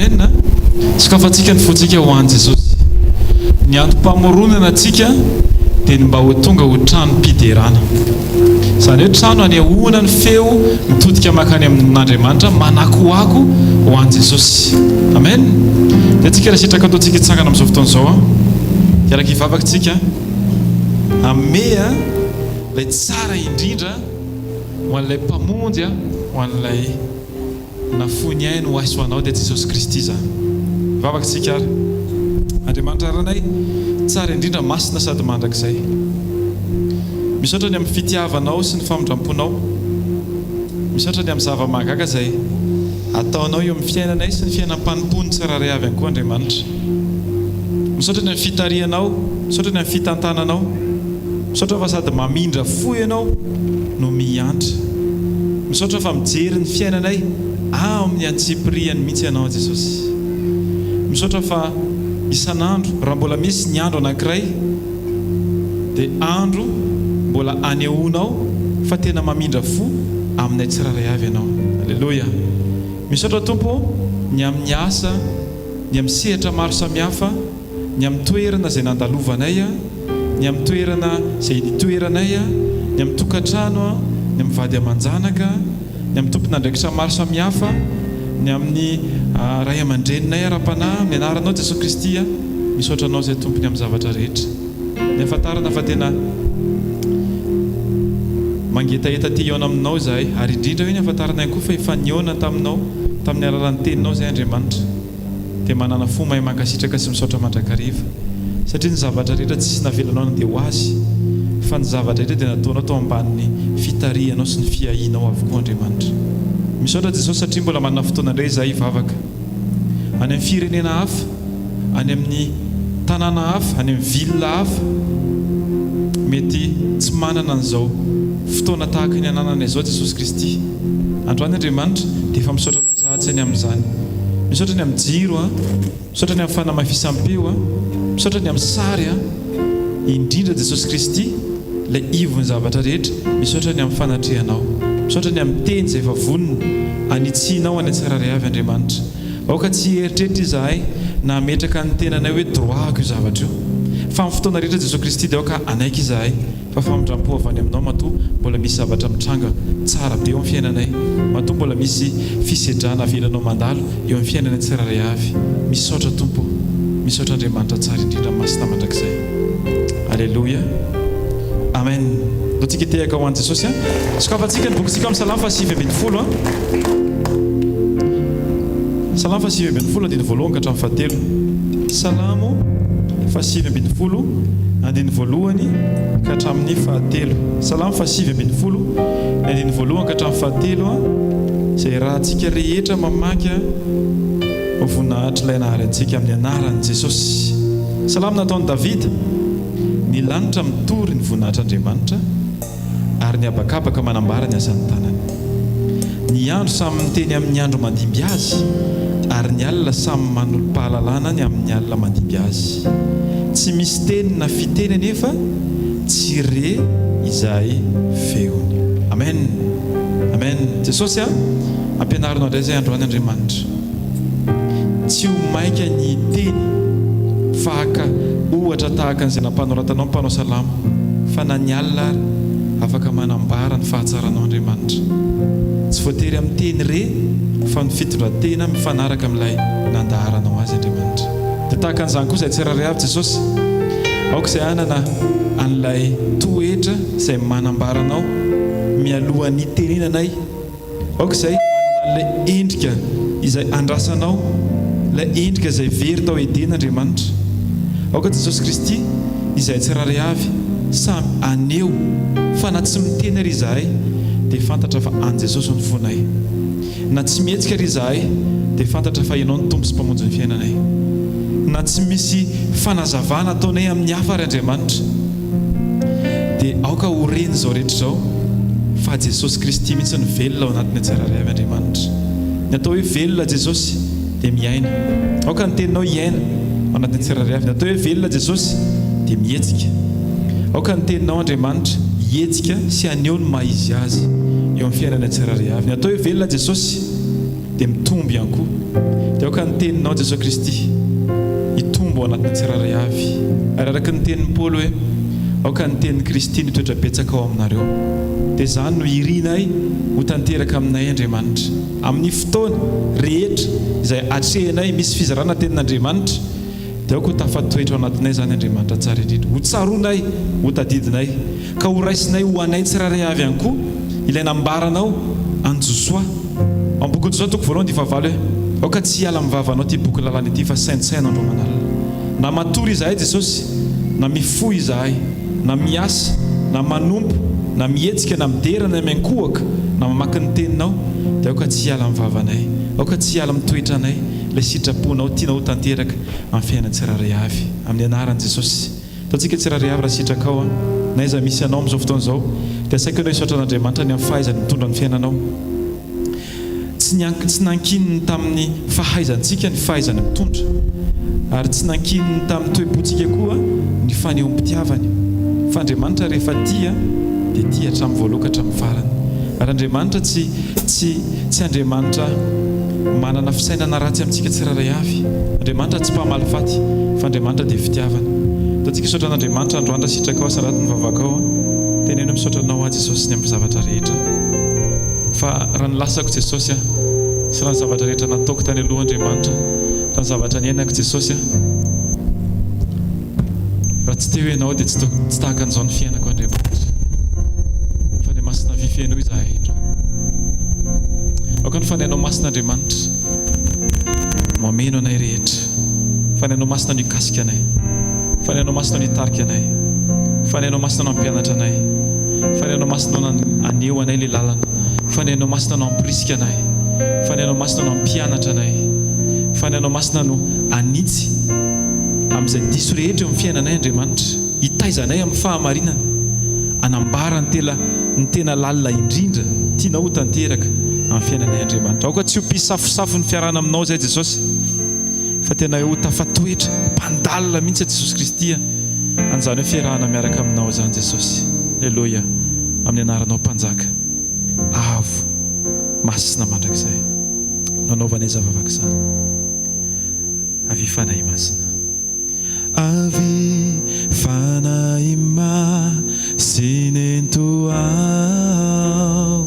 Amen. Sokafantsika ny fontsika ho an'i Jesosy. Ny antom-pamoronana antsika dia ny mba ho tonga ho tranom-piderana. Izany hoe trano anehoana ny feo mitodika mankany amin'Andriamanitra, manakoako ho an'i Jesosy. Amen. Dia tsika raha sitraka ataontsika hitsangana amin'izao fotoana izao. Hiaraka hivavaka tsika. Hanome ilay tsara indrindra ho an'ilay Mpamonjy, ho an'ilay Nafoy ny ainy ho ahy sy ho anao dia Jesosy Kristy izany. Hivavaka isika ary. Andriamanitra Ranay, tsara indrindra, masina sady mandrakizay. Misaotra ny amin'ny fitiavanao sy ny famindramponao. Misaotra ny amin'ny zava-mahagaga izay ataonao eo amin'ny fiainanay sy ny fiainam-panompoan'ny tsirairay avy ihany koa Andriamanitra. Misaotra ny amin'ny fitarihanao, misaotra ny amin'ny fitantananao. Misaotra fa sady mamindra fo ianao no miantra. Misaotra fa mijery ny fiainanay amin'ny antsipirihany mihitsy ianao Jesosy. Misaotra fa isan'andro raha mbola misy ny andro anankiray dia andro mbola anehoanao fa tena mamindra fo aminay tsirairay avy ianao. Aleloia. Misaotra Tompo ô ny amin'ny asa, ny amin'ny sehatra maro samihafa, ny amin'ny toerana izay nandalovanay, ny amin'ny toerana izay nitoeranay, ny amin'ny tokantrano, ny amin'ny vady aman-janaka, ny amin'ny tompon'andraikitra maro samihafa, ny amin'ny ray aman-dreninay ara-panahy, amin'ny anaranao Jesoa Kristy, misaotra Anao izay Tompony amin'ny zavatra rehetra. Ny ahafantarana fa tena mangetaheta te hihaona Aminao izahay, ary indrindra hoe ny ahafantarana ihany koa fa efa nihaona taminao tamin'ny alalan'ny Teninao izahay Andriamanitra. dia manana fo mahay mankasitraka sy misaotra mandrakariva, satria ny zavatra rehetra tsisy navelanao nandeha ho azy, fa ny zavatra rehetra dia nataonao tao ambanin'ny fitarihanao sy ny fiahianao avokoa Andriamanitra. Misaotra Jesosy satria mbola manana fotoana indray izahay hivavaka. Any amin'ny firenena hafa, any amin'ny tanàna hafa, any amin'ny ville hafa, mety tsy manana an'izao fotoana tahaka ny anananay izao Jesosy Kristy. Androany Andriamanitra dia efa misaotra Anao. Sahatsy ny amin'izany. Misaotra ny amin'ny jiro a. Misaotra ny amin'ny fanamafisam-peo a. Misaotra ny amin'ny sary a. Indrindra Jesosy Kristy, ilay ivon'ny zavatra rehetra, misaotra ny amin'ny fanatrehanao. Misaotra ny amin'ny teny izay efa vonona hanitsianao any an-tsirairay avy Andriamanitra. Aoka tsy hieritreritra izahay na hametraka ny tenanay hoe droit-ko io zavatra io. Fa amin'ny fotoana rehetra Jesosy Kristy dia aoka hanaiky izahay. Fa famindrampo avy any aminao matoa mbola misy zavatra mitranga tsara be eo amin'ny fiainanay, matoa mbola misy fisedrana avelanao mandalo eo amin'ny fiainanay tsirairay avy. Misaotra Tompo o! Misaotra Andriamanitra tsara indrindra masina mandrakizay. Aleloia. Amen. Ndao tsika hitehaka ho an'i Jesosy a. Sokafantsika ny bokintsika amin'ny Salamo faha 19 a. Salamo faha 19 andininy voalohany ka hatramin'ny fahatelo. Salamo faha 19 andininy voalohany ka hatramin'ny fahatelo. Salamo faha 19 ny andininy voalohany ka hatramin'ny fahatelo izay iarahantsika rehetra mamaky ho voninahitr'ilay nahary antsika amin'ny anaran'i Jesosy. Salamo nataon'i Davida, Ny lanitra mitory ny voninahitr'Andriamanitra. ary ny habakabaka manambara ny asan'ny tanany. Ny andro samy miteny amin'ny andro mandimby azy, ary ny alina samy manolo-pahalalana ny amin'ny alina mandimby azy. Tsy misy teny na fiteny anefa tsy re izay feony. Amen! Amen! Jesosy a! Ampianarinao indray izay androany Andriamanitra. Tsy ho maika ny hiteny fa haka ohatra tahaka an'izay nampanoratanao ny mpanao salamo fa na ny alina ary afaka manambara ny fahatsaranao Andriamanitra. Tsy voatery amin'ny teny re fa ny fitondran-tena mifanaraka amin'ilay nandaharanao azy Andriamanitra. Dia tahaka an'izany koa izay tsirairay avy Jesosy. Aoka izay hanana an'ilay toetra izay manambara anao mialohan'ny hitenenanay. Aoka izay hanana an'ilay endrika izay andrasanao, ilay endrika izay very tao Edena, Andriamanitra. Aoka Jesosy Kristy, izahay tsirairay avy, samy haneho fa na tsy miteny ary izahay, dia fantatra fa an'i Jesosy ny fonay. Na tsy mihetsika ary izahay, dia fantatra fa Ianao no Tompo sy Mpamonjy ny fiainanay. Na tsy misy fanazavana ataonay amin'ny hafa ary Andriamanitra. Dia aoka ho ren'izao rehetra izao fa Jesosy Kristy mihitsy no velona ao anatin'ny tsirairay avy Andriamanitra. Ny atao hoe velona Jesosy dia miaina. Aoka ny teninao hiaina ao anatin'ny tsirairay avy. Ny atao hoe velona Jesosy dia mihetsika. Aoka ny teninao Andriamanitra hihetsika sy haneho ny maha izy azy eo amin'ny fiainana tsirairay avy. Ny atao hoe velona Jesosy. dia mitombo ihany koa. Dia aoka ny Teninao Jesoa Kristy hitombo ao anatin'ny tsirairay avy. Ary araka ny tenin'i Paoly hoe, Aoka ny tenin'i Kristy no hitoetra betsaka ao aminareo. Dia izany no irinay ho tanteraka aminay Andriamanitra. Amin'ny fotoana rehetra izay atrehinay misy fizarana tenin'Andriamanitra, Dia aoka ho tafatoetra ao anatinay izany Andriamanitra tsara indrindra. Ho tsaroanay, ho tadidinay, ka ho raisinay ho anay tsirairay avy ihany koa ilay nambaranao an'i Josoa. Ao amin'ny bokin'i Josoa toko voalohany dia fahavalo hoe, Aoka tsy hiala amin'ny vavanao ity boky lalàna ity fa saintsaino andro aman'alina. Na matory izahay Jesosy, na mifoha izahay, na miasa, na manompo, na mihetsika, na midera, na miankohoka, na mamaky ny teninao, dia aoka tsy hiala amin'ny vavanay, aoka tsy hiala amin'ny toetranay, Ilay sitraponao tianao ho tanteraka amin'ny fiainana tsirairay avy. Amin'ny anaran'i Jesosy. Ataontsika tsirairay avy raha sitrakao an. Na aiza misy anao amin'izao fotoana izao, dia asaiko ianao hisaotra an'Andriamanitra ny amin'ny fahaizany mitondra ny fiainanao. Tsy niank tsy nankininy tamin'ny fahaizantsika ny fahaizany mitondra. Ary tsy nankininy tamin'ny toe-pontsika koa ny fanehoam-pitiavany. Fa Andriamanitra rehefa tia dia tia hatramin'ny voalohany ka hatramin'ny farany. Ary Andriamanitra tsy tsy tsy Andriamanitra manana fisainana ratsy amintsika tsirairay avy. Andriamanitra tsy mpamaly faty, fa Andriamanitra dia fitiavana. Ataontsika hisaotra an'Andriamanitra androany raha sitrakao asa ratsy ny vavakao an. Teneno hoe misaotra anao aho Jesosy ny amin'ny zavatra rehetra. Fa raha ny lasako Jesosy an, sy raha ny zavatra rehetra nataoko tany aloha Andriamanitra, raha ny zavatra niainako Jesosy an, Raha tsy teo Ianao dia tsy tsy tahaka an'izao ny fiainako Andriamanitra. Fanahy Masina avia fenoy izahay indroany. Aoka ny Fanahinao Masina Andriamanitra no hameno anay rehetra. Fanahinao Masina no hikasika anay. Fanahinao Masina no hitarika anay. Fanahinao Masina no hampianatra anay. Fanahinao Masina no haneho anay ilay lalana. Fanahinao Masina no hampirisika anay. Fanahinao Masina no hampianatra anay. Fanahinao Masina no hanitsy. Amin'izay diso rehetra eo amin'ny fiainanay Andriamanitra, hitaiza anay amin'ny fahamarinana, hanambara ny tela ny tena lalina indrindra tianao ho tanteraka amin'ny fiainanay Andriamanitra. Aoka tsy ho mpisafosafo ny fiarahana aminao izay Jesosy, fa tena hoe ho tafatoetra, mpandalina mihitsy Jesosy Kristy a, an'izany hoe fiarahana miaraka aminao izany Jesosy. Aleloia, amin'ny anaranao Mpanjaka avo, masina mandrakizay no anaovanay izany vavaka izany. Avia Fanahy Masina. Avia Fanahy Masina ento aho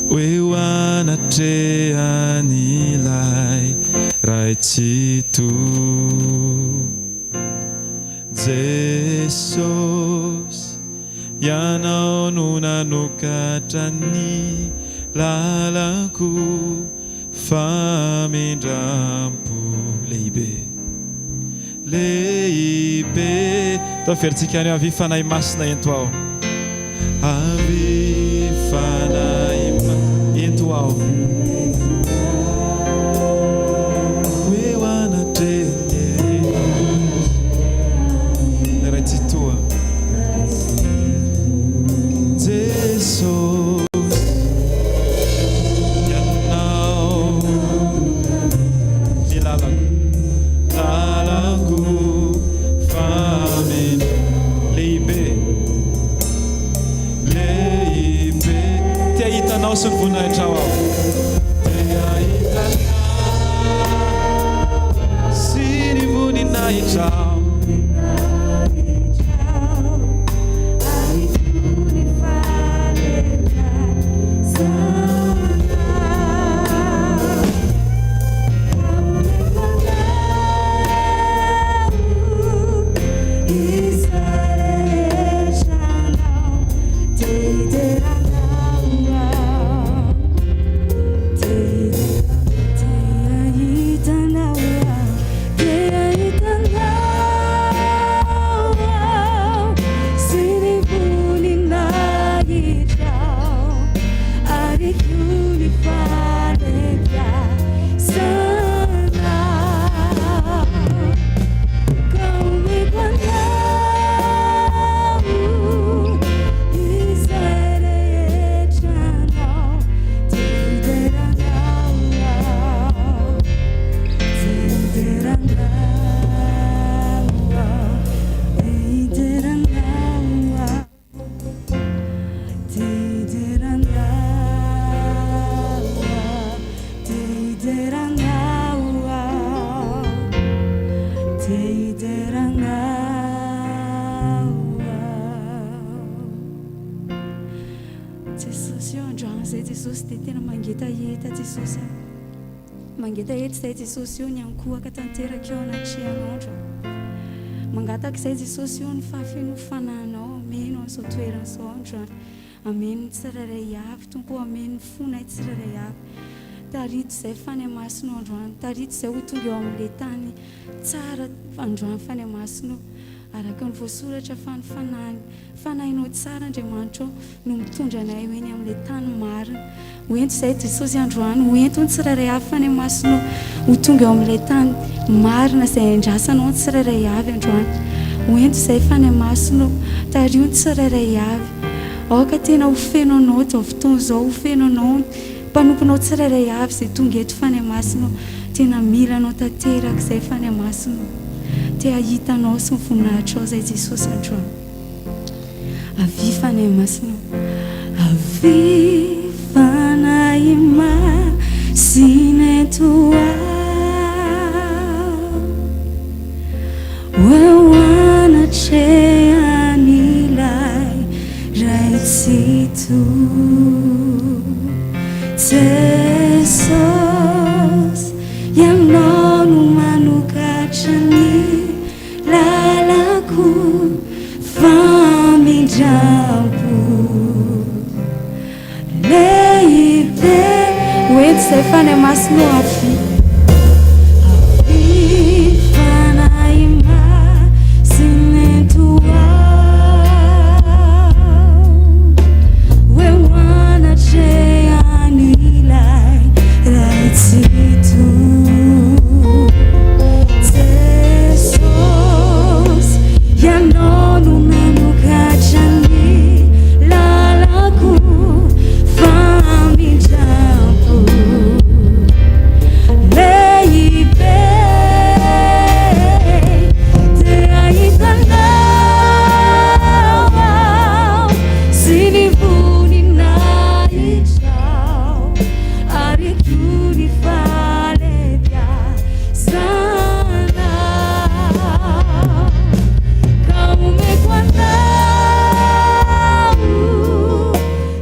Ho eo anatrehan'ilay Ray Tsitoha Jesosy Ianao no nanokatra ny lalako Famindrampo lehibe lehibe. Atao averintsika any Avia Fanahy Masina ento aho. Avia Fanahy Masina ento aho. Ho eo anatrehan'ny Ray Tsitoha Jesosy. Ianao ny lalako, lalako fameno lehibe, lehibe. Te hahita Anao sy ny voninahitrao aho. hidera Anao aho, te hidera Anao aho. Jesosy ô, androany izay Jesosy dia tena mangetaheta Jesosy a. Mangetaheta izay Jesosy ô, ny ankohaka tanteraka eo anatrehanao androany. Mangataka izay Jesosy ô, ny fahafenoan'ny Fanahinao hameno an'izao toerana izao androany. Ameno ny tsirairay avy, Tompo ô, ameno ny fonay tsirairay avy. Tarito izay Fanahy Masina ô androany, tarito izay ho tonga eo amin'ilay tany tsara androany Fanahy Masina ô. Araka ny voasoratra fa ny Fanahy, Fanahinao tsara Andriamanitra ô no mitondra anay ho eny amin'ilay tany marina. Ho ento izahay Jesosy androany, ho ento ny tsirairay avy Fanahy Masina ô, ho tonga eo amin'ilay tany marina izay andrasanao ny tsirairay avy androany. Ho ento izahay Fanahy Masina ô, tariho ny tsirairay avy. Aoka tena ho feno Anao izao fotoana izao, ho feno Anao ny mpanomponao tsirairay avy izay tonga eto Fanahy Masina ô. Tena mila Anao tanteraka izahay Fanahy Masina ô. Te hahita Anao sy ny voninahitrao izahay Jesosy androany. Avia Fanahy Masina ô. Avia Fanahy Masina eto aho. Ho eo anatrehan'ilay Ray Tsitoha. Jesosy, Ianao no manokatra ny Lalako famindrampo lehibe. Ho ento izay Fanahy Masina ô avia. Avia Fanahy Masina ento aho. Ho eo anatrehan'ilay Ray Tsitoha. Jesosy, Ianao no nanokatra ny lalako famindrampo lehibe. Te hahita Anao aho sy ny voninahitrao ary koa ny fahalebiazanao. Ka omeko anao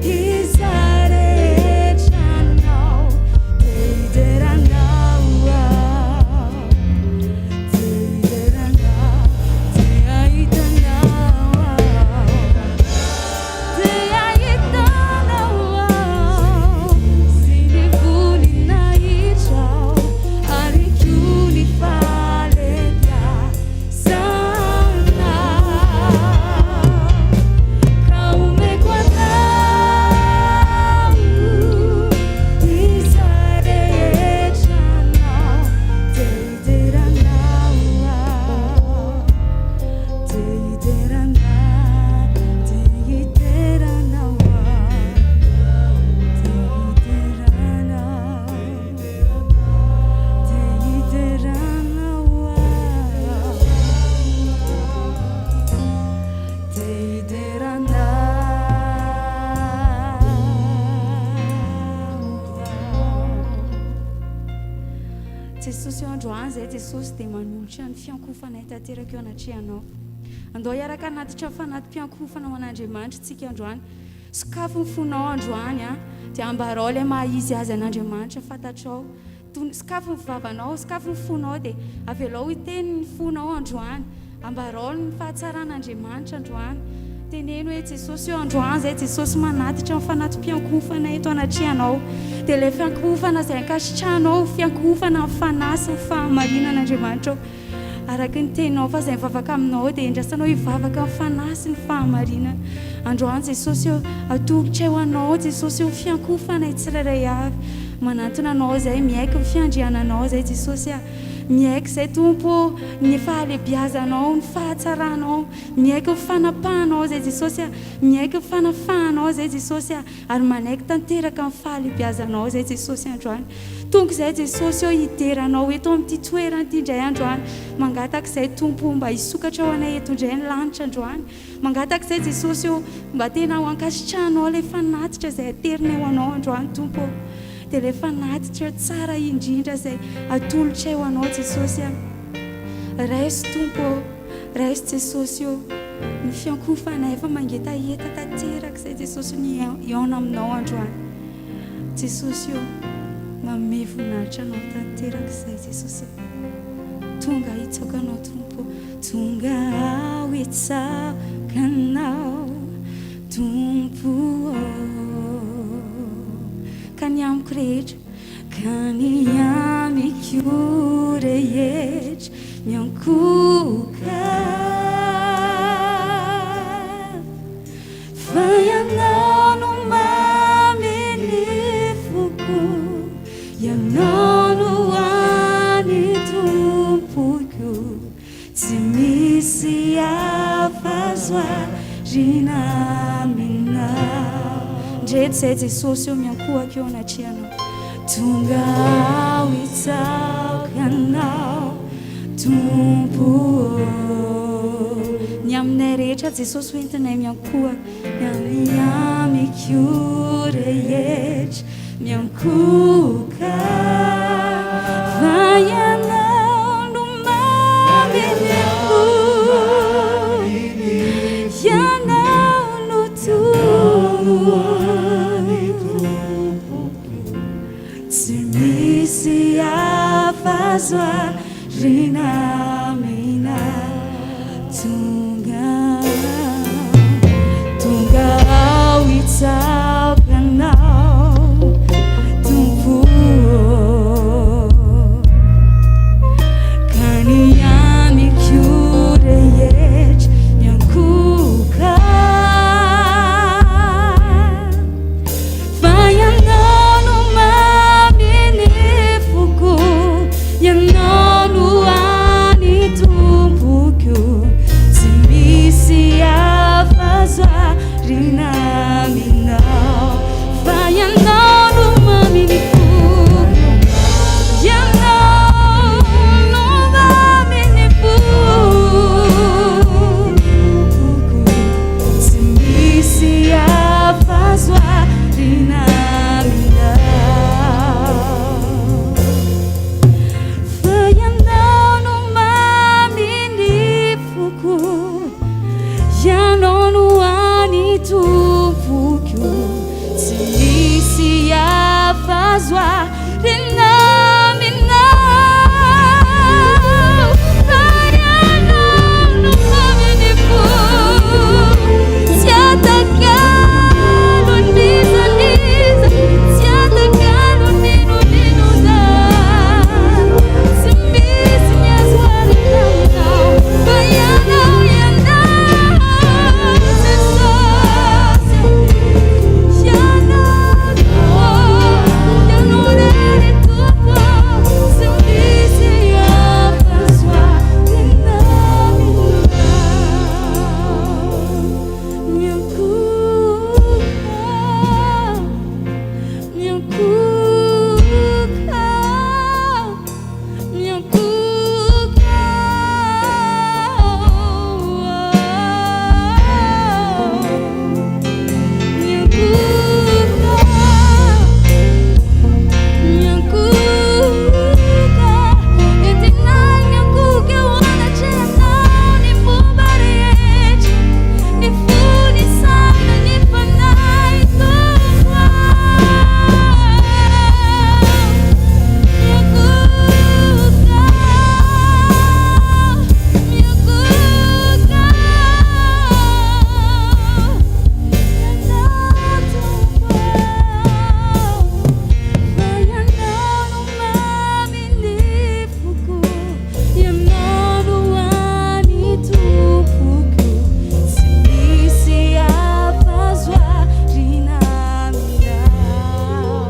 izay rehetra anao. Te hidera anao aho, te hidera anao, te hahita anao aho. Te hahita anao aho sy ny voninahitrao ary koa ny fahalebiazanao. Ka omeko anao izay rehetra anao. Te hidera anao aho. Te hidera anao, te hidera anao aho, te hidera anao, te hidera anao aho, te hidera anao aho. Jesosy eo androany izay Jesosy dia manolotra ny fiankohofanay tanteraka eo anatrehanao. Andao hiaraka hanatitra fanati-piankohofana ho an'Andriamanitra isika androany. Sokafy ny fonao androany an, dia ambarao ilay maha izy azy an'Andriamanitra fantatrao. Sokafy ny vavanao, sokafy ny fonao dia avelao hiteny ny fonao androany. Ambarao ny fahatsaran'Andriamanitra androany. Teneno hoe, Jesosy ô, androany izay Jesosy manatitra ny fanati-piankohofana eto anatrehanao. Dia ilay fiankohofana izay ankasitrahanao, fiankohofana amin'ny fanahy sy ny fahamarinana, Andriamanitra ô. Araka ny teninao fa izay mivavaka aminao dia endrasanao hivavaka amin'ny fanahy sy ny fahamarinana. Androany Jesosy ô, atolotray ho Anao Jesosy ô, fiankohofanay tsirairay avy. Manantona Anao izay, miaiky ny fiandriananao izay Jesosy a. Miaiky izay Tompo ô, ny fahalebiazanao, ny fahatsaranao, miaiky ny fanapahanao izay Jesosy a, miaiky ny fanafahanao izay Jesosy a, ary manaiky tanteraka ny fahalebiazanao izay Jesosy androany. Tonga izay Jesosy ô hidera Anao eto amin'ity toerana ity indray androany. Mangataka izay Tompo mba hisokatra ho anay eto indray ny lanitra androany. Mangataka izay Jesosy ô mba tena ho ankasitrahanao ilay fanatitra izay aterinay ho Anao androany Tompo ô. Dia ilay fanatitra tsara indrindra izay atolotray ho Anao Jesosy a. Raiso Tompo ô, raiso Jesosy ô, ny fiankohofanay efa mangetaheta tanteraka izay Jesosy ny hihaona Aminao androany. Jesosy ô, manome voninahitra Anao tanteraka izay Jesosy a. Tonga hitsaoka Anao Tompo ô, tonga aho hitsaoka Anao Tompo ô. Ka ny amiko rehetra, ka ny amiko rehetra miankohoka. Fa Ianao no mamy ny foko, Ianao no hany Tompoko, tsy misy hafa azo ariana aminao. Ndreto izay Jesosy ô miankohaka eo anatrehanao. Tonga aho hitsaoka Anao Tompo ô. Ny aminay rehetra Jesosy ho entinay miankohoka. Ny amiko rehetra miankohoka. Fa Ianao no mamy ny fo. Ianao no Tompo. Tsy misy hafa azo ariana amina. Tonga Tonga aho hitsaoka Anao Tompo ô. Ka ny amiko rehetra miankohoka. Fa Ianao no mamy ny foko, Ianao no hany Tompoko, tsy misy hafa azo ariana aminao. Fa Ianao no mamy ny foko, Ianao no mamy ny foko, tsy misy hafa azo ariana aminao. Fa Ianao no mamy ny foko, Ianao no hany Tompoko, tsy misy hafa azo ariana aminao. Fa Ianao no mamy ny foko, tsy atakalo n'iza n'iza, tsy atakalo n'inon'inona. Tsy misy ny azo ariana aminao, fa Ianao, Ianao, Jesosy. Ianao, Ianao irery Tompo, tsy misy hafa azo ariana aminao. Miankohoka, miankohoka, miankohoka. Miankohoka, miankohoka, entinay miankohoka eo anatrehanao ny fomba rehetra, ny fo, ny saina, ny fanahy, Tompo ah. Miankohoka, miankohoka. Ianao Tompo ah, fa Ianao no mamy ny foko, Ianao no hany Tompoko, tsy misy hafa azo ariana aminao.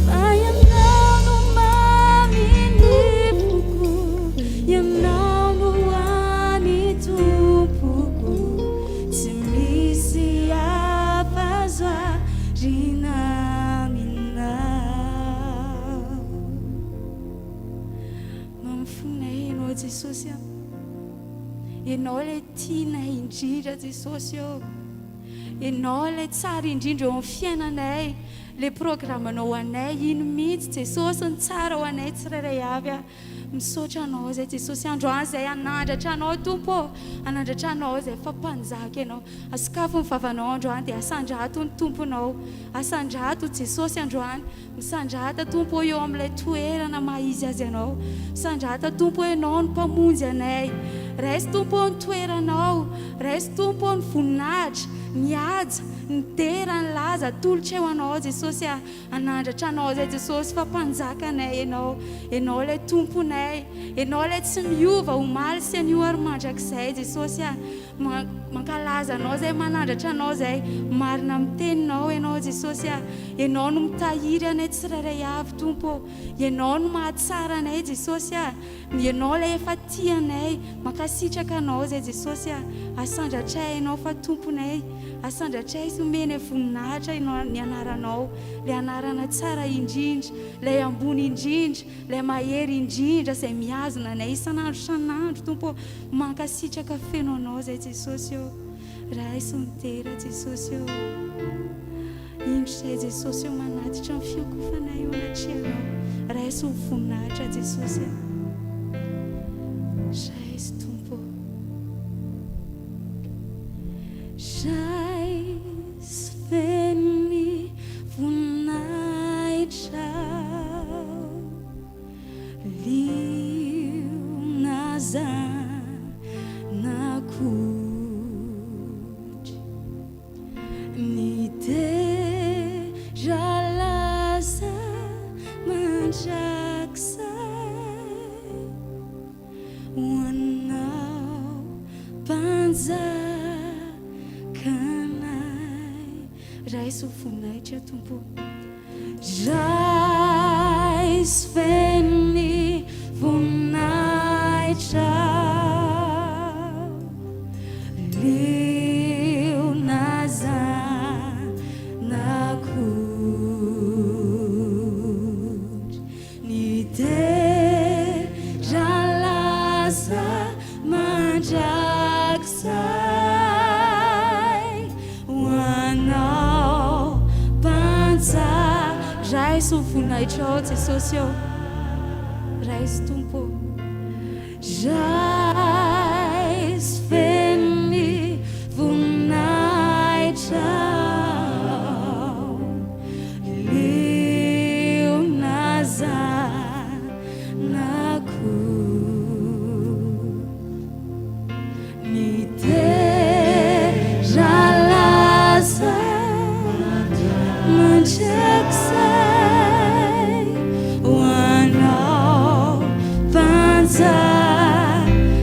Fa Ianao no mamy ny foko, Ianao no hany Tompoko, tsy misy hafa azo ariana aminao. Mamy fonay Ianao Jesosy a. Ianao ilay tianay indrindra Jesosy ô. Ianao ilay tsara indrindra eo amin'ny fiainanay. Ilay programanao ho anay iny mihitsy Jesosy no tsara ho anay tsirairay avy a. Misaotra Anao izay Jesosy androany izay hanandratra Anao Tompo ô, hanandratra Anao izay fa Mpanjaka Ianao. Asokafy ny vavanao androany dia asandrato ny Tomponao. Asandrato Jesosy androany. Misandrata Tompo ô eo amin'ilay toerana maha izy azy Anao. Misandrata Tompo ô Ianao no Mpamonjy anay. Raiso Tompo ô ny toeranao. Raiso Tompo ô ny voninahitra, ny haja, ny dera, ny laza atolotray ho Anao Jesosy a. Hanandratra Anao izay Jesosy fa Mpanjakanay Ianao. Ianao ilay Tomponay. Ianao ilay tsy miova omaly sy anio ary mandrakizay Jesosy a. Mankalaza Anao izay, manandratra Anao izay. Marina amin'ny teninao Ianao Jesosy a. Ianao no mitahiry anay tsirairay avy Tompo ô. Ianao no mahatsara anay Jesosy a. Ianao ilay efa tia anay. Mankasitraka Anao izay Jesosy a. Asandratray Ianao fa Tomponay. Asandratray sy omenay voninahitra Ianao ny anaranao. Ilay anarana tsara indrindra, ilay ambony indrindra, ilay mahery indrindra izay mihazona anay isan'andro isan'andro Tompo ô. Mankasitraka feno Anao izay Jesosy ô. Raiso ny dera Jesosy ô. Indro izay Jesosy ô manatitra ny fiankofanay eo anatrehanao. Raiso ny voninahitra Jesosy a. Raiso Tompo ô. Raiso feno ny voninahitrao. Liona zanak'ondry. Ny dera lasa mandrakizay ho anao Mpanjakanay. Raiso voninahitra Tompo. Raiso feno ny voninahitra. Liona zanak'ondry. Ny dera lasa mandrakizay ho anao Mpanjaka. Raiso ny voninahitrao Jesosy ô, raiso Tompo ô. Raiso feno ny voninahitrao, liona zanako. Ny dera lasa mandrakizay ho anao Mpanjakanay.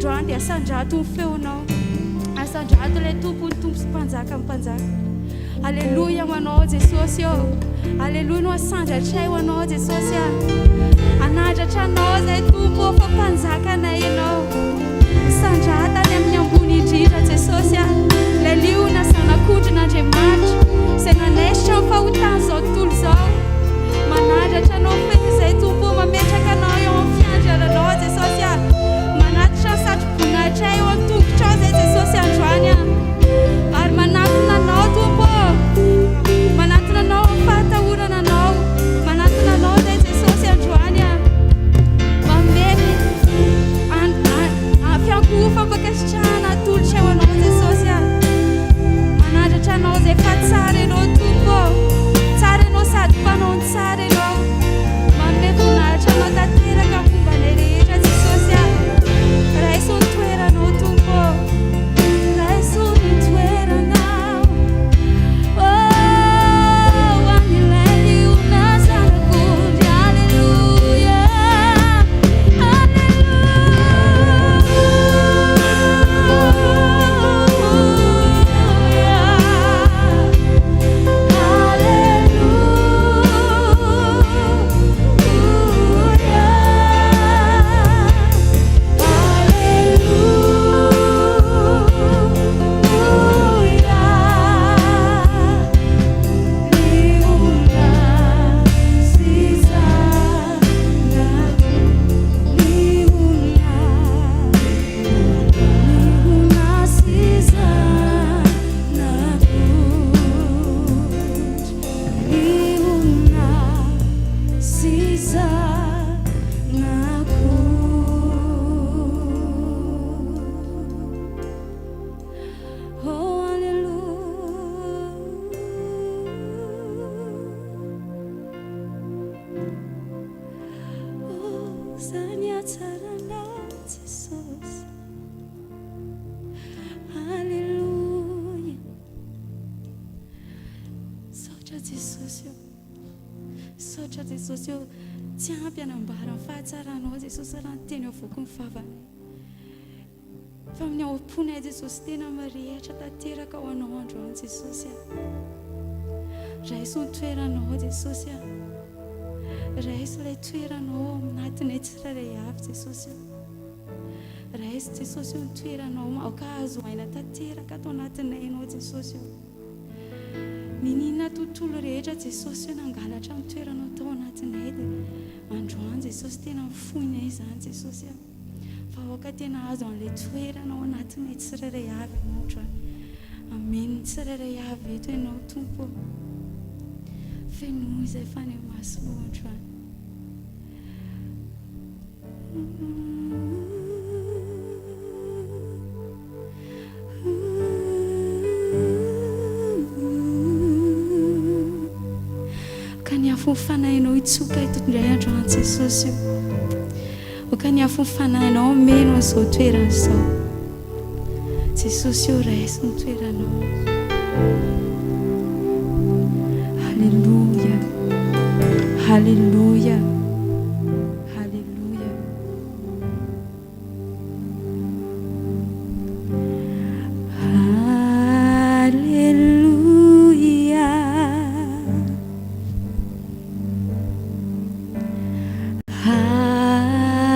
androany dia asandrato ny feonao. Asandrato ilay Tompo ny Tompo sy Mpanjaka ny Mpanjaka. Aleloia ho Anao Jesosy ô. Aleloia no asandratray ho Anao Jesosy a. Anandratra Anao izay Tompo ô fa Mpanjakanay Ianao. Sandrata any amin'ny ambony indrindra Jesosy a. Ilay liona zanak'ondrin'Andriamanitra izay nanaisotra ny fahotan'izao tontolo izao. Manandratra Anao feno izay Tompo ô, mametraka Anao eo amin'ny fiandriananao Jesosy a. Manatitra ny satroboninahitray eo amin'ny tongotrao izay Jesosy androany a. Ary manatona Anao Tompo ô. Manatona Anao amin'ny fahatahorana Anao. Manatona Anao izay Jesosy androany a. Manome an, an, an, fiankohofam-pankasitrahana atolotra eo Anao Jesosy a. Manandratra Anao izay fa tsara Ianao Tompo ô. Tsara Ianao sady mpanao ny tsara Ianao. Manome voninahitra Anao tanteraka ny fombanay rehetra Jesosy a. Raiso ny toeranao Tompo ô. Raiso ny toeranao. Oh, an'ilay liona zanak'ondry. Aleloia. Aleloia. Misaotra Jesosy ô. Misaotra Jesosy ô. Tsy ampy hanambara ny fahatsaranao Jesosy raha ny teny avoaky ny vavanay. Fa amin'ny ao am-ponay Jesosy tena mirehitra tanteraka ho anao androany Jesosy a. Raiso ny toeranao Jesosy a. Raiso ilay toeranao ao anatinay tsirairay avy Jesosy a. Raiso Jesosy o ny toeranao aoka hahazo aina tanteraka ato anatinay ianao Jesosy o. Niniana tontolo rehetra Jesosy o nangalatra ny toeranao tao anatinay dia androany Jesosy tena mifoinay izany Jesosy a. Fa aoka tena hahazo an'ilay toerana ao anatinay tsirairay avy ianao androany. Amen ny tsirairay avy eto ianao Tompo o. Fenoy izay Fanahy Masinao androany. Ka ny afon'ny fanahinao hitsoka eto indray androany Jesosy o. Oka ny afon'ny fanahinao hameno an'izao toerana izao. Jesosy o, raiso ny toeranao. Haleloia. Haleloia. Haleloia. Haleloia.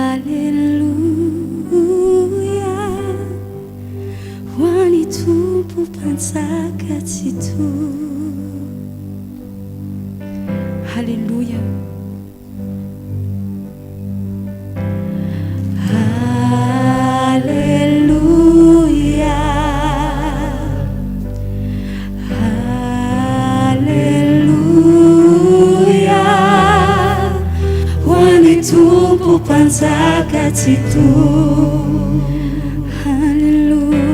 Haleloia ho an'i Tompo Mpanjaka Tsitoha. Haleloia. Haleloia. Haleloia ho an'i Tompo Mpanjaka Tsitoha. Haleloia.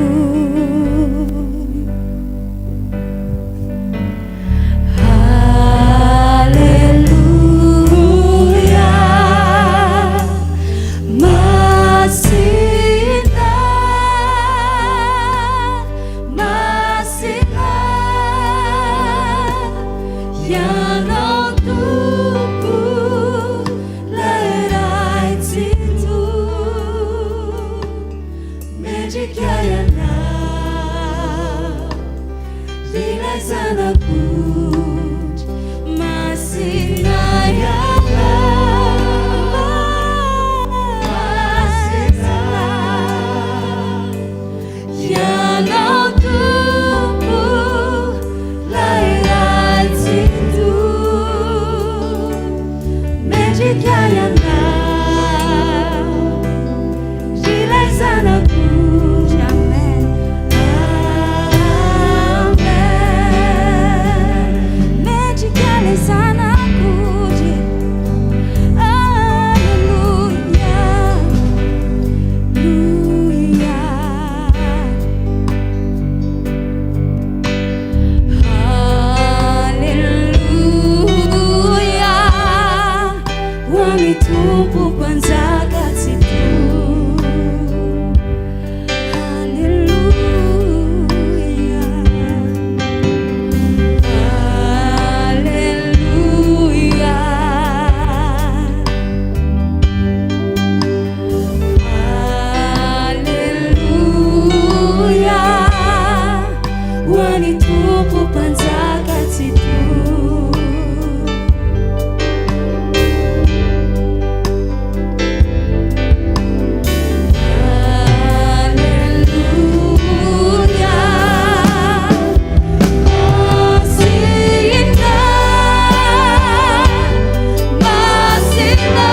Haleloia, Masina, Masina, Ianao Tompo, Ilay Ray Tsitoha. Mendrika Ianao, ry ilay Zanak'ondry. Amen. Amen. Mendrika ilay Zanak'ondry. Aleloia. Loia. Haleloia ho an'ny Tompo Mpanjaka Tsitoha. Haleloia. Haleloia. Haleloia ho an'ny Tompo Mpanjaka Tsitoha. Haleloia. Masina, Masina,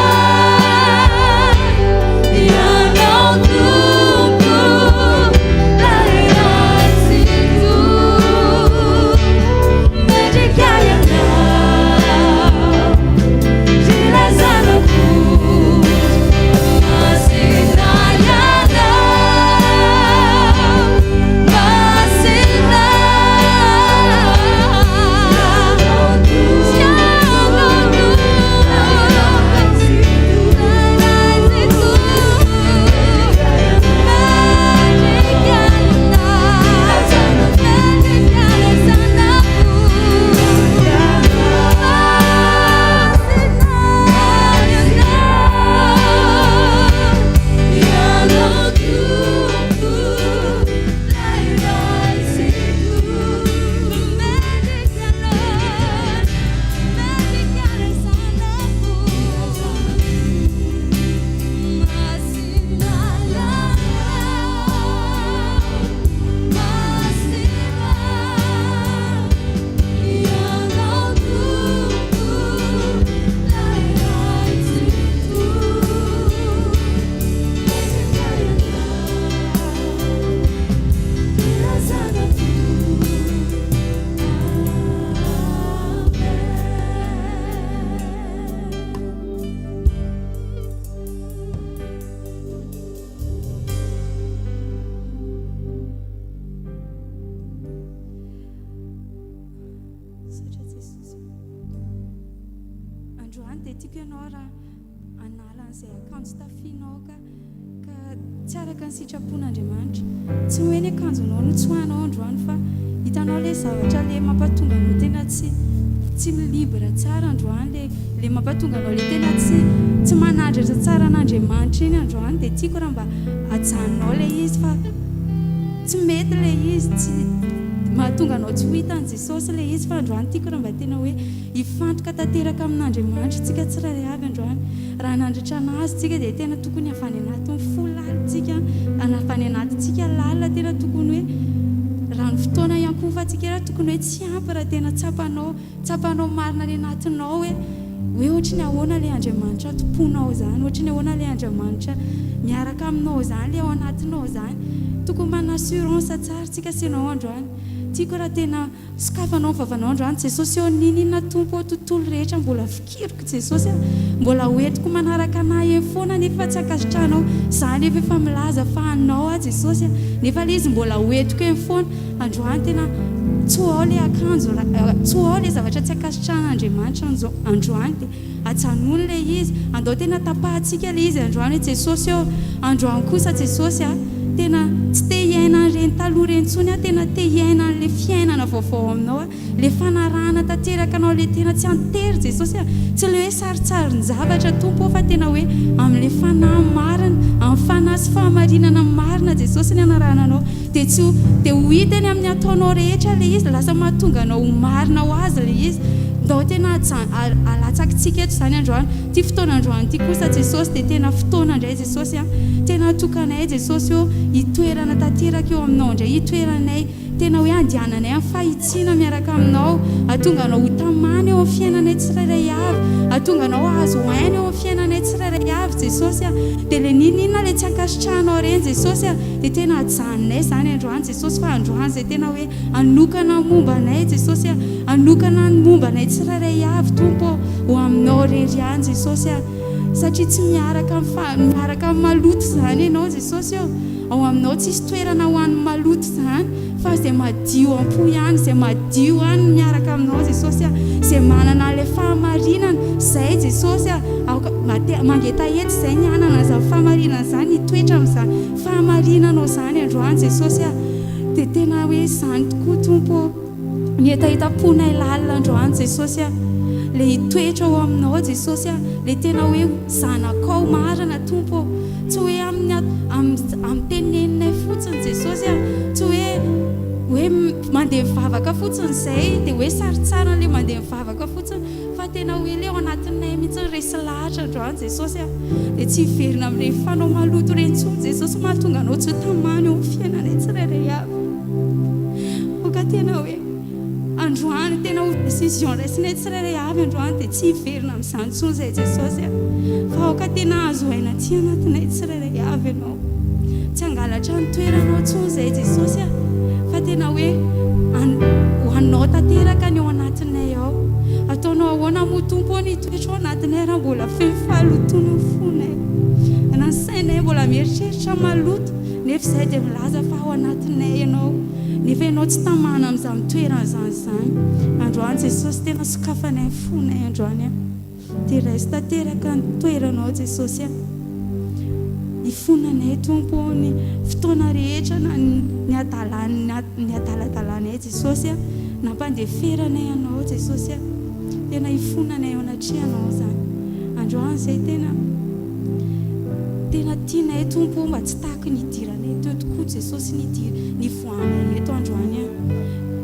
Ianao Tompo, Ilay Tsitoha. Mendrika Ianao, ry ilay Zanak'ondry. Masina Ianao, Masina, Ianao Tompo, Ilay Tsitoha. Mendrika Ianao, mendrika ilay Zanak'ondry. Masina Ianao, Ianao Tompo, Ilay Tsitoha. Mendrika Ianao, mendrika ilay Zanak'ondry. Masina Ianao, Masina, Ianao Tompo, Ilay Tsitoha. Mendrika Ianao, ilay Zanak'ondry. Amen. Misaotra Jesosy. Androany dia tiako ianao raha hanala an'izay akanjo tafianao ka ka tsy araka ny sitrapon'Andriamanitra. Tsy hoe ny akanjonao no tsoahanao androany fa hitanao ilay zavatra ilay mampatonga anao tena tsy tsy mi-libre tsara androany, ilay ilay mampatonga anao ilay tena tsy tsy manandratra tsara an'Andriamanitra iny androany dia tiako raha mba ajanonao ilay izy fa tsy mety ilay izy, tsy mahatonga anao tsy ho hitan'i Jesosy ilay izy fa androany tiako raha mba tena hoe hifantoka tanteraka amin'Andriamanitra tsika tsirairay avy androany. Raha hanandratra an'Azy tsika dia tena tokony avy any anatin'ny fo lalin-tsika, avy any anatintsika lalina, tena tokony hoe raha ny fotoana iankohofantsika raha tokony hoe tsy ampy raha tena tsapanao, tsapanao marina any anatinao hoe hoe ohatry ny ahoana ilay Andriamanitra tompoinao izany, ohatry ny ahoana ilay Andriamanitra miaraka aminao izany, ilay ao anatinao izany. Tokony manana assurance tsara tsika sy ianao androany. Tiako raha tena Sokafanao ny vavanao androany Jesosy ô Niniana Tompo ô tontolo rehetra mbola fikiriko Jesosy a mbola ho entiko manaraka anah eny foana nefa tsy ankasitrahanao za nefa efa milaza fa anao aho Jesosy a nefa le izy mbola ho entiko eny foana androany tena tsoaho le akanjo tsoaho le zavatra tsy ankasitrahan'Andriamanitra androany dia ajanony le izy andao tena tapahantsika le izy androany hoe Jesosy ô androany kosa Jesosy a tena tsy te hiaina an'ireny taloha ireny intsony aho tena te hiaina an'le fiainana vaovao aminao aho le fanarahana tanteraka anao le tena tsy an-tery Jesosy a tsy le hoe sarintsarin-javatra Tompo ô fa tena hoe amin'le fanahy marina amin'ny fanahy sy fahamarinana marina Jesosy ny anarahana anao dia tsy ho dia ho hita eny amin'ny ataonao rehetra ilay izy, lasa mahatonga anao ho marina ho azy ilay izy. Ndao tena alatsakitsika eto izany androany. Ity fotoana androany ity kosa Jesosy dia tena fotoana indray Jesosy a. Tena atokanay Jesosy ô, hitoerana tanteraka eo aminao indray, hitoeranay tena hoe andehananay amin'ny fahitsiana miaraka aminao, hahatonga anao ho tamana eo amin'ny fiainanay tsirairay avy, hahatonga anao hahazo aina eo. avy Jesosy a! Dia ilay n'inon'inona ilay tsy ankasitrahanao ireny Jesosy a! Dia tena ajanonay izany androany Jesosy fa androany izay tena hoe hanokana ny momba anay Jesosy a! Hanokana ny momba anay tsirairay avy Tompo ô! Ho aminao irery ihany Jesosy a! Satria tsy miaraka amin'ny fa miaraka amin'ny maloto izany Ianao Jesosy ô! Ao aminao tsisy toerana ho an'ny maloto izany fa izay madio am-po ihany, izay madio ihany no miaraka aminao Jesosy a! Izay manana an'ilay fahamarinana, izay Jesosy a! Aoka mate mangetaheta izay ny hanana an'izany fahamarinana izany, hitoetra amin'izany fahamarinanao izany androany Jesosy a! Dia tena hoe izany tokoa Tompo ô! Ny hetahetam-ponay lalina androany Jesosy a! Le hitoetra ao aminao Jesosy a! Le tena hoe zanakao marina Tompo ô! Tsy hoe amin'ny amin'ny teneninay fotsiny Jesosy a! Tsy hoe hoe mandeha mivavaka fotsiny izay dia hoe sarintsariny le mandeha mivavaka fotsiny fa tena hoe le ao anatinay mihitsy resy lahatra androany Jesosy a! Dia tsy hiverina amin'ireny fanao maloto ireny intsony Jesosy mahatonga anao tsy ho tamana eo amin'ny fiainanay tsirairay avy. Aoka tena hoe androany tena ho décision raisinay tsirairay avy androany dia tsy hiverina amin'izany intsony izay Jesosy a! Fa aoka tena hahazo aina aty anatinay tsirairay avy Ianao. Tsy hangalatra ny toeranao intsony izay Jesosy a! Fa tena hoe ho anao tanteraka ny ao anatinay ao. Ataonao ahoana moa Tompo ô ny hitoetra ao anatinay raha mbola feno fahalotoana ny fonay? Na ny sainay mbola mieritreritra maloto nefa izahay dia milaza fa ao anatinay Ianao. Nefa Ianao tsy tamana amin'izany toerana izany izany. Androany Jesosy tena sokafanay ny fonay androany a! Dia raiso tanteraka ny toeranao Jesosy a! Ifonanay Tompo ô ny fotoana rehetra na ny adalan'ny ny adaladalanay Jesosy a! Nampandeferanay Anao Jesosy a! Tena ifonanay eo anatrehanao izany androany izay tena tena tianay Tompo ô mba tsy tahaky ny hidiranay teo tokoa Jesosy ny hidir nivoahanay eto androany a!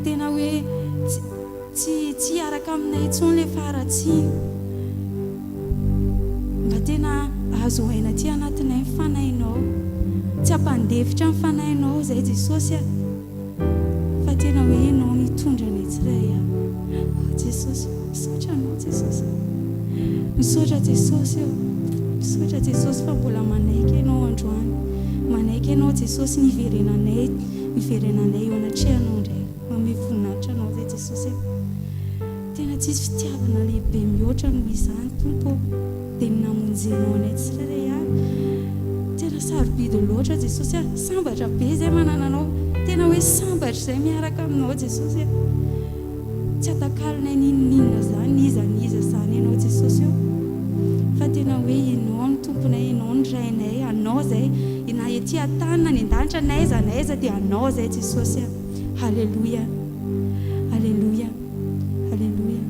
Tena hoe tsy Tsy tsy hiaraka aminay intsony ilay faharatsiana. Mba tena azo aina aty anatinay ny fanahinao. Tsy hampandefitra ny fanahinao izay Jesosy a! Fa tena hoe Ianao no hitondra anay tsirairay avy. Oh Jesosy ô, misaotra Anao Jesosy. Misaotra Jesosy ô. Misaotra Jesosy fa mbola manaiky Ianao androany. Manaiky Ianao Jesosy ny hiverenanay, hiverenanay eo anatrehanao indray. Manome voninahitra Anao ve Jesosy e? Tena tsisy fitiavana lehibe mihoatra noho izany Tompo ô, dia ny namonjenao anay tsirairay avy. Tena sarobidy loatra Jesosy a, sambatra be izay manana Anao, tena hoe sambatra izay miaraka aminao Jesosy a. Tsy atakalonay n'inon'inona izany, n'iza n'iza izany Ianao Jesosy ô. Fa tena hoe Ianao no Tomponay, Ianao no Rainay, Anao izay, na ety an-tany na any an-danitra, n'aiza n'aiza dia Anao izay Jesosy a. Haleloia Haleloia Haleloia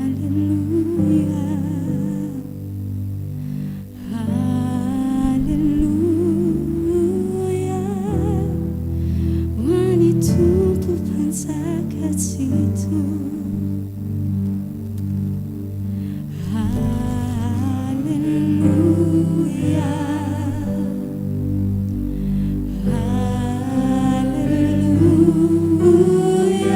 Haleloia Haleloia Ho an'i Tompo Mpanjaka Tsitoha Haleloia Haleloia.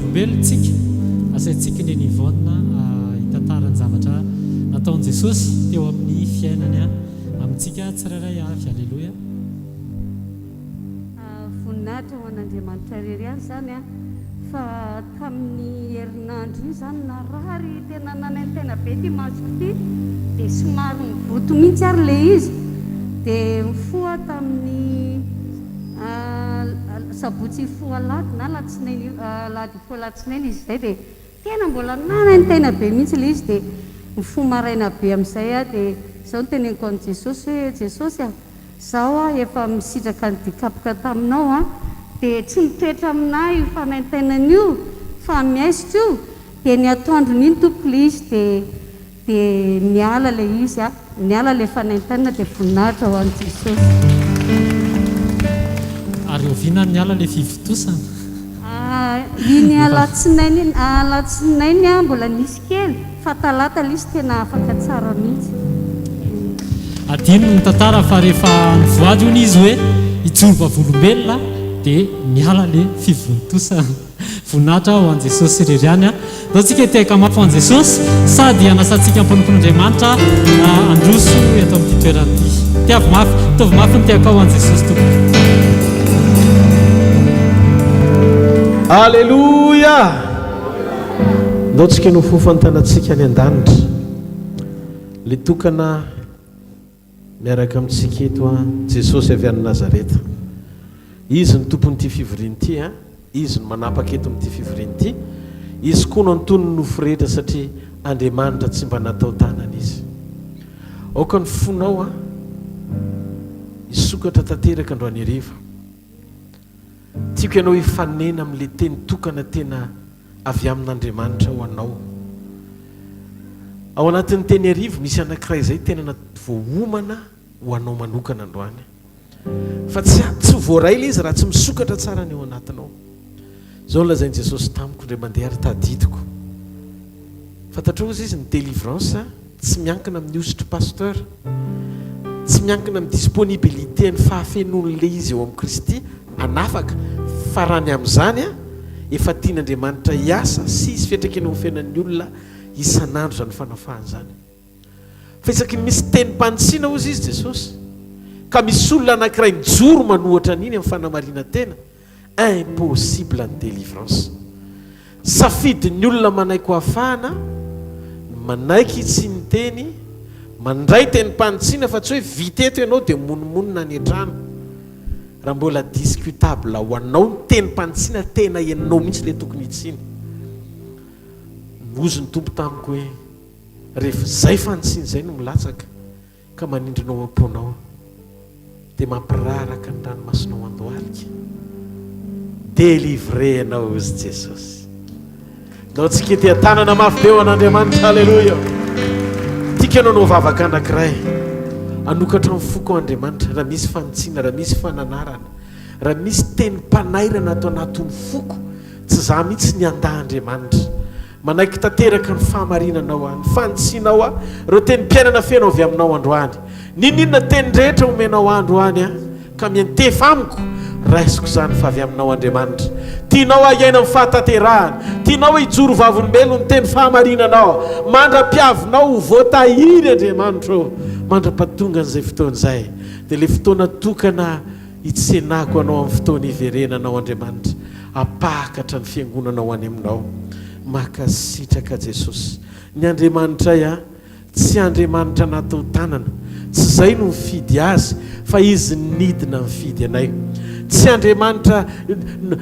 vavolombelona isika. Asaintsika i Neny Yvonne hitantara ny zavatra nataon'i Jesosy teo amin'ny fiainany amintsika tsirairay avy. Aleloia. Voninahitra ho an'Andriamanitra irery ihany izany an! Fa tamin'ny herinandro iny izany narary tena nanaintaina be ity masoko ity dia somary nivoto mihitsy ary ilay izy dia nifoha tamin'ny sabotsy hifoha alahady na alatsinainy alahady hifoha alatsinainy izy izay dia tena mbola nanaintaina be mihitsy ilay izy dia nifoha maraina be amin'izay aho dia izao no teneniko an'i Jesosy hoe Jesosy a! Zaho aho efa misitraka ny dikapoka taminao an, dia tsy mitoetra aminà io fanaintainana io fa miaisotra io, dia ny atoandron'iny tompoko ilay izy dia dia niala ilay izy an, niala ilay fanaintainana dia voninahitra ho an'i Jesosy. Ary oviana niala ilay fivontosana? Iny alatsinainy iny, alatsinainy aho mbola nisy kely fa talata ilay izy tena afaka tsara mihitsy. Adino ny tantara fa rehefa nivoady hono izy hoe hijoro vavolombelona dia niala le fivontosana. Voninahitra ho an'i Jesosy irery ihany a. Ndao tsika hitehaka mafy ho an'i Jesosy sady hanasantsika mpanompon'Andriamanitra handroso eto amin'ity toerana ity. Tiavo mafy, ataovy mafy ny tehakao ho an'i Jesosy tompoko. Aleloia! Ndao tsika no fofantanantsika any an-danitra. Le tokana miaraka amintsika eto an, Jesosy avy any Nazareta. Izy no tompon'ity fivoriana ity an, Izy no manapaka eto amin'ity fivoriana ity, Izy koa no anton'ny nofo rehetra satria Andriamanitra tsy mba natao tanana Izy. Aoka ny fonao an, hisokatra tanteraka androany hariva. Tiako ianao hifanena amin'ilay teny tokana tena avy amin'Andriamanitra ho anao. Ao anatin'ny teny arivo misy anankiray izay tena voaomana ho anao manokana androany. Fa tsy tsy ho voaray ilay izy raha tsy misokatra tsara ny ao anatinao. Izao no lazain'i Jesosy tamiko indray mandeha ary tadidiko. Fantatrao ozy izy ny délivrance tsy miankina amin'ny hosotry pasteur, tsy miankina amin'ny disponibilité ny fahafenoan'ilay izy eo amin'i Kristy hanafaka fa raha ny amin'izany efa tian'Andriamanitra hiasa sy hisy fiantraikany eo amin'ny fiainan'ny olona isan'andro izany fanafahana izany. Fa isaky ny misy tenim-panitsiana hozy izy Jesosy ka misy olona anankiray mijoro manohatra an'iny amin'ny fanamarinan-tena, impossible ny délivrance. Safidin'ny olona manaiky ho afahana ny manaiky tsy miteny, mandray tenim-panitsiana fa tsy hoe vita eto ianao dia monomonona any an-trano. Raha mbola discutable ho anao ny tenim-panitsiana tena ianao mihitsy ilay tokony hitsiny. Nohozy ny Tompo tamiko hoe rehefa izay fanitsiana izay no milatsaka ka manindrona ao am-ponao dia mampiraraka ny ranomasonao andohalika. Délivré ianao hozy Jesosy. Ndao tsika hitia-tanana mafy be ho an'Andriamanitra. Aleloia. Tiako ianao hanao vavaka anankiray. Hanokatra ny foko Andriamanitra raha misy fanitsiana, raha misy fananarana, raha misy tenim-panairana ato anatin'ny foko, tsy za mihitsy ny handà Andriamanitra. Manaiky tanteraka ny fahamarinanao aho, ny fanitsianao aho, ireo tenim-piainana feno avy aminao androany. N'inon'inona teny rehetra omenao ahy androany aho, ka miantefa amiko, raisiko izany fa avy aminao Andriamanitra. Tianao aho hiaina amin'ny fahatanterahana. Tianao aho hijoro vavolombelon'ny teny fahamarinanao. Mandra-piavinao ho voatahiry Andriamanitra ô, mandra-pahatongan'izay fotoana izay. Dia ilay fotoana tokana hitsenako anao amin'ny fotoana hiverenanao Andriamanitra. Hampakatra ny fiangonanao any aminao. Makasitraka Jesosy. Ny Andriamanitray a, tsy Andriamanitra natao tanana. Tsy izay no nifidy azy fa izy nidina nifidy anay. Tsy Andriamanitra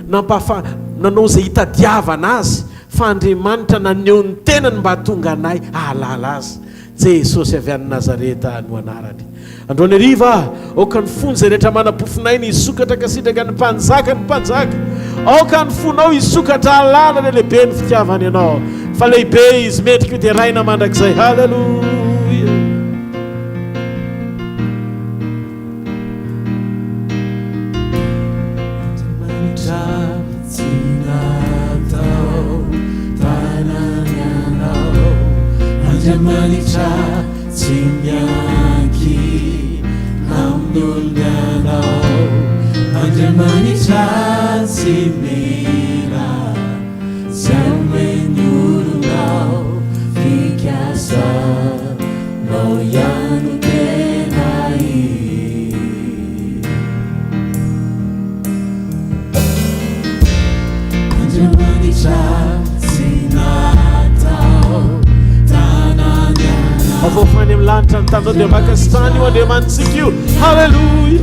nampafa nanao izay hitadiavana azy fa Andriamanitra naneho ny tenany mba hahatonga anay hahalala azy. Jesosy avy any Nazareta no anarany. Androany hariva, aoka ny fon'izay rehetra manam-pofon'aina hisokatra ka sitraka ny Mpanjaka ny mpanjaka. Aoka ny fonao hisokatra hahalala ny halehiben'ny fitiavany anao. Fa lehibe Izy, mendrika hoderaina mandrakizay. Haleloia! Andriamanitra tsy natao tanany anao Andriamanitra tsy miankina amin'olona ianao Andriamanitra tsy mila. Afoafo any amin'ny lanitra ny tananao dia mankasitrahana io Andriamanitsika io. Haleloia.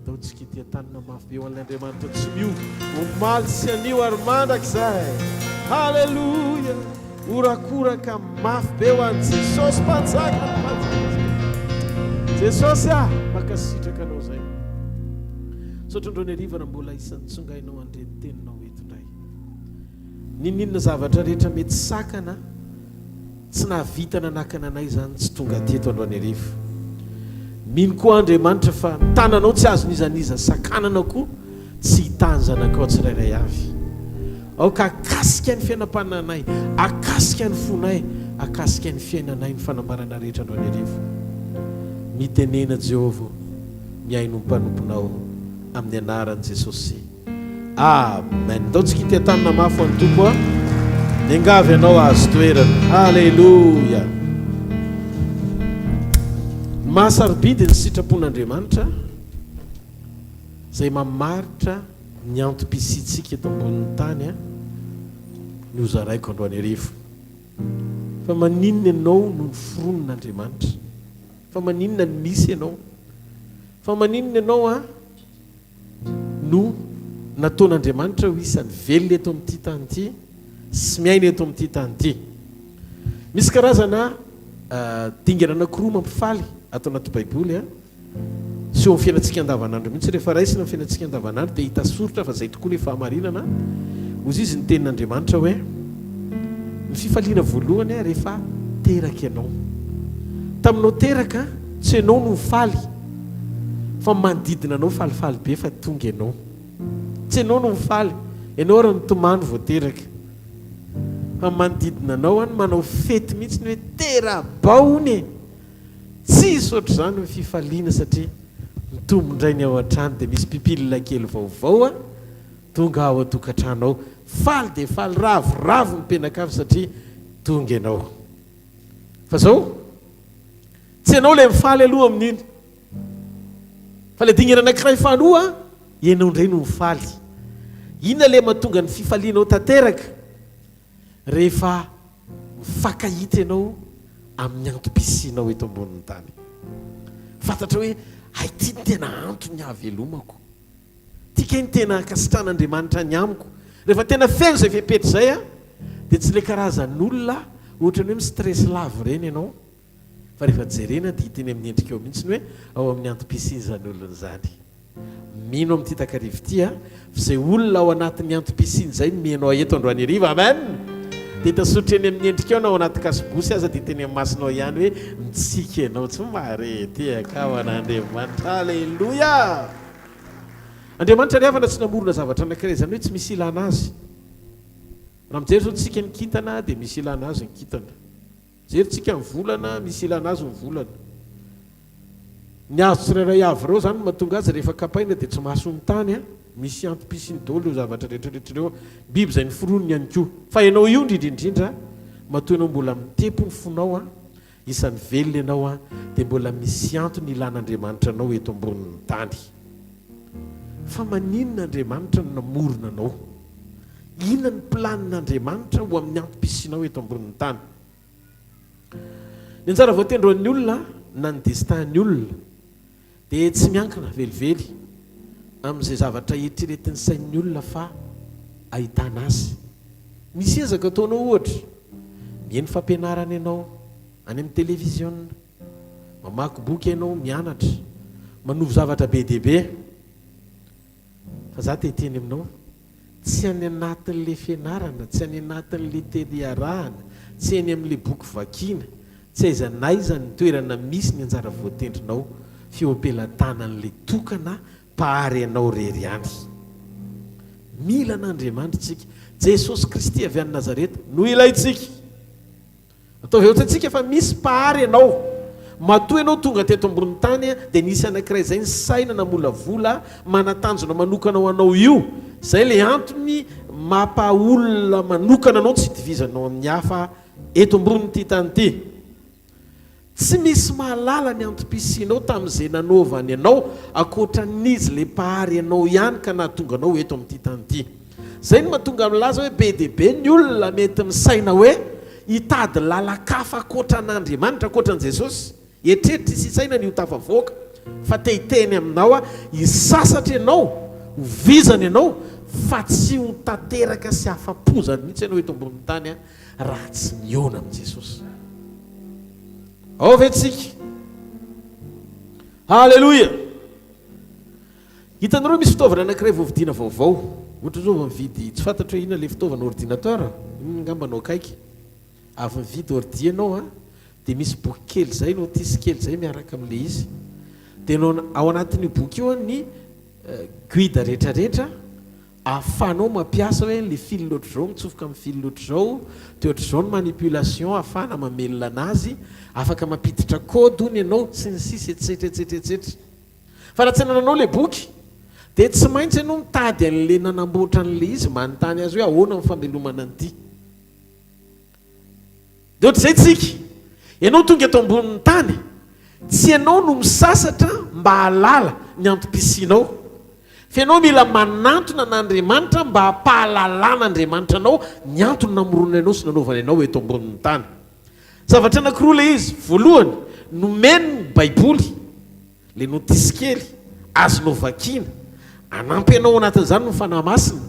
Ndao tsika hitia tanana mafy be ho an'ilay Andriamanitra tsy miova, omaly sy anio ary mandrakizay. Haleloia! Horakoraka mafy be ho an'i Jesosy Mpanjaka ny mpanjaka. Jesosy ah, mankasitraka anao izay. Misaotra androany hariva raha mbola isan'ny tsongainao handre ny teninao eto indray. N'inon'inona zavatra rehetra mety sakana Tsy nahavita nanakana anay izany tsy tonga teto androany hariva. Mino koa aho Andriamanitra fa ny tananao tsy azon'iza n'iza sakanana koa tsy hitaha ny zanakao tsirairay avy. Aoka hakasika ny fiainam-pananay, hakasika ny fonay, hakasika ny fiainanay ny fanambarana rehetra androany hariva. Mitenena Jehovah ô, mihaino ny mpanomponao amin'ny anaran'i Jesosy. Amen. Ndao tsika hiteha-tanana mafy ho an'ny Tompo a. Miangavy anao hahazo toerana. Haleloia. Mahasarobidy ny sitrapon'Andriamanitra. Izay mamaritra ny antom-pisiantsika eto ambonin'ny tany no hozaraiko androany hariva. Fa maninona ianao no noforonin'Andriamanitra? Fa maninona no misy ianao? Fa maninona ianao an no nataon'Andriamanitra ho isan'ny velona eto amin'ity tany ity sy miaina eto amin'ity tany ity? Misy karazana dingana anankiroa mampifaly ato anaty Baiboly an. Sy eo amin'ny fiainantsika andavanandro mihitsy. Rehefa raisina ny fiainantsika andavanandro dia hita soritra fa izay tokoa ilay fahamarinana. Hozy izy ny tenin'Andriamanitra hoe, Ny fifaliana voalohany rehefa teraka ianao. Taminao teraka, tsy ianao no mifaly fa ny manodidina anao falifaly be fa tonga ianao. Tsy ianao no mifaly, ianao ary mitomany vao teraka. Fa ny manodidina anao any manao fety mihitsy ny hoe tera-bao hono e! Tsisy ohatr'izany ny fifaliana satria mitombo indray ny ao an-trano dia misy pipila kely vaovao tonga ao an-tokantrano ao. Faly dia faly, ravoravo ny mpianakavy satria tonga ianao. Fa zao, tsy ianao ilay mifaly aloha amin'iny. Fa ilay dingana anankiray faharoa, ianao indray no mifaly. Inona ilay mahatonga ny fifalianao tanteraka? Rehefa mifankahita ianao amin'ny antom-pisianao eto ambonin'ny tany. Fantatrao hoe, hay ity no tena antony hahavelomako. Ity kay no tena ankasitrahan'Andriamanitra ny amiko. Rehefa tena feno izay fepetra izay dia tsy ilay karazan'olona ohatran'ny hoe mi-stress lava ireny ianao. Fa rehefa jerena dia hita eny amin'ny endrikao mihitsy ny hoe ao amin'ny antom-pisian'izany olona izany. Mino amin'ity takariva ity aho fa izay olona ao anatin'ny antom-pisiany izay no mino ahy eto androany hariva. Amen! Dia hita soritra eny amin'ny endrikao na ao anaty kasibosy aza dia hita eny amin'ny masonao ihany hoe mitsiky ianao. Tsy mahare tehaka ho an'Andriamanitra. Aleloia! Andriamanitra ry havana tsy namorona zavatra anankiray izany hoe tsy misy ilana azy. Raha mijery izao tsika ny kintana dia misy ilana azy ny kintana. Jerintsika ny volana, misy ilana azy ny volana. Ny hazo tsirairay avy ireo izany no mahatonga azy rehefa kapaina dia tsy mahasoa ny tany an! Misy antom-pisiany daholo ireo zavatra rehetra rehetra ireo, biby izay noforoniny ihany koa. Fa ianao io indrindra indrindra, matoa ianao mbola mitepo ny fonao an, isan'ny velona ianao an, dia mbola misy antony ilan'Andriamanitra anao eto ambonin'ny tany. Fa maninona Andriamanitra no namorona anao? Inona ny planin'Andriamanitra ho amin'ny antom-pisianao eto ambonin'ny tany? Ny anjara voatendron'ny olona na ny destin-n'ny olona dia tsy miankina velively amin'izay zavatra eritreretin'ny sain'ny olona fa ahitana azy. Misy ezaka ataonao ohatra, mihaino fampianarana ianao any amin'ny televiziona, mamaky boky ianao, mianatra, manovo zavatra be dia be. Fa za te hiteny aminao, tsy any anatin'le fianarana, tsy any anatin'le tele iarahana, tsy eny amin'le boky vakiana, tsy aiza n'aiza ny toerana misy ny anjara voatendrinao f'eo am-pelatanan'le tokana Mpahary anao rery ihany. Mila an'Andriamanitra isika. Jesosy Kristy avy any Nazareta no ilaintsika. Ataovy ao an-tsaintsika fa misy Mpahary ianao. Matoa ianao tonga teto ambonin'ny tany dia nisy anankiray izay nisaina namolavola manan-tanjona manokana ho anao io. Izay ilay antony maha olona manokana anao tsy itovizanao amin'ny hafa eto ambonin'ity tany ity. Tsy misy mahalala ny antom-pisianao tamin'izay nanaovany anao ankoatra an'Izy ilay Mpahary anao ihany ka nahatonga anao eto amin'ity tany ity. Izay no mahatonga milaza hoe be dia be ny olona mety misaina hoe hitady lalan-kafa ankoatra an'Andriamanitra, ankoatra an'i Jesosy. Eritreritra sy saina ny ho tafavoaka fa te hiteny aminao aho, hisasatra ianao, ho vizana ianao fa tsy ho tanteraka sy afa-po izany mihitsy ianao eto ambonin'ny tany raha tsy mihaona amin'i Jesosy. Ao ve tsika? Haleloia! Hitanareo misy fitaovana anankiray vao vidiana vaovao. Ohatra zao vao mividy, tsy fantatro hoe inona ilay fitaovana ordinateur, inona angamba no akaiky. Avy mividy ordi ianao an, dia misy boky kely izay, notice kely izay miaraka amin'ilay izy. Dia ao anatin'io boky io an ny guide rehetrarehetra ahafahanao mampiasa hoe le fil ohatr'izao mitsofoka amin'ny fil ohatr'izao, dia ohatr'izao ny manipulation ahafahana mamelona anazy, afaka mampiditra code hono ianao, sy ny sisa etsetra etsetra etsetra. Fa raha tsy anananao le boky dia tsy maintsy ianao mitady an'le nanamboatra an'le izy manontany azy hoe ahoana ny famelomana an'ity. Dia ohatr'izay tsika. Ianao tonga eto ambonin'ny tany, tsy ianao no misasatra mba hahalala ny antom-pisianao. Fa ianao mila manantona an'Andriamanitra mba hampahalalan'Andriamanitra anao ny antony namoronany anao sy nanaovany anao eto ambonin'ny tany. Zavatra anankiroa ilay izy. Voalohany, nomeny ny Baiboly, ilay notisy kely, azonao vakiana. Hanampy anao ao anatin'izany ny Fanahy Masina,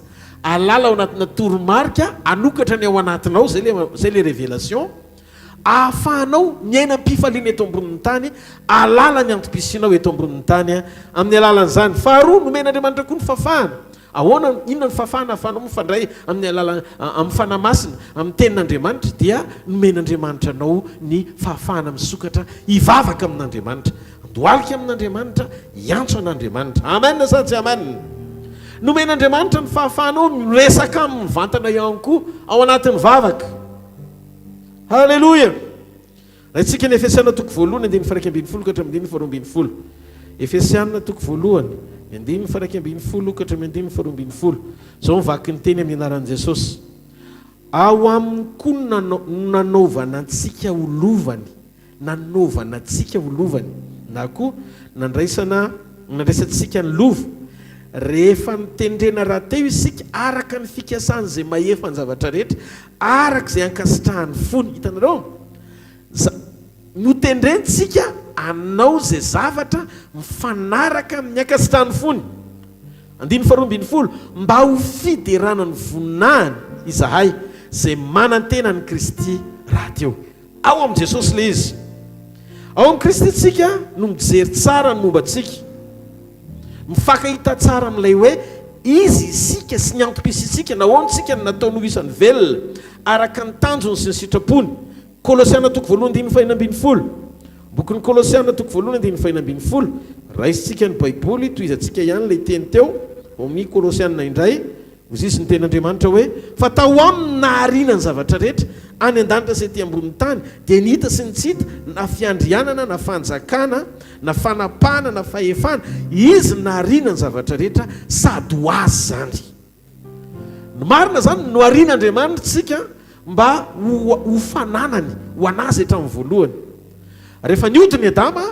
hahalala ao anatina toromarika, hanokatra ny ao anatinao, izay ilay, izay ilay révélation. Ahafahanao miaina am-pifaliana eto ambonin'ny tany, hahalala ny antom-pisianao eto ambonin'ny tany amin'ny alalan'izany. Faharoa, nomen'Andriamanitra koa ny fahafahana. Ahoana, inona ny fahafahana ahafahanao mifandray amin'ny alalan, amin'ny Fanahy Masina, amin'ny Tenin'Andriamanitra? Dia nomen'Andriamanitra anao ny fahafahana misokatra hivavaka amin'Andriamanitra, handohalika amin'Andriamanitra, hiantso an'Andriamanitra. Amen sa tsy amen? Nomen'Andriamanitra ny fahafahanao miresaka aminy mivantana ihany koa ao anatin'ny vavaka. Haleloia! Raintsika ny Efesiana toko voalohany andininy faha 11 ka hatramin'ny andininy faha 12. Efesiana toko voalohany, ny andininy faha 11 ka hatramin'ny andininy faha 12. Izao ny vaky ny teny amin'ny anaran'i Jesosy. Ao aminy koa no nanaovana antsika ho lovany. nanaovana antsika ho lovany, na koa nandraisana nandraisantsika ny lova, rehefa notendrena rahateo isika araka ny fikasan'izay mahefa ny zavatra rehetra, araka izay ankasitrahan'ny fony. Hitanareo? Za, notendrentsika hanao izay zavatra mifanaraka amin'ny ankasitrahan'ny fony. Andininy faharoa 12, Mba ho fiderana ny voninahiny izahay, izay manantena an'i Kristy rahateo. Ao amin'i Jesosy ilay izy. Ao amin'i Kristy isika no mijery tsara ny momba antsika. Mifankahita tsara amin'ilay hoe Izy isika sy ny antom-pisiantsika, nahoana isika no nataony ho isan'ny velona, araka ny tanjony sy ny sitrapony. Kolosiana toko voalohany andininy fahenina 16. Bokin'ny Kolosiana toko voalohany andininy fahenina 16. Raisintsika ny Baiboly, tohizantsika ihany ilay teny teo, ao amin'ny Kolosiana indray. Hoy izy ny tenin'Andriamanitra hoe, Fa tao aminy no nahariana ny zavatra rehetra, any an-danitra sy ety ambonin'ny tany, dia ny hita sy ny tsy hita, na fiandrianana, na fanjakana, na fanapahana, na fahefana, Izy no nahariana ny zavatra rehetra, sady ho Azy izany. Ny marina izany, noharian'Andriamanitra isika mba ho ho fananany, ho an'Azy hatramin'ny voalohany. Rehefa niodina i Adama,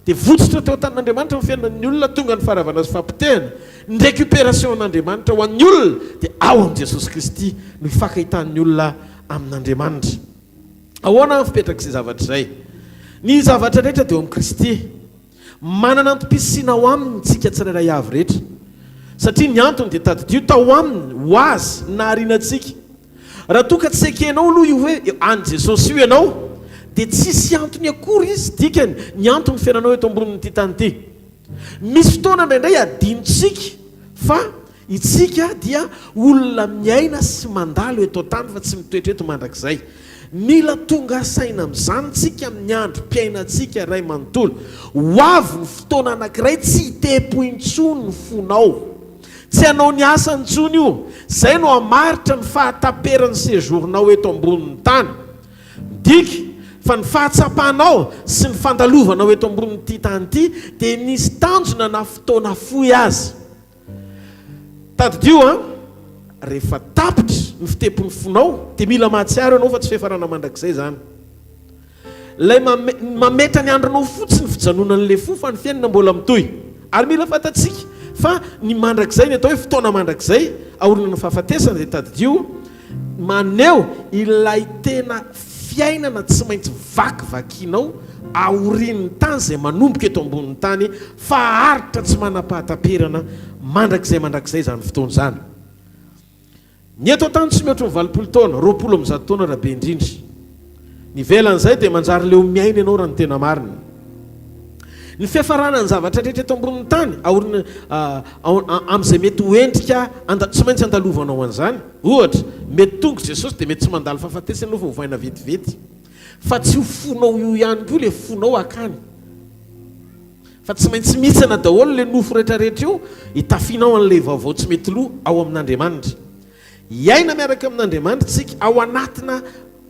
Dia votsotra teo an-tanin'Andriamanitra ny fiainan'ny olona, tonga ny faharavana sy fahapotehana. Ny récupération an'Andriamanitra ho an'ny olona dia ao amin'i Jesosy Kristy no hifankahitan'ny olona amin'Andriamanitra. Ahoana ny fipetrak'izay zavatra izay? Ny zavatra rehetra dia ao amin'i Kristy. Manana antom-pisiana ao Aminy isika tsirairay avy rehetra. Satria ny antony dia tadidio, tao Aminy, ho Azy, ny nahariana antsika. Raha toa ka tsy ekenao aloha io hoe an'i Jesosy io ianao dia tsisy antony akory izy, dikany, ny anton'ny fiainanao eto ambonin'ity tany ity. Misy fotoana indraindray adinontsika fa itsika dia olona miaina sy mandalo eto an-tany fa tsy mitoetra eto mandrakizay. Mila tonga saina amin'izany tsika amin'ny androm-piainantsika iray manontolo. Ho avy ny fotoana anankiray tsy hitepo intsony ny fonao. Tsy hanao ny asany intsony io. Izay no hamaritra ny fahataperan'ny séjour-nao eto ambonin'ny tany. Midika fa ny fahatsapanao sy ny fandalovanao eto ambonin'ity tany ity dia nisy tanjona na fotoana fohy aza. Tadidio an, rehefa tapitra ny fitepon'ny fonao dia mila mahatsiaro ianao fa tsy fiafarana mandrakizay izany. Ilay mametra ny andronao fotsiny fijanonan'ilay fo fa ny fiainana mbola mitohy. Ary mila fantatsika fa ny mandrakizay, ny atao hoe fotoana mandrakizay aorian'ny fahafatesana dia tadidio maneho ilay tena fiainana tsy maintsy vakivakianao aorian'ny tany izay manomboka eto ambonin'ny tany fa haharitra tsy manam-pahataperana mandrakizay mandrakizay izany fotoana izany. Ny eto an-tany tsy mihoatra ny 80 taona, 120 taona raha be indrindra. Ny ivelan'izay dia manjary leo miaina ianao raha ny tena marina. Ny fiafarana ny zavatra rehetra eto ambonin'ny tany, aorina amin'izay mety ho endrika tsy maintsy andalovanao an'izany. Ohatra, mety tonga Jesosy dia mety tsy mandalo fahafatesana ianao fa hovaina vetivety. Fa tsy io fonao io ihany koa ilay fonao hakany. Fa tsy maintsy mihitsana daholo ilay nofo rehetrarehetra io hitafianao an'ilay vaovao tsy mety lo ao amin'Andriamanitra. Hiaina miaraka amin'Andriamanitra isika ao anatina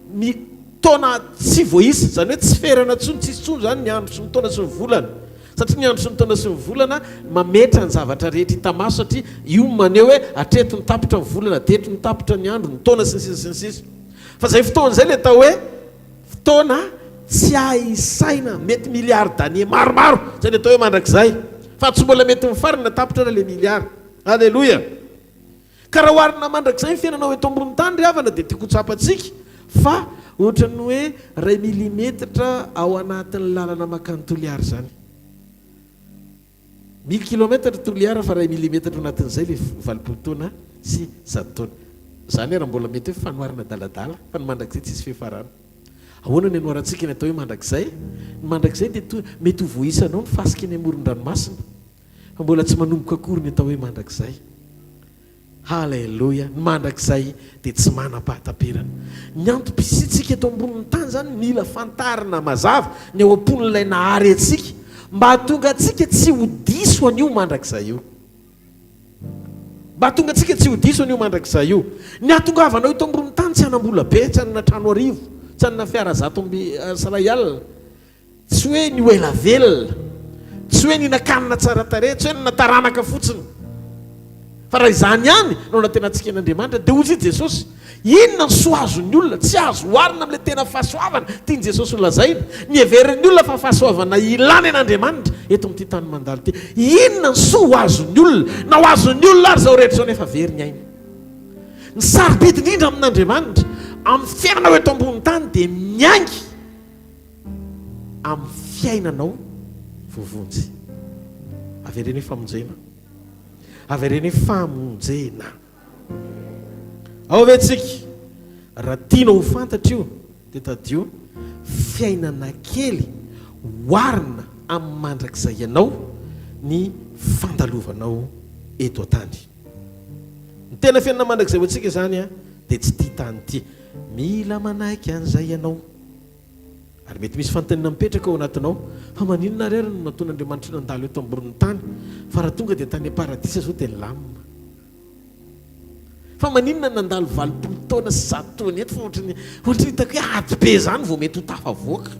ny taona tsy voaisa, izany hoe tsy ferana intsony, tsisy intsony izany ny andro sy ny taona sy ny volana. Satria ny andro sy ny taona sy ny volana mametra ny zavatra rehetra hita maso satria io no maneho hoe hatreto no tapitra ny volana, teto no tapitra ny andro, ny taona sy ny sisa sy ny sisa. Fa izay fotoana izay ilay atao hoe Fotoana tsy hay isaina, mety milliards d'années maromaro, izay ny atao hoe mandrakizay, fa tsy mbola mety mifarana tapitra ary ilay milliards. Aleloia! Ka raha oharina mandrakizay ny fiainanao eto ambony tany ry havana dia tiako ho tsapantsika fa ohatran'ny hoe iray milimetatra ao anatin'ny lalana mankany Toliara izany. Mille kilomètre Toliara fa iray milimetatra ao anatin'izay ilay 80 taona sy 100 taona. Izany ary mbola mety hoe fanoharana adaladala fa ny mandrakizay tsisy fiafarana. Ahoana ny anoharantsika ny atao hoe mandrakizay? Ny mandrakizay dia toy mety ho voaisanao ny fasika eny amoron-dranomasina. Fa mbola tsy manomboka akory ny atao hoe mandrakizay. Haleloia! Ny mandrakizay dia tsy manam-pahataperana. Ny antom-pisiantsika eto ambonin'ny tany izany mila fantarina mazava ny ao am-pon'ilay Nahary antsika mba hahatonga antsika tsy ho diso an'io mandrakizay io. Mba hahatonga antsika tsy ho diso an'io mandrakizay io. Ny hahatongavanao eto ambonin'ny tany tsy hanam-bola be, tsy hanana trano arivo, tsy hanana fiara 101. Tsy hoe ny ho ela velona, tsy hoe nihinan-kanina tsara tarehy, tsy hoe nanana taranaka fotsiny. Fa raha izany ihany no anantenantsika an'Andriamanitra, dia hoy i Jesosy, Inona ny soa azon'ny olona? Tsy azo oharina amin'ilay tena fahasoavana tian'i Jesosy holazaina. Ny heverin'ny olona fa fahasoavana ilany an'Andriamanitra eto amin'ity tany mandalo ity. Inona ny soa ho azon'ny olona? Na ho azon'ny olona ary izao rehetra izao nefa very ny ainy. Ny sarobidy indrindra amin'Andriamanitra, amin'ny fiainanao eto ambony tany dia miainga. amin'ny fiainanao voavonjy. Avereno hoe famonjena. Avereno hoe famonjena. Ao ve tsika? Raha tianao ho fantatra io dia tadidio fiainana kely oharina amin'ny mandrakizay ianao ny fandalovanao eto an-tany. Ny tena fiainana mandrakizay ho antsika izany dia tsy ity tany ity. Mila manaiky an'izay ianao. Ary mety misy fanontaniana mipetraka ao anatinao, fa maninona ary ary no nataon'Andriamanitra nandalo eto ambonin'ny tany, fa raha tonga dia tany am-paradisa izao dia nilamina? Fa maninona no nandalo 80 taona sy 100 taona eto fa ohatran'ny ohatran'ny hitako hoe ady be izany vao mety ho tafavoaka.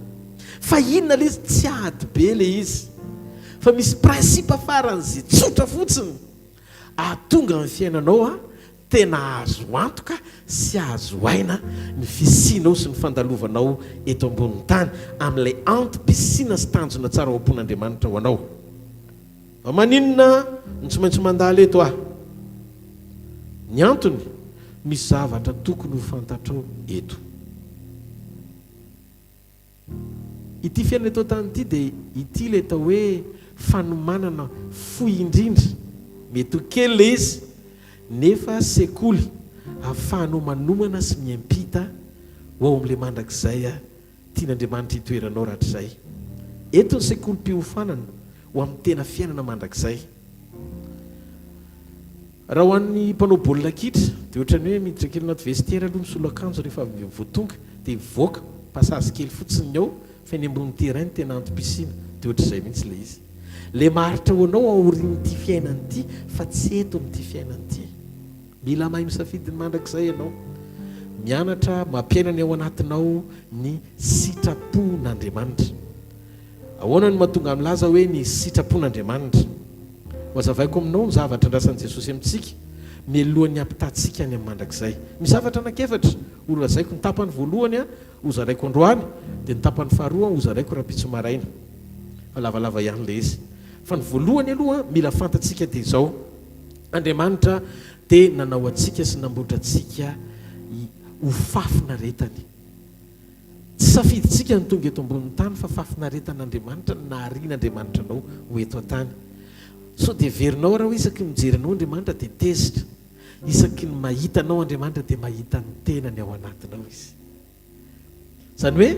Fa inona ilay izy? Tsy ady be ilay izy. Fa misy principe faran'izay tsotra fotsiny ahatonga ny fiainanao Tena azo antoka sy azo aina ny fisianao sy ny fandalovanao eto ambonin'ny tany amin'ilay antom-pisiana sy tanjona tsara ao am-pon'Andriamanitra ho anao. Fa maninona no tsy maintsy mandalo eto aho? Ny antony, misy zavatra tokony ho fantatrao eto. Ity fiainana eto an-tany ity dia ity ilay atao hoe fanomanana fohy indrindra, mety ho kely ilay izy nefa sekoly ahafahanao manomana sy miampita ho ao amin'ilay mandrakizay tian'Andriamanitra hitoeranao rahatrizay. Eto ny sekolim-piofanana ho amin'ny tena fiainana mandrakizay. Raha ho an'ny mpanao baolina kitra dia ohatran'ny hoe miditra kely anaty vestiaire aloha misolo akanjo rehefa avy vao tonga dia mivoaka, passage kely fotsiny ny ao fa eny ambony terrain no tena antom-pisiana dia ohatr'izay mihitsy ilay izy. Ilay maharitra ho anao aorian'ity fiainana ity fa tsy eto amin'ity fiainana ity. Mila mahay misafidy ny mandrakizay ianao. Mianatra mampiaina ny ao anatinao ny sitrapon'Andriamanitra. Ahoana no mahatonga ahy milaza hoe ny sitrapon'Andriamanitra? Ho hazavaiko aminao ny zavatra andrasan'i Jesosy amintsika mialohan'ny hampitantsika any amin'ny mandrakizay. Misy zavatra anankiefatra holazaiko, ny tapany voalohany hozaraiko androany, dia ny tapany faharoa hozaraiko rahampitso maraina. Fa lavalava ihany ilay izy. Fa ny voalohany aloha mila fantatsika dia izao, Andriamanitra dia nanao antsika sy namboatra antsika ho fahafinaretany. Tsy safidintsika ny tonga eto ambonin'ny tany fa fahafinaretan'Andriamanitra no naharian'Andriamanitra anao ho eto an-tany. Sao dia heverinao ary hoe isaky ny mijery anao Andriamanitra dia tezitra. Isaky ny mahita anao Andriamanitra dia mahita ny tenany ao anatinao Izy. Izany hoe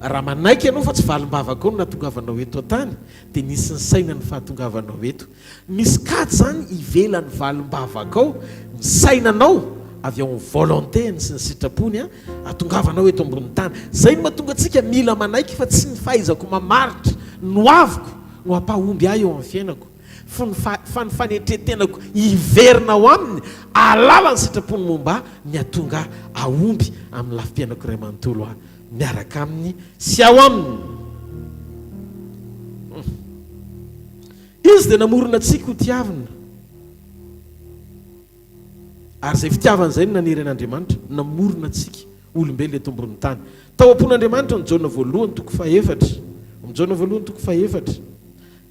raha manaiky ianao fa tsy valim-bavakao no nahatongavanao eto an-tany dia nisy nisaina ny fahatongavanao eto. Misy kajy izany ivelan'ny valim-bavakao, ny sainanao avy ao amin'ny volonté-ny sy ny sitrapony hahatongavanao eto ambonin'ny tany. Izay no mahatonga antsika mila manaiky fa tsy ny fahaizako mamaritra ny hoaviko no hampahomby ahy eo amin'ny fiainako, fa ny fa ny fanetren-tenako hiverina ao aminy hahalala ny sitrapony momba ahy ny hahatonga ahy hahomby amin'ny lafim-piainako iray manontolo aho miaraka aminy sy ao aminy. Izy dia namorona antsika ho tiavina. Ary izay fitiavana izay no nanery an'Andriamanitra namorona antsika olombelona eto ambonin'ny tany. Tao am-pon'Andriamanitra ny Jaona voalohany toko fahefatra. Amin'ny Jaona voalohany toko fahefatra.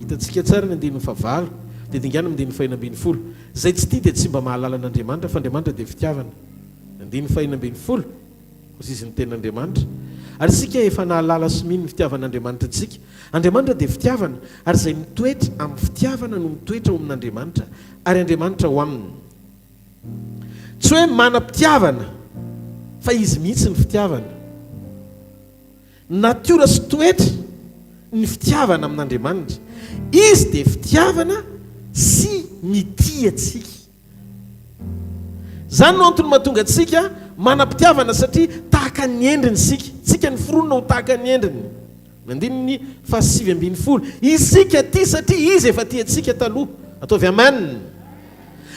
Hitantsika tsara ny andininy fahavalo. Dia dingano amin'ny andininy fahenina 12. Izay tsy tia dia tsy mba mahalala an'Andriamanitra, fa Andriamanitra dia fitiavana. Andininy fahenina 12. Hoy izy ny tenin'Andriamanitra. Ary isika efa nahalala sy mino ny fitiavan'Andriamanitra antsika. Andriamanitra dia fitiavana, ary izay mitoetra amin'ny fitiavana no mitoetra ao amin'Andriamanitra, ary Andriamanitra ao aminy. Tsy hoe manam-pitiavana, fa Izy mihitsy ny fitiavana. Natiora sy toetra ny fitiavana amin'Andriamanitra. Izy dia fitiavana sy mitia antsika. Izany no antony mahatonga antsika manam-pitiavana satria tahaka ny endriny isika. Isika noforonina ho tahaka ny endriny. Ny andininy faha 19. Isika tia satria Izy efa tia antsika taloha. Ataovy Amen.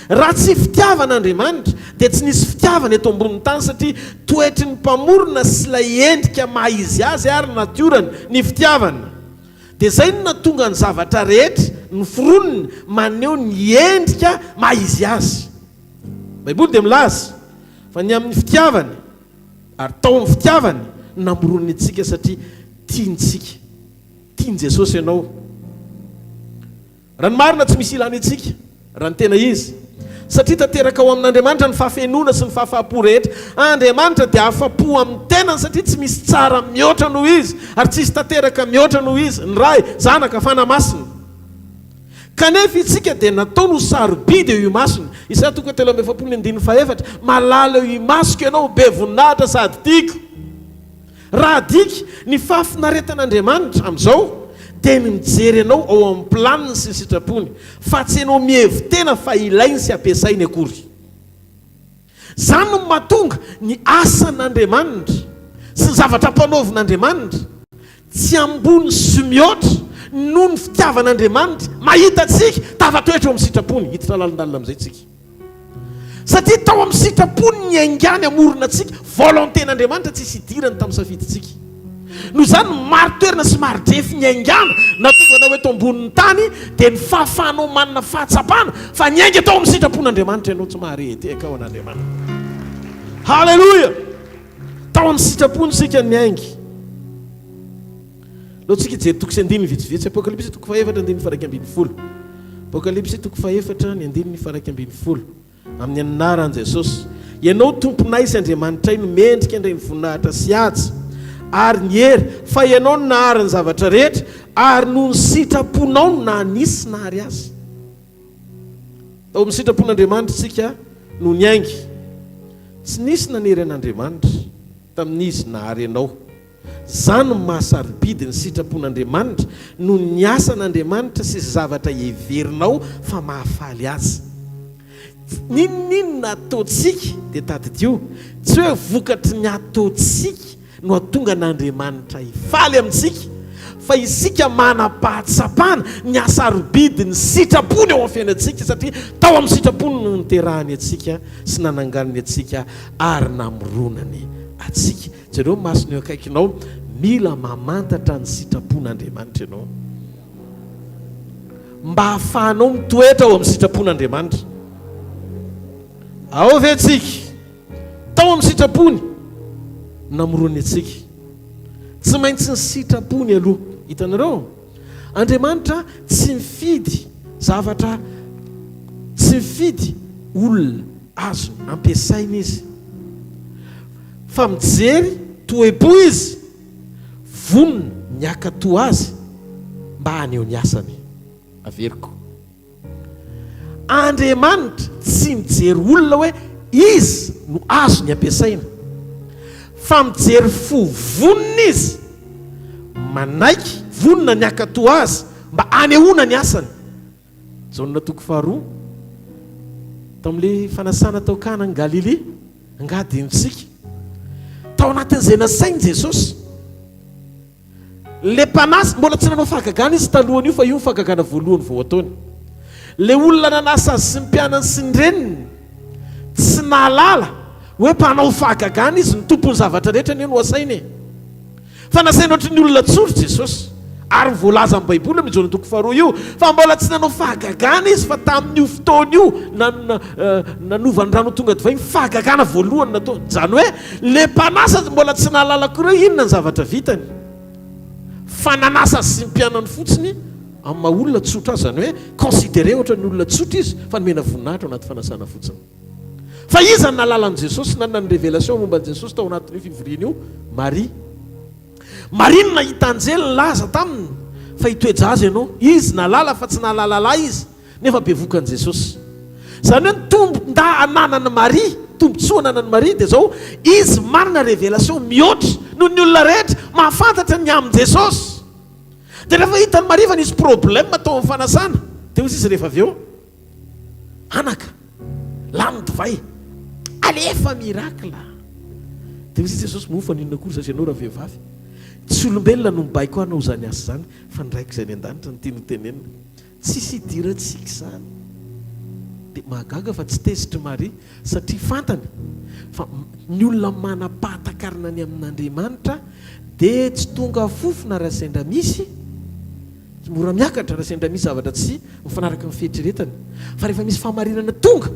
Raha tsy fitiavana Andriamanitra dia tsy nisy fitiavana eto ambonin'ny tany satria toetry ny Mpamorona sy ilay endrika maha izy azy ary natiorany ny fitiavana. Dia izay no nahatonga ny zavatra rehetra noforoniny maneho ny endrika maha izy azy. Ny Baiboly dia milaza fa ny amin'ny fitiavany, ary tao amin'ny fitiavany no namoroniny antsika satria tiany isika. Tian'i Jesosy ianao. Raha ny marina tsy misy ilany antsika, raha ny tena izy. Satria tanteraka ao amin'Andriamanitra ny fahafenoana sy ny fahafahampo rehetra. Andriamanitra dia afa-po amin'ny tenany satria tsy misy tsara mihoatra noho Izy, ary tsisy tanteraka mihoatra noho Izy, ny Ray, Zanaka, Fanahy Masina. Kanefa isika dia nataony ho sarobidy eo imasony. Isaia toko 43 ny andininy fahefatra, Malala eo imasoko ianao, be voninahitra sady tiako. Raha adika, ny fahafinaretan'Andriamanitra amin'izao dia ny mijery anao ao amin'ny planiny sy ny sitrapony, fa tsy ianao mihevi-tena fa ilainy sy ampiasainy akory. Izany no mahatonga ny asan'Andriamanitra sy ny zavatra ampanaovin'Andriamanitra tsy ambony sy mihoatra noho ny fitiavan'Andriamanitra mahita antsika tafatoetra eo amin'ny sitrapony. Hiditra lalindalina amin'izay tsika. Satria tao amin'ny sitrapony ny niaingàny hamorona antsika, volonté-n'Andriamanitra tsisy idirany tamin'ny safidintsika. Noho izany, ny mari-toerana sy mari-drefy niaingàna nahatonga anao eto ambonin'ny tany dia ny fahafahanao manana fahatsapana fa niainga tao amin'ny sitrapon'Andriamanitra ianao, tsy mahare tehaka ho an'Andriamanitra. Haleloia! Tao amin'ny sitrapony isika niainga. Aleo tsika hijery toko sy andininy vitsivitsy. Apokalypsy toko fahefatra andininy faha-11. Apokalypsy toko fahefatra ny andininy faha-11. Amin'ny anaran'i Jesosy. Ianao Tomponay sy Andriamanitray no mendrika indray ny voninahitra sy haja ary ny hery, fa Ianao no nahary ny zavatra rehetra, ary noho ny sitraponao no nahanisy sy nahary azy. Tao amin'ny sitrapon'Andriamanitra isika no niainga. Tsy nisy nanery an'Andriamanitra tamin'Izy nahary anao. Izany no maha sarobidy ny sitrapon'Andriamanitra noho ny asan'Andriamanitra sy izay zavatra heverinao fa mahafaly Azy. N'inon'inona ataontsika dia tadidio, tsy hoe vokatry ny ataontsika no hahatonga an'Andriamanitra hifaly amintsika, fa isika manam-pahatsapana ny hasarobidin'ny sitrapony eo amin'ny fiainantsika satria tao amin'ny sitrapony no niterahany antsika sy nananganany antsika ary namoronany antsika. Jereo ny masony eo akaikinao, mila mamantatra ny sitrapon'Andriamanitra ianao. Mba hahafahanao mitoetra ao amin'ny sitrapon'Andriamanitra. Ao ve tsika? Tao amin'ny sitrapony namoron'ny antsika. Tsy maintsy ny sitrapony aloha. Hitanareo? Andriamanitra tsy mifidy zavatra, tsy mifidy olona azony ampiasaina izy. Fa mijery toe-po izy, vonona ny hankatò azy mba haneho ny asany. Averiko. Andriamanitra tsy mijery olona hoe iza no azony ampiasaina, fa mijery fo vonona izy, manaiky, vonona ny hankatò azy mba hanehoana ny asany. Jaona toko faharoa, tamin'ilay fanasana tao Kana any Galilia, angaha adinontsika? Tao anatin'izay nasain'i Jesosy, ilay mpanasa, mbola tsy nanao fahagagana izy talohan'io fa io ny fahagagana voalohany vao ataony. Ilay olona nanasa azy sy ny mpianany sy ny reniny, tsy nahalala hoe mpanao fahagagana izy, ny tompon'ny zavatra rehetra anie no asainy e. Fa nasaina ohatry ny olona tsotra Jesosy. Ary voalaza amin'ny Baiboly amin'io Jaona toko faharoa io fa mbola tsy nanao fahagagana izy fa tamin'io fotoana io nanova ny rano ho tonga divay ny fahagagana voalohany nataony. Izany hoe ilay mpanasa mbola tsy nahalala akory hoe inona ny zavatra vitany fa nanasa azy sy ny mpianany fotsiny. Amin'ny maha olona tsotra azy, izany hoe considéré ohatran'ny olona tsotra izy fa nomena voninahitra ao anaty fanasana fotsiny. Fa iza no nahalala an'i Jesosy, nanana ny révélation momba an'i Jesosy tao anatin'io fivoriana io? Maria. Maria no nahita anjely nilaza taminy fa hitoe-jaza ianao. Izy nahalala fa tsy nahalala lahy izy nefa bevohoka an'i Jesosy. Izany hoe ny tombon-dahy ananan'i Maria, tombontsoa ananan'i Maria dia izao, izy manana révélation mihoatra noho ny olona rehetra, mahafantatra ny amin'i Jesosy. Dia rehefa hitan'i Maria fa nisy problème tao amin'ny fanasana, dia hoy izy rehefa avy eo, Anaka, lany ny divay, alefa miracle. Dia hoy Jesosy, moa fa n'inona akory zaza ianao ravehivavy? Tsy olombelona no mibaiko ahy hanao izany asa izany, fa ny Raiko izay any an-danitra no tiany hotenenina. Tsisy idirantsika izany. Dia mahagaga fa tsy tezitra i Maria, satria fantany fa ny olona manam-pahatakarana ny amin'Andriamanitra dia tsy tonga fofona raha sendra misy, tsy mora miakatra raha sendra misy zavatra tsy mifanaraka amin'ny fieritreretany. Fa rehefa misy fahamarinana tonga,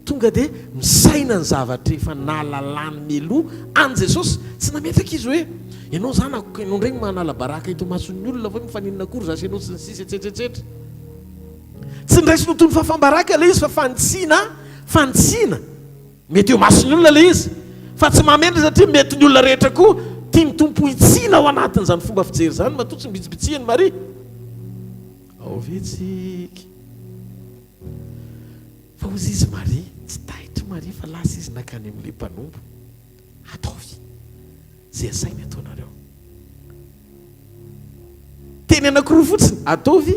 tonga dia misaina ny zavatra efa nahalalany mialoha an'i Jesosy. Tsy nametraka izy hoe, Ianao zanako, ianao indray no manala baraka eto imason'ny olona fa hoe mifaninona akory za sy ianao sy ny sisa etsetra etsetra. Tsy noraisiny ho toy ny fahafaham-baraka ilay izy fa fanitsiana, fanitsiana. Mety eo imason'ny olona ilay izy fa tsy mahamenatra satria mety ny olona rehetra koa tian'ny Tompo hitsiana ao anatin'izany fomba fijery izany matoa tsy mibitsibitsihan'i Maria. Ao ve tsika? Fa hozy izy Maria, tsy taitry Maria fa lasa izy nankany amin'ilay mpanompo. Ataovy izay asainy ataonareo. Teny anankiroa fotsiny, ataovy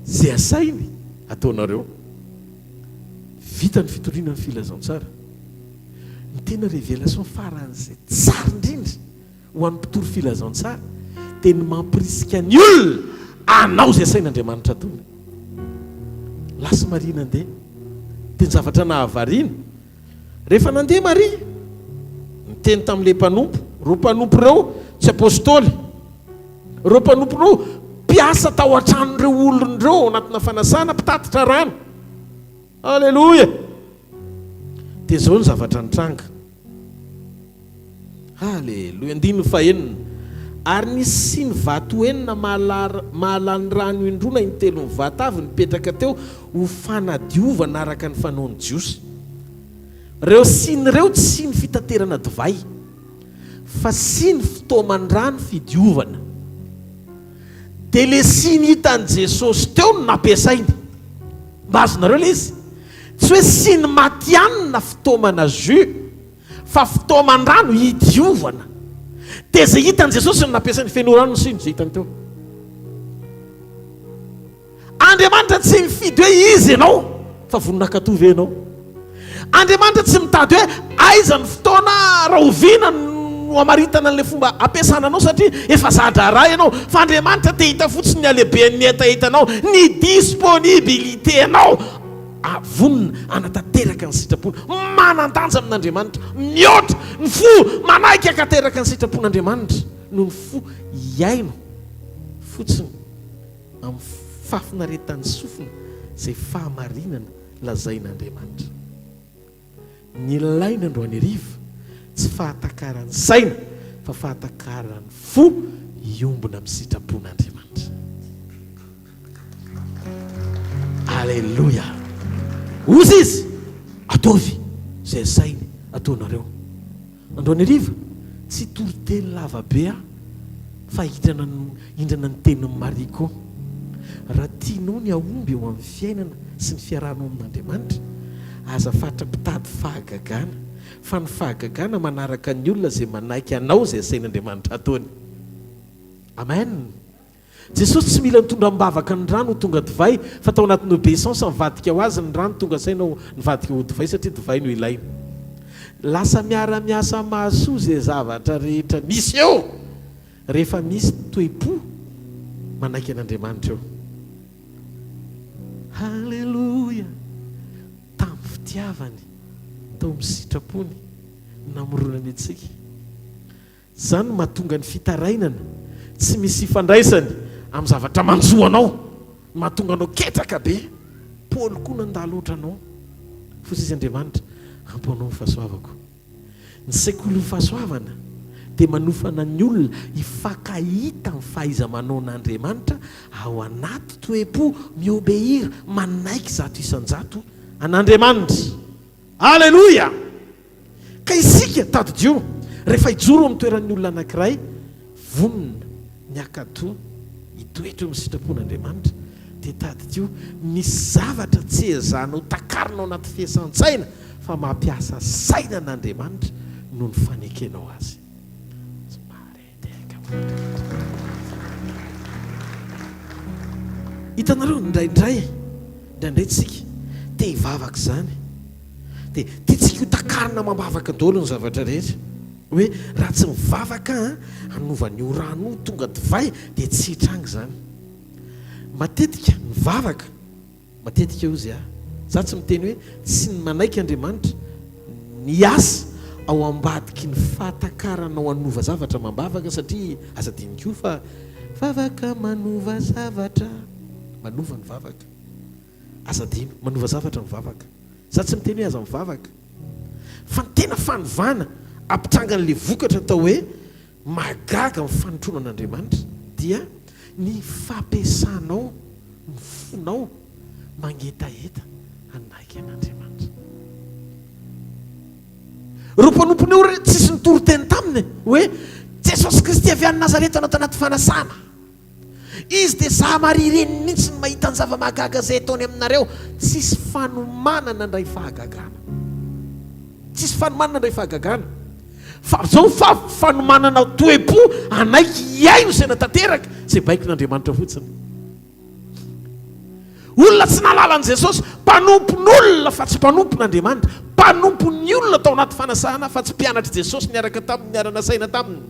izay asainy ataonareo. Vita ny fitoriana ny filazantsara. Ny tena révélation faran'izay tsara indrindra ho an'ny mpitory filazantsara dia ny mampirisika ny olona hanao izay asain'Andriamanitra ataony. Lasa Maria nandeha. Dia ny zavatra nahavariana, rehefa nandeha Maria, niteny tamin'ilay mpanompo, ireo mpanompo ireo tsy apostoly, ireo mpanompo ireo mpiasa tao an-tranon'ireo olona ireo ao anatina fanasana, mpitatitra rano. Aleloia! Dia izao ny zavatra nitranga. Haleloia. Andininy fahenina. Ary nisy siny vato enina mahalany rano indroa na intelo mivata avy nipetraka teo ho fanadiovana araka ny fanaon'ny Jiosy. Ireo siny ireo tsy siny fitaterana divay, fa siny fitaoman-drano fidiovana. Dia ilay siny hitan'i Jesosy teo no nampiasainy. Mba azonareo ilay izy? Tsy hoe siny matihanina fitaomana jus fa fitaoman-drano hidiovana. Dia izay hitan'i Jesosy no nampiasainy. Feno rano ny siny, izay hitany teo. Andriamanitra tsy mifidy hoe iza ianao fa vonona hankatò ve ianao? Andriamanitra tsy mitady hoe aiza ny fotoana, rahoviana no hamaritana an'ilay fomba ampiasana anao satria efa za-draharaha ianao, fa Andriamanitra te hita fotsiny ny halehiben'ny hetahetanao, ny disponibilité-nao vonona hanatanteraka ny sitrapony. Manan-danja amin'Andriamanitra mihoatra ny fo manaiky hakanteraka ny sitrapon'Andriamanitra noho ny fo hihaino fotsiny amin'ny fahafinaretan'ny sofina izay fahamarinana lazain'Andriamanitra. Ny ilaina androany hariva tsy fahatakaran'ny saina fa fahatakaran'ny fo hiombona amin'ny sitrapon'Andriamanitra. Aleloia! Hozy izy, ataovy izay asainy ataonareo. Androany hariva, tsy hitory teny lava be aho fa hitrana hindrana ny tenin'i Maria koa. Raha tianao ny hahomby eo amin'ny fiainana sy ny fiarahanao amin'Andriamanitra, aza fatra-pitady fahagagana, fa ny fahagagana manaraka ny olona izay manaiky hanao izay asain'Andriamanitra ataony. Amen! Jesosy tsy mila nitondra am-bavaka ny rano ho tonga divay fa tao anatin'ny obeissance nivadika ho azy ny rano tonga saina ho nivadika ho divay satria divay no ilaina. Lasa miara-miasa mahasoa izay zavatra rehetra misy eo rehefa misy toe-po manaiky an'Andriamanitra eo. Haleloia! Tamin'ny fitiavany, tao amin'ny sitrapony no namoronany antsika. Izany no mahatonga ny fitarainana tsy misy ifandraisany amin'ny zavatra manjo anao, no mahatonga anao ketraka be. Paoly koa nandalo ohatranao. Fosy izy Andriamanitra, ampy ho anao ny fahasoavako. Ny sekolin'ny fahasoavana dia manofana ny olona hifankahita amin'ny fahaiza-manaon'Andriamanitra ao anaty toe-po mi-obéir, manaiky 100% an'Andriamanitra. Aleloia! Ka isika, tadidio, rehefa hijoro amin'ny toeran'ny olona anankiray, vonona ny hankatò, hitoetra eo amin'ny sitrapon'Andriamanitra, dia tadidio, misy zavatra tsy ezahanao takarina ao anaty fiasan-tsaina fa mampiasa saina an'Andriamanitra noho ny fanekenao Azy. Hitanareo, indraindray, indraindray tsika te hivavaka izany, dia tiantsika ho takarina amam-bavaka daholo ny zavatra rehetra. Hoe raha tsy mivavaka an, hanova an'io rano io ho tonga divay, dia tsy hitranga izany. Matetika ny vavaka, Matetika hozy aho. Za tsy miteny hoe tsy ny manaiky Andriamanitra, ny asa ao ambadiky ny fahatakaranao hanova zavatra amam-bavaka satria aza adino koa fa vavaka manova zavatra, manova ny vavaka. Aza adino, manova zavatra ny vavaka. Za tsy miteny hoe aza mivavaka. Fa ny tena fanovana hampitranga an'ilay vokatra atao hoe Mahagaga ny fanompoana an'Andriamanitra dia ny fampiasanao ny fonao mangetaheta hanaiky an'Andriamanitra. Ireo mpanompony io re tsisy nitory teny taminy hoe Jesosy Kristy avy any Nazareta no tanaty fanasana. Izy dia za Maria reniny mihitsy no mahita ny zava-mahagaga izay ataony aminareo. Tsisy fanomanana handray fahagagana. Tsisy fanomanana handray fahagagana. Fa zao fa fanomanana toe-po hanaiky hihaino izay natanteraka izay baikon'Andriamanitra fotsiny. Olona tsy nahalala an'i Jesosy, mpanompon'olona fa tsy mpanompon'Andriamanitra, mpanompon'ny olona tao anaty fanasana fa tsy mpianatr'i Jesosy niaraka taminy, niara-nasaina taminy.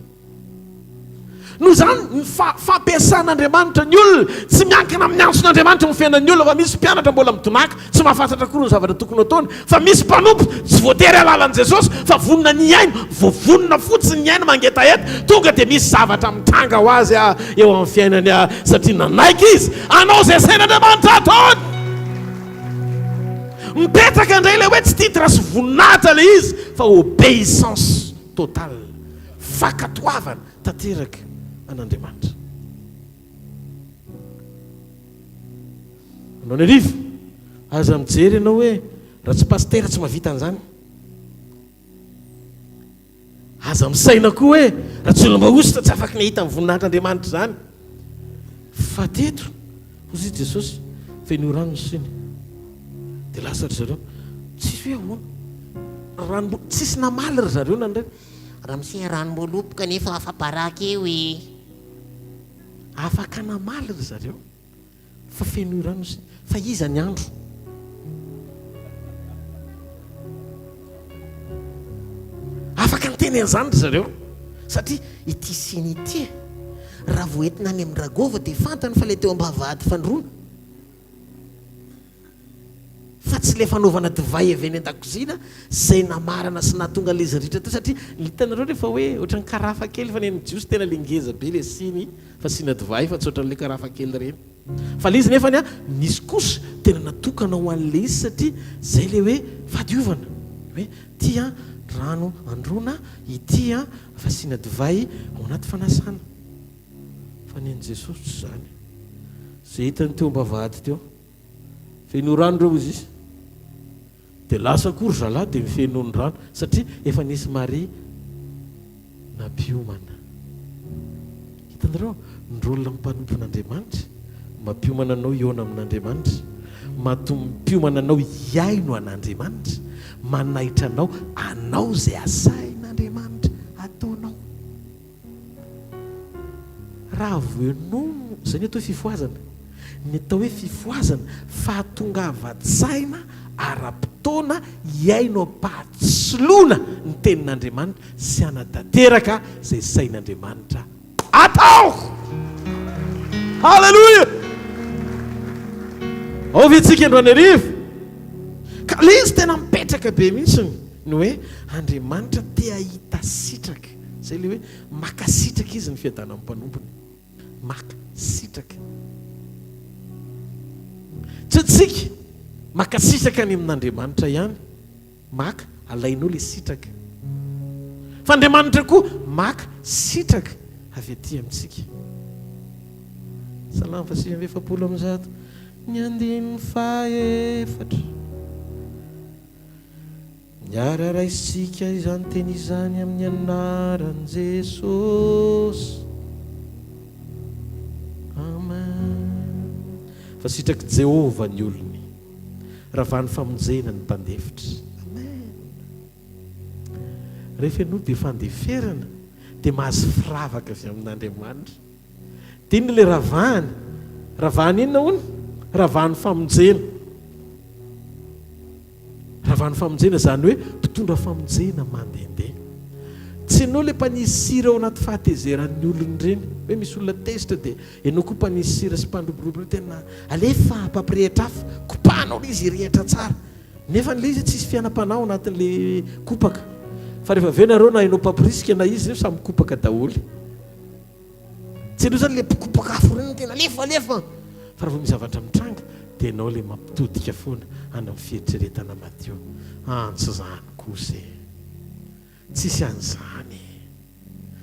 Noho izany, ny fampiasan'Andriamanitra ny olona tsy miankina amin'ny antson'Andriamanitra ny fiainan'ny olona, fa misy mpianatra mbola midonàka, tsy mahafantatra akory ny zavatra tokony hataony, fa misy mpanompo tsy voatery hahalala an'i Jesosy, fa vonona ny hihaino, vao vonona fotsiny ny hihaino mangetaheta, tonga dia misy zavatra mitranga ho azy eo amin'ny fiainany satria nanaiky izy hanao izay asain'Andriamanitra hataony. Mipetraka indray ilay hoe tsy titre sy voninahitra ilay izy, fa obéissance totale. Fankatoavana tanteraka an'Andriamanitra. Anao ny arivo, aza mijery ianao hoe raha tsy pasitera tsy mahavita an'izany. Aza misaina koa hoe raha tsy olom-bahosotra tsy afaky ny hahita ny voninahitr'Andriamanitra izany. Fa teto, hoy i Jesosy, fenoy rano ny siny. Dia lasa ry zareo. Tsisy hoe ahoana. Ranom-bo, tsisy namaly ry zareo nandray. Ramose ranom-boaloboka nefa afa-baraka eo e! Afaka namaly ry zareo fa fenoy rano sy fa iza ny andro? Afaka niteny an'izany ry zareo satria ity siny ity raha vao entina any amin-dRagôva dia fantany fa ilay teo am-bavahady fandroana. Fa tsy ilay fanaovana divay avy any an-dakozia izay namarana sy nahatonga an'ilay izy ritra teo satria hitanareo rehefa hoe ohatran'ny karafa kely fa ny an'ny jiosy tena ilay ngeza be ilay siny fasiana divay fa tsy ohatran'ilay karafa kely ireny. Fa ilay izy nefany an, nisy kosa tena natokana ho an'ilay izy satria izay ilay hoe fahadiovana hoe ity an rano androana, ity an fasiana divay ao anaty fanasana. Fa ny an'i Jesosy tsy izany. Izay hitany teo am-bavahady teo. Feno rano ireo hozy izy. Dia lasa koa ry zalahy dia nifeno ny rano satria efa nisy Maria nampiomana. Hitanareo, ny rôle mpanompon'Andriamanitra, mampiomana anao hihaona amin'Andriamanitra, mampiomana anao hihaino an'Andriamanitra, manaitra anao hanao izay asain'Andriamanitra ataonao. Raha vao ianao no, izay ny atao hoe fifohazana. Ny atao hoe fifohazana, fahatongavan-tsaina ara-potoana hihaino am-pahatsoloana ny tenin'Andriamanitra sy hanatanteraka izay sain'Andriamanitra atao. Haleloia! Ao ve tsika androany hariva? Ka ilay izy tena mipetraka be mihitsy ny hoe Andriamanitra te hahita sitraka. Izay ilay hoe makasitraka izy ny fiadanan'ny mpanompony. Maka sitraka. Tsy antsika maka sitraka any amin'Andriamanitra ihany. Maka, alainao ilay sitraka. Fa Andriamanitra koa. maka sitraka avy aty amintsika. Salamo faha 149, ny andininy fahaefatra. Miara-raisintsika izany teny izany amin'ny anaran'i Jesosy. Amen. Fa sitrak'i Jehovah ny olony. Ravany famonjena ny mpandefitra. Amen. Rehefa ianao be fandeferana dia mahazo firavaka avy amin'Andriamanitra. Dia inona ilay ravahany? Ravahany inona hono? Ravahan'ny famonjena. Ravan'ny famonjena, izany hoe mpitondra famonjena mandehandeha. Tsy ianao ilay mpanisy sira ao anaty fahatezeran'ny olona ireny. Hoe misy olona tezitra dia ianao koa mpanisy sira sy mpandroborobo ireo tena alefa mpampirehitra afo, kopahanao ilay izy hirehitra tsara. Nefa ilay izy tsisy fiainam-panahy ao anatin'ilay kopaka. Fa rehefa avy eo nareo na ianao mpampirisika na izy samy mikopaka daholo. Tsy ianao izany ilay mpikopaka afo ireny no tena alefa alefa fa raha vao misy zavatra mitranga dia ianao ilay mampitodika foana any amin'ny fieritreretana madio. An tsy izany kosa e! Tsisy an'izany e!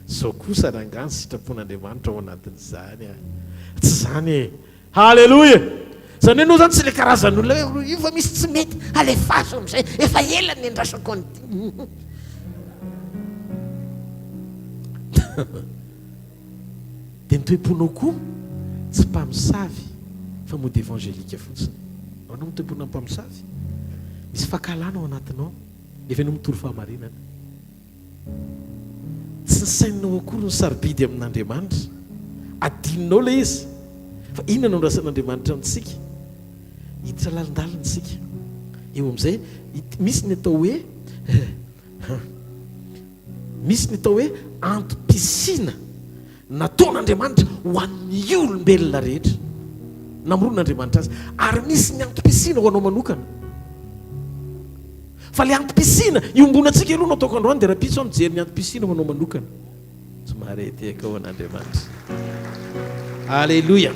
Izao kosa rangahy ny sitrapon'Andriamanitra ao anatin'izany a! Tsy izany e! Haleloia! Izany hoe ianao izany tsy ilay karazan'olona hoe io fa misy tsy mety, alefaso amin'izay, efa ela no niandrasako an'ity. Dia ny toe-ponao koa tsy mpamosavy fa mody évangélique fotsiny. Anao ny toe-ponao mpamosavy? Misy fankahalana ao anatinao nefa ianao mitory fahamarinana. Tsy ny saininao akory no sarobidy amin'Andriamanitra. Adinonao ilay izy. Fa inona no andrasan'Andriamanitra amintsika? Hiditra lalindalina isika. Eo amin'izay, misy ny atao hoe misy ny atao hoe antom-pisiana nataon'Andriamanitra ho an'ny olombelona rehetra. Namoron'Andriamanitra azy. Ary misy ny antom-pisiana ho anao manokana. Fa ilay antom-pisiana iombonantsika aloha no ataoko androany dia rahampitso aho mijery ny antom-pisiana ho anao manokana. Tsy mahare tehaka ho an'Andriamanitra. Aleloia.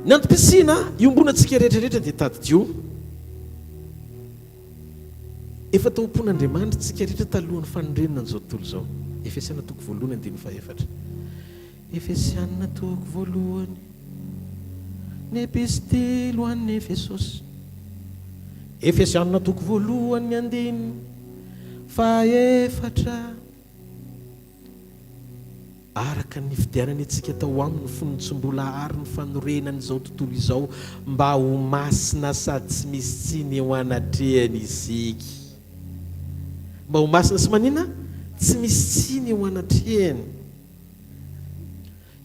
Ny antom-pisiana iombonantsika rehetra rehetra dia tadidio. Efa tao am-pon'Andriamanitra isika rehetra talohan'ny fanorenana an'izao tontolo izao. Efesiana toko voalohany andininy fahefatra. Efesiana toko voalohany. Ny epistily ho an'ny Efesosy. Efesiana toko voalohany andininy fahefatra. Araka ny nifidianany antsika tao aminy fony tsy mbola àry ny fanorenany izao tontolo izao, mba ho masina sady tsy misy tsiny eo anatrehany isika. Mba ho masina sy manina? Tsy misy tsiny eo anatrehany.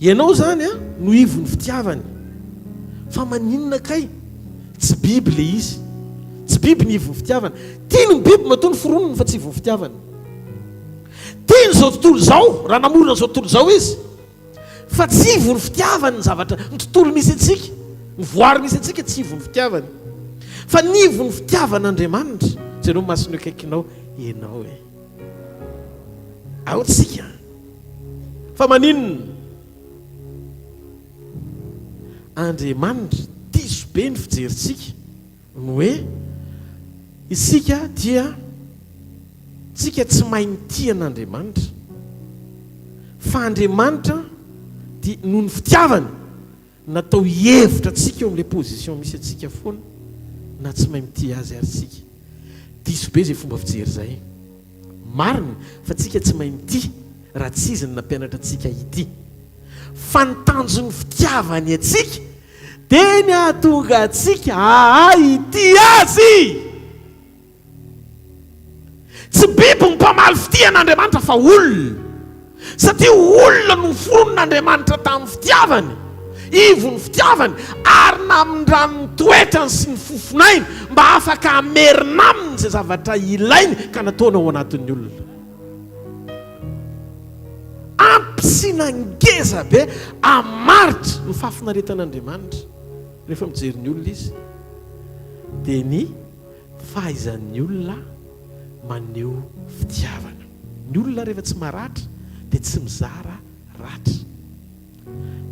Ianao izany no ivon'ny fitiavany. Fa maninona kay? Tsy biby ilay izy. Tsy biby ny ivon'ny fitiavana. Tiany ny biby matoa noforoniny fa tsy ivon'ny fitiavana. Tiany izao tontolo izao raha namorona an'izao tontolo izao izy. Fa tsy ivon'ny fitiavany ny zavatra, ny tontolo misy antsika, ny voary misy antsika tsy ivon'ny fitiavany. Fa ny ivon'ny fitiavan'Andriamanitra, jereo ny masony eo akaikinao, ianao e. Ao tsika. Fa maninona? Andriamanitra, diso be ny fijerintsika ny hoe isika dia tsika tsy mahay mitia an'Andriamanitra. Fa Andriamanitra dia noho ny fitiavany Natao hihevitra antsika eo amin'ilay position misy antsika foana na tsy mahay mitia azy ary tsika. Diso be izay fomba fijery izay. Marina fa tsika tsy mahay mitia raha tsy izy no nampianatra antsika hitia. Fa ny tanjon'ny fitiavany antsika dia ny hahatonga antsika hahay hitia azy! Tsy biby ny mpamaly fitia an'Andriamanitra fa olona. Satria olona noforonin'Andriamanitra tamin'ny fitiavany, ivon'ny fitiavany, ary namindrany ny toetrany sy ny fofonainy mba afaka hamerina aminy izay zavatra ilainy ka nataony ao anatin'ny olona. Ampisiana ngeza be hamaritra ny fahafinaretan'Andriamanitra rehefa mijery ny olona izy dia ny Fahaizan'ny olona maneho fitiavana. Ny olona rehefa tsy maratra dia tsy mizara ratra.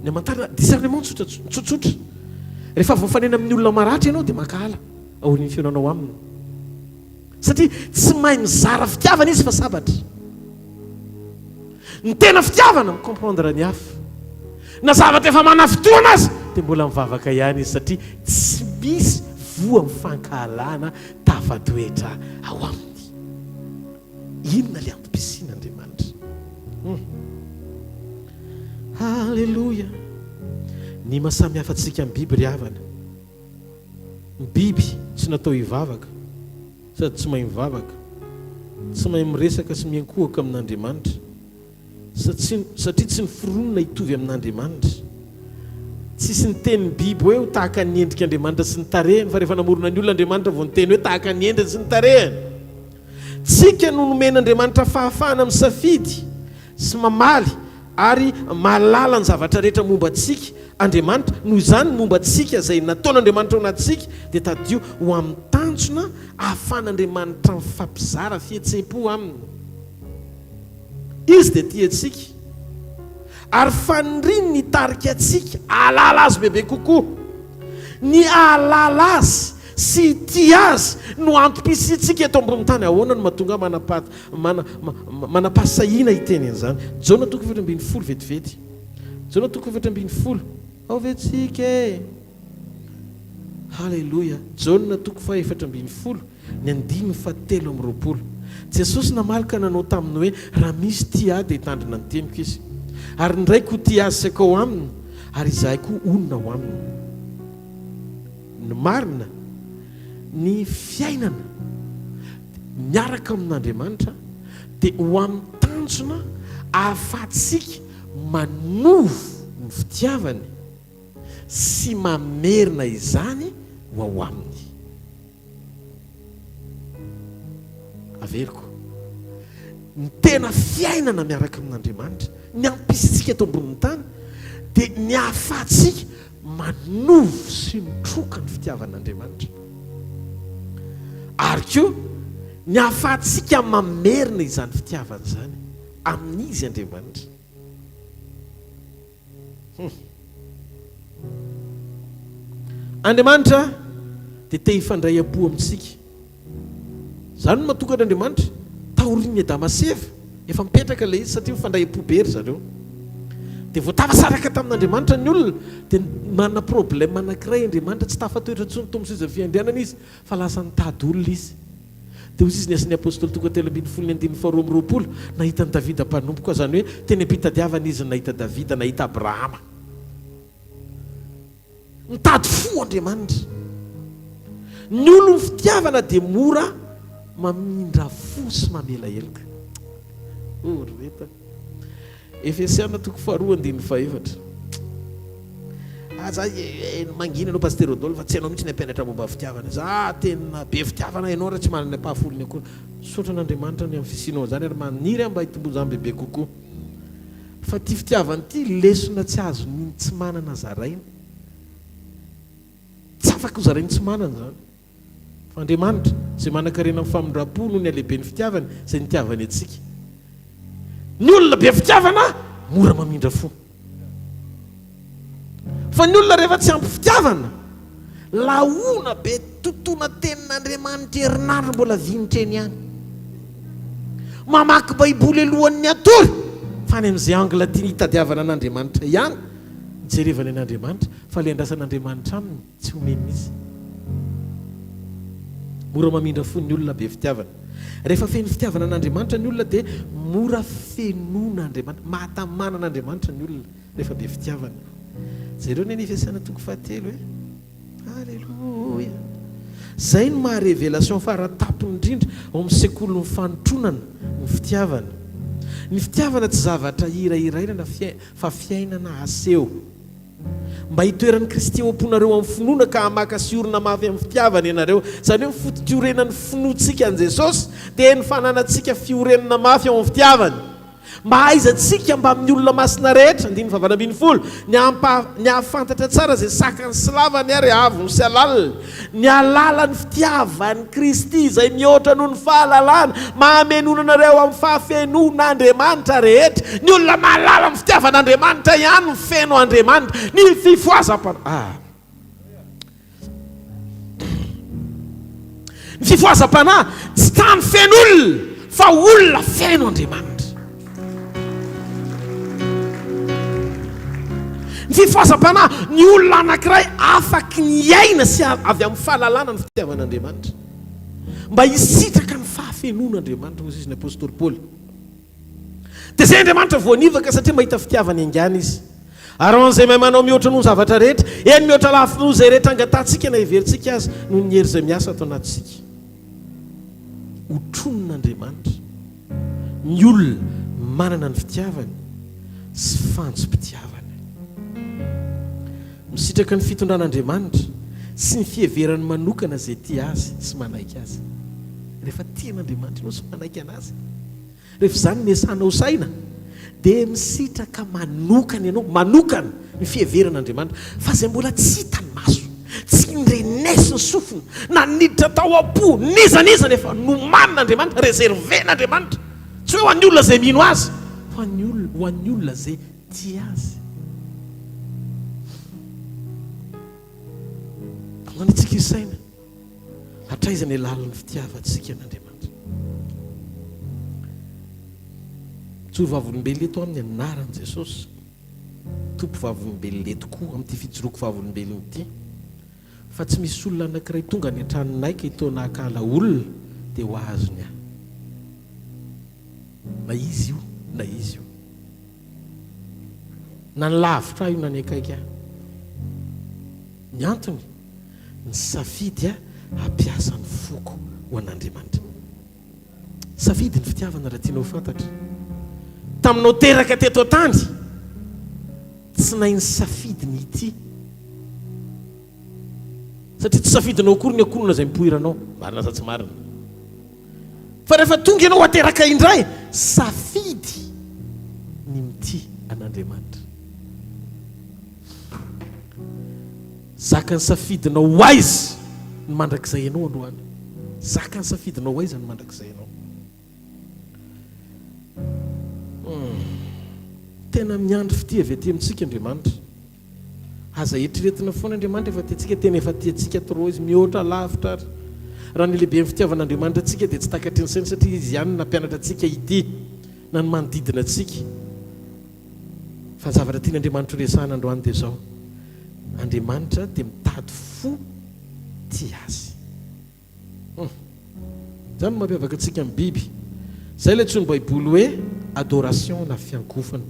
Ny hamantarana, discernement tsotra tsotsotra. Rehefa avy mifanena amin'ny olona maratra ianao dia mankahala aorian'ny fihaonanao aminy. Satria tsy mahay mizara fitiavana izy fa sabatra. Ny tena fitiavana, mi-comprendre ny hafa. Na zavatra efa manafintohina aza dia mbola mivavaka ihany izy satria tsy misy voa mifankahalana tafatoetra ao aminy. Inona ilay antom-pisian'Andriamanitra? Hum. Haleloia! Ny maha samy hafa antsika amin'ny biby ry havana. Ny biby tsy natao hivavaka sady tsy mahay mivavaka, tsy mahay miresaka sy miankohoka amin'Andriamanitra. Satria tsy noforonina hitovy amin'Andriamanitra. Tsisy niteny ny biby hoe ho tahaka ny endrik'Andriamanitra sy ny tarehiny, fa rehefa namorona ny olona Andriamanitra vao niteny hoe tahaka ny endriny sy ny tarehiny. Tsika no nomen'Andriamanitra fahafahana misafidy sy mamaly ary mahalala ny zavatra rehetra momba antsika Andriamanitra, noho izany ny momba antsika izay nataon'Andriamanitra ao anatintsika dia tadidio ho amin'ny tanjona ahafahan'Andriamanitra mifampizara fihetseham-po aminy. Izy dia tia antsika ary faniriany ny hitarika antsika hahalala Azy bebe kokoa. Ny hahalala Azy sy hitia Azy no antom-pisiantsika eto ambony tany. Ahoana no mahatonga ahy manam-pahasahiana hiteny an'izany? Jaona toko 14 vetivety. Jaona toko 14. Ao ve tsika e? Haleloia! Jaona toko faha-14, ny andininy faha-23. Jesosy namaly ka nanao taminy hoe, Raha misy tia Ahy dia hitandrina ny teniko izy. Ary ny Raiko ho tia azy sy hakao aminy, ary Izahay koa honina ao aminy. Ny marina, ny fiainana miaraka amin'Andriamanitra dia ho amin'ny tanjona ahafahantsika manovo ny fitiavany, sy mamerina izany ho ao aminy. Averiko. Ny tena fiainana miaraka amin'Andriamanitra, ny ampisintsika eto ambonin'ny tany, dia ny ahafahantsika manovo sy mitroka ny fitiavan'Andriamanitra. Ary koa, ny ahafahantsika mamerina izany fitiavana izany amin'Izy Andriamanitra. Hum. Andriamanitra dia te hifandray am-po amintsika. Izany no mahatonga an'Andriamanitra taorian'i Adama sy Eva, efa mipetraka ilay izy satria mifandray am-po be ry zareo. Dia vao tafasaraka tamin'Andriamanitra ny olona, dia manana problème anankiray Andriamanitra, tsy tafatoetra intsony tao amin'ny seza fiandrianana izy fa lasa nitady olona izy. Dia hoy izy ny Asan'ny Apostoly toko 13 ny andininy faharoa amby roapolo, Nahita an'i Davida mpanompoko aho, izany hoe teny am-pitadiavana izy no nahita Davida, nahita Abrahama. Mitady fo Andriamanitra. Ny olon'ny fitiavana dia mora mamindra fo sy mamela heloka. Oh, ry reto a. Efesiana toko faharoa andininy fahefatra. Aza mangina ianao Pasteur Rodolphe fa tsy ianao mihitsy ny hampianatra momba ny fitiavana. Za tena be fitiavana ianao raha tsy manana ny ampahafolony akory. Misaotra an'Andriamanitra ny amin'ny fisianao an'izany ary maniry aho mba hitombo izany bebe kokoa. Fa ity fitiavana ity lesona tsy azon'ny tsy manana zaraina. Tsy afaka hozarain'ny tsy manana izany. Fa Andriamanitra, izay manan-karena amin'ny famindram-po noho ny halehiben'ny fitiavany, izay nitiavany antsika. Ny olona be fitiavana mora mamindra fo. Fa ny olona rehefa tsy ampy fitiavana, laona be totoina tenin'Andriamanitra herinandro mbola vinitra eny ihany. Mamaky Baiboly alohan'ny hatory, fa any amin'izay angle tiany hitadiavana an'Andriamanitra ihany, jerevany an'Andriamanitra, fa ilay andrasan'Andriamanitra aminy, Tsy omeny mihitsy. Mora mamindra fo ny olona be fitiavana. Rehefa feno fitiavana an'Andriamanitra ny olona dia mora fenoina Andriamanitra. Mahatamana an'Andriamanitra ny olona rehefa be fitiavana. Jereo ny any Efesiana toko fahatelo e. Aleloia. Izay no maha révélation faratapony indrindra ao amin'ny sekolin'ny fanotronana, ny fitiavana. Ny fitiavana tsy zavatra hirahiraina na fa fiainana aseho. Mba hitoeran'i Kristy ao am-ponareo amin'ny finoana ka hamaka sy hiorina mafy amin'ny fitiavana ianareo. Izany hoe ny foto-piorenan'ny finoantsika an'i Jesosy dia ny fananantsika fiorenana mafy ao amin'ny fitiavany. Mba hahaizantsika mbamin'ny olona masina rehetra, andininy fahavalo ambin'ny folo, ny hampa, ny hahafantatra tsara izay sakany sy lavany ary hahavony sy halaliny. Ny hahalala ny fitiavan'i Kristy izay mihoatra noho ny fahalalana, mahamenoana anareo amin'ny fahafenoan'Andriamanitra rehetra. Ny olona mahalala ny fitiavan'Andriamanitra ihany no feno Andriamanitra. Ny fifohazam-panahy. Ah. Ny fifohazam-panahy tsy tany feno olona fa olona feno Andriamanitra. Fifohazam-panahy, ny olona anankiray afaky ny aina sy avy amin'ny fahalalana ny fitiavan'Andriamanitra. Mba hisitraka ny fahafenoan'Andriamanitra, hoy izy ny apostoly Paoly. Dia izay Andriamanitra voanivaka satria mahita fitiavana haingana izy. Ary ho an'izay mahay manao mihoatra noho ny zavatra rehetra, eny mihoatra lavitra noho izay rehetra angatahantsika na heverintsika aza, noho ny hery izay miasa ato anatintsika. Hotronin'Andriamanitra ny olona manana ny fitiavany sy fantsom-pitiavany. Misitraka ny fitondran'Andriamanitra sy ny fiheverany manokana izay tia Azy sy manaiky Azy. Rehefa tia an'Andriamanitra ianao sy manaiky an'Azy, rehefa izany no iasanao saina, dia misitraka manokana ianao, manokana ny fiheveran'Andriamanitra, fa izay mbola tsy hitan'ny maso, tsy ndrenesin'ny sofina, na niditra tao am-po, n'iza n'iza nefa nomanin'Andriamanitra, reserver-n'Andriamanitra, tsy hoe ho an'ny olona izay mino Azy, fa ny olona, ho an'ny olona izay tia Azy. Ahoana isika hisaina? Hatraiza ny lalin'ny fitiavantsika an'Andriamanitra? Mijoro vavolombelona eto amin'ny anaran'i Jesosy. Tompo vavolombelona eto koa amin'ity fijoroako vavolombelona ity fa tsy misy olona anankiray tonga any an-tranonay ka hitaona hakala olona dia ho azony ahy. Na izy io na izy io. Na ny lavitra ahy io na ny akaiky ahy. Ny antony, nisafidy aho hampiasa ny foko ho an'Andriamanitra. Safidy ny fitiavana raha tianao ho fantatra. Taminao teraka teto an-tany, tsy nahay nisafidy ny hitia. Satria tsy safidinao akory ny akonona izay nipoiranao. Marina sa tsy marina? Fa rehefa tonga ianao ateraka indray, safidy ny mitia an'Andriamanitra. Zaka ny safidinao ho aiza ny mandrakizay anao androany. Zaka ny safidinao ho aiza ny mandrakizay anao. Hmm. Tena miandry fitia avy aty amintsika Andriamanitra. Aza eritreretina foana Andriamanitra efa tia antsika, tena efa tia antsika trop izy, mihoatra lavitra ary. Raha ny lehiben'ny fitiavan'Andriamanitra antsika dia tsy takatry ny saina satria izy ihany no nampianatra antsika ity na ny manodidina antsika. Fa ny zavatra tian'Andriamanitra ho resahana androany dia izao, Andriamanitra dia mitady fo tia Azy. Hum. Izany no mampiavaka antsika amin'ny biby. Izay ilay antsoin'ny Baiboly hoe adoration na fiankofana.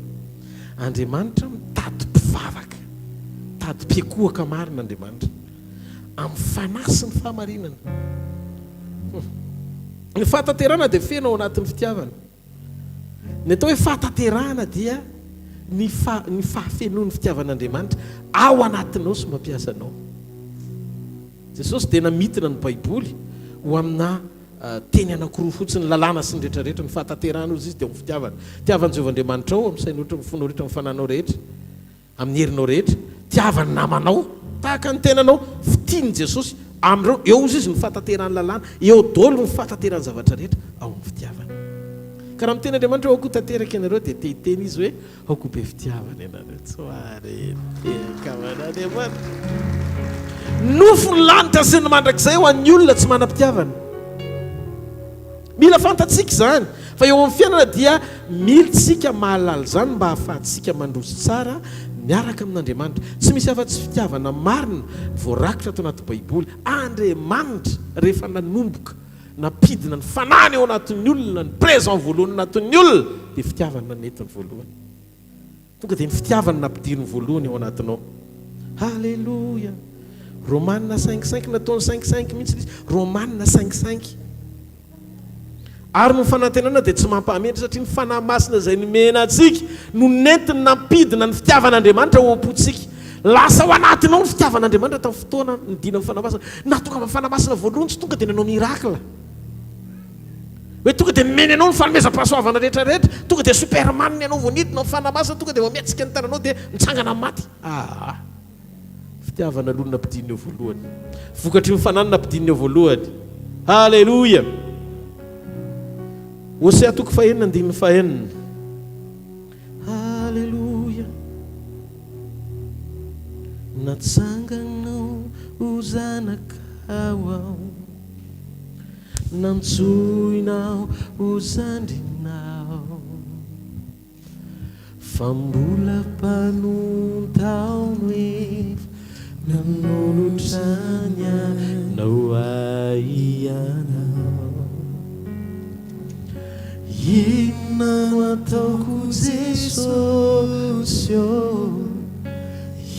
Andriamanitra mitady mpivavaka, mitady mpiankohoka marina Andriamanitra. Amin'ny fanahy sy ny fahamarinana. Hum. Ny fahatanterahana dia feno ao anatin'ny fitiavana. Ny atao hoe fahatanterahana dia ny fa, ny fahafenoan'ny fitiavan'Andriamanitra ao anatinao sy mampiasa anao. Jesosy dia namintina ny Baiboly ho amina teny anankiroa fotsiny, lalàna sy ny rehetra rehetra. Ny fahatanterahana hozy izy dia ao amin'ny fitiavana. Tiava an'i Jehovah Andriamanitrao amin'ny sainao rehetra, amin'ny fonao rehetra, amin'ny fananao rehetra. Amin'ny herinao rehetra, tiava ny namanao tahaka ny tenanao, fitian'i Jesosy amin'ireo, eo ozy izy ny fahatanterahan'ny lalàna, eo daholo ny fahatanterahan'ny zavatra rehetra ao amin'ny fitiavana. Ka raha miteny Andriamanitra hoe aoka ho tanteraka ianareo dia te hiteny Izy hoe aoka ho be fitiavana ianareo. Tsy mahareny-tehaka aman'Andriamanitra. Nofy ny lanitra sy ny mandrakizay ho an'ny olona tsy manam-pitiavana. Mila fantatsika izany, fa eo amin'ny fiainana dia mila isika mahalala izany mba hahafahantsika mandroso tsara miaraka amin'Andriamanitra. Tsy misy afa-tsy fitiavana marina voarakitra ato anaty Baiboly. Andriamanitra, rehefa nanomboka nampidina ny Fanahiny ao anatin'ny olona, ny présent voalohany anatin'ny olona, dia fitiavana no nentiny voalohany. Tonga dia ny fitiavana no nampidiriny voalohany ao anatinao. Haleloia! Romana cinq cinq, nataony cinq cinq mihitsy ilay izy. Romana cinq cinq. Ary ny fanantenana dia tsy mampahamenatra satria ny Fanahy Masina izay nomena antsika no nentiny nampidina ny fitiavan'Andriamanitra ao am-pontsika. Lasa ao anatinao ny fitiavan'Andriamanitra tamin'ny fotoana nidinan'ny Fanahy Masina. Nahatongavan'ny Fanahy Masina voalohany tsy tonga dia nanao miracle. Hoe tonga dia nomeny anao ny fanomezam-pahasoavana rehetra rehetra, tonga dia superman ianao vao nidina ny Fanahy Masina, tonga dia vao mihetsika ny tananao dia mitsangana amin'ny maty. Aa! Fitiavana aloha no nampidininy eo voalohany. Vokatry ny Fanahy no nampidininy eo voalohany. Haleloia! Hosea toko fahenina andininy fahenina. Haleloia! Natsanganao ho zanakao aho. Nantsoinao ho zandrinao. Fa mbola mpanonta aho no efa nanolotra ny ainao ahy ianao. Inona no ataoko Jesosy ô?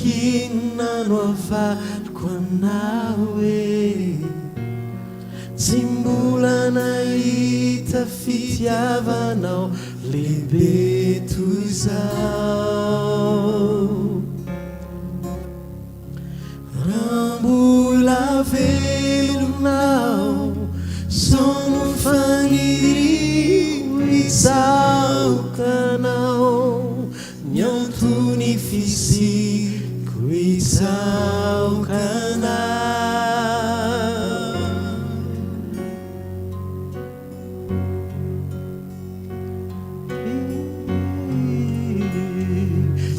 Inona no avaliko anao e? Tsy mbola nahita fitiavanao lehibe toy izao. Raha mbola velona aho, izao no faniriako hitsaoka anao. Ny antony fisiako hitsaoka anao.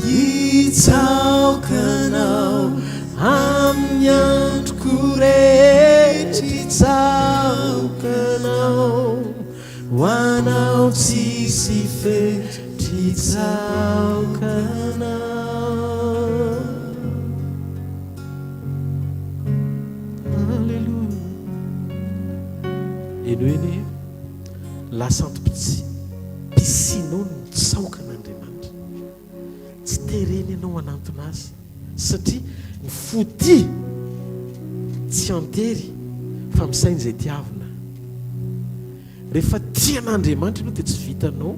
Hitsaoka anao amin'ny androko rehetra hitsaoka anao. Ho anao tsisy fetra hitsaoka anao. Alléluia. Henoy anie, lasa antom-pisianao ny mitsaoka an'Andriamanitra. Tsy tereny ianao hanantona Azy satria ny fo tia tsy an-tery fa misaina izay tiavina. Rehefa tia an'Andriamanitra ianao dia tsy vitanao ny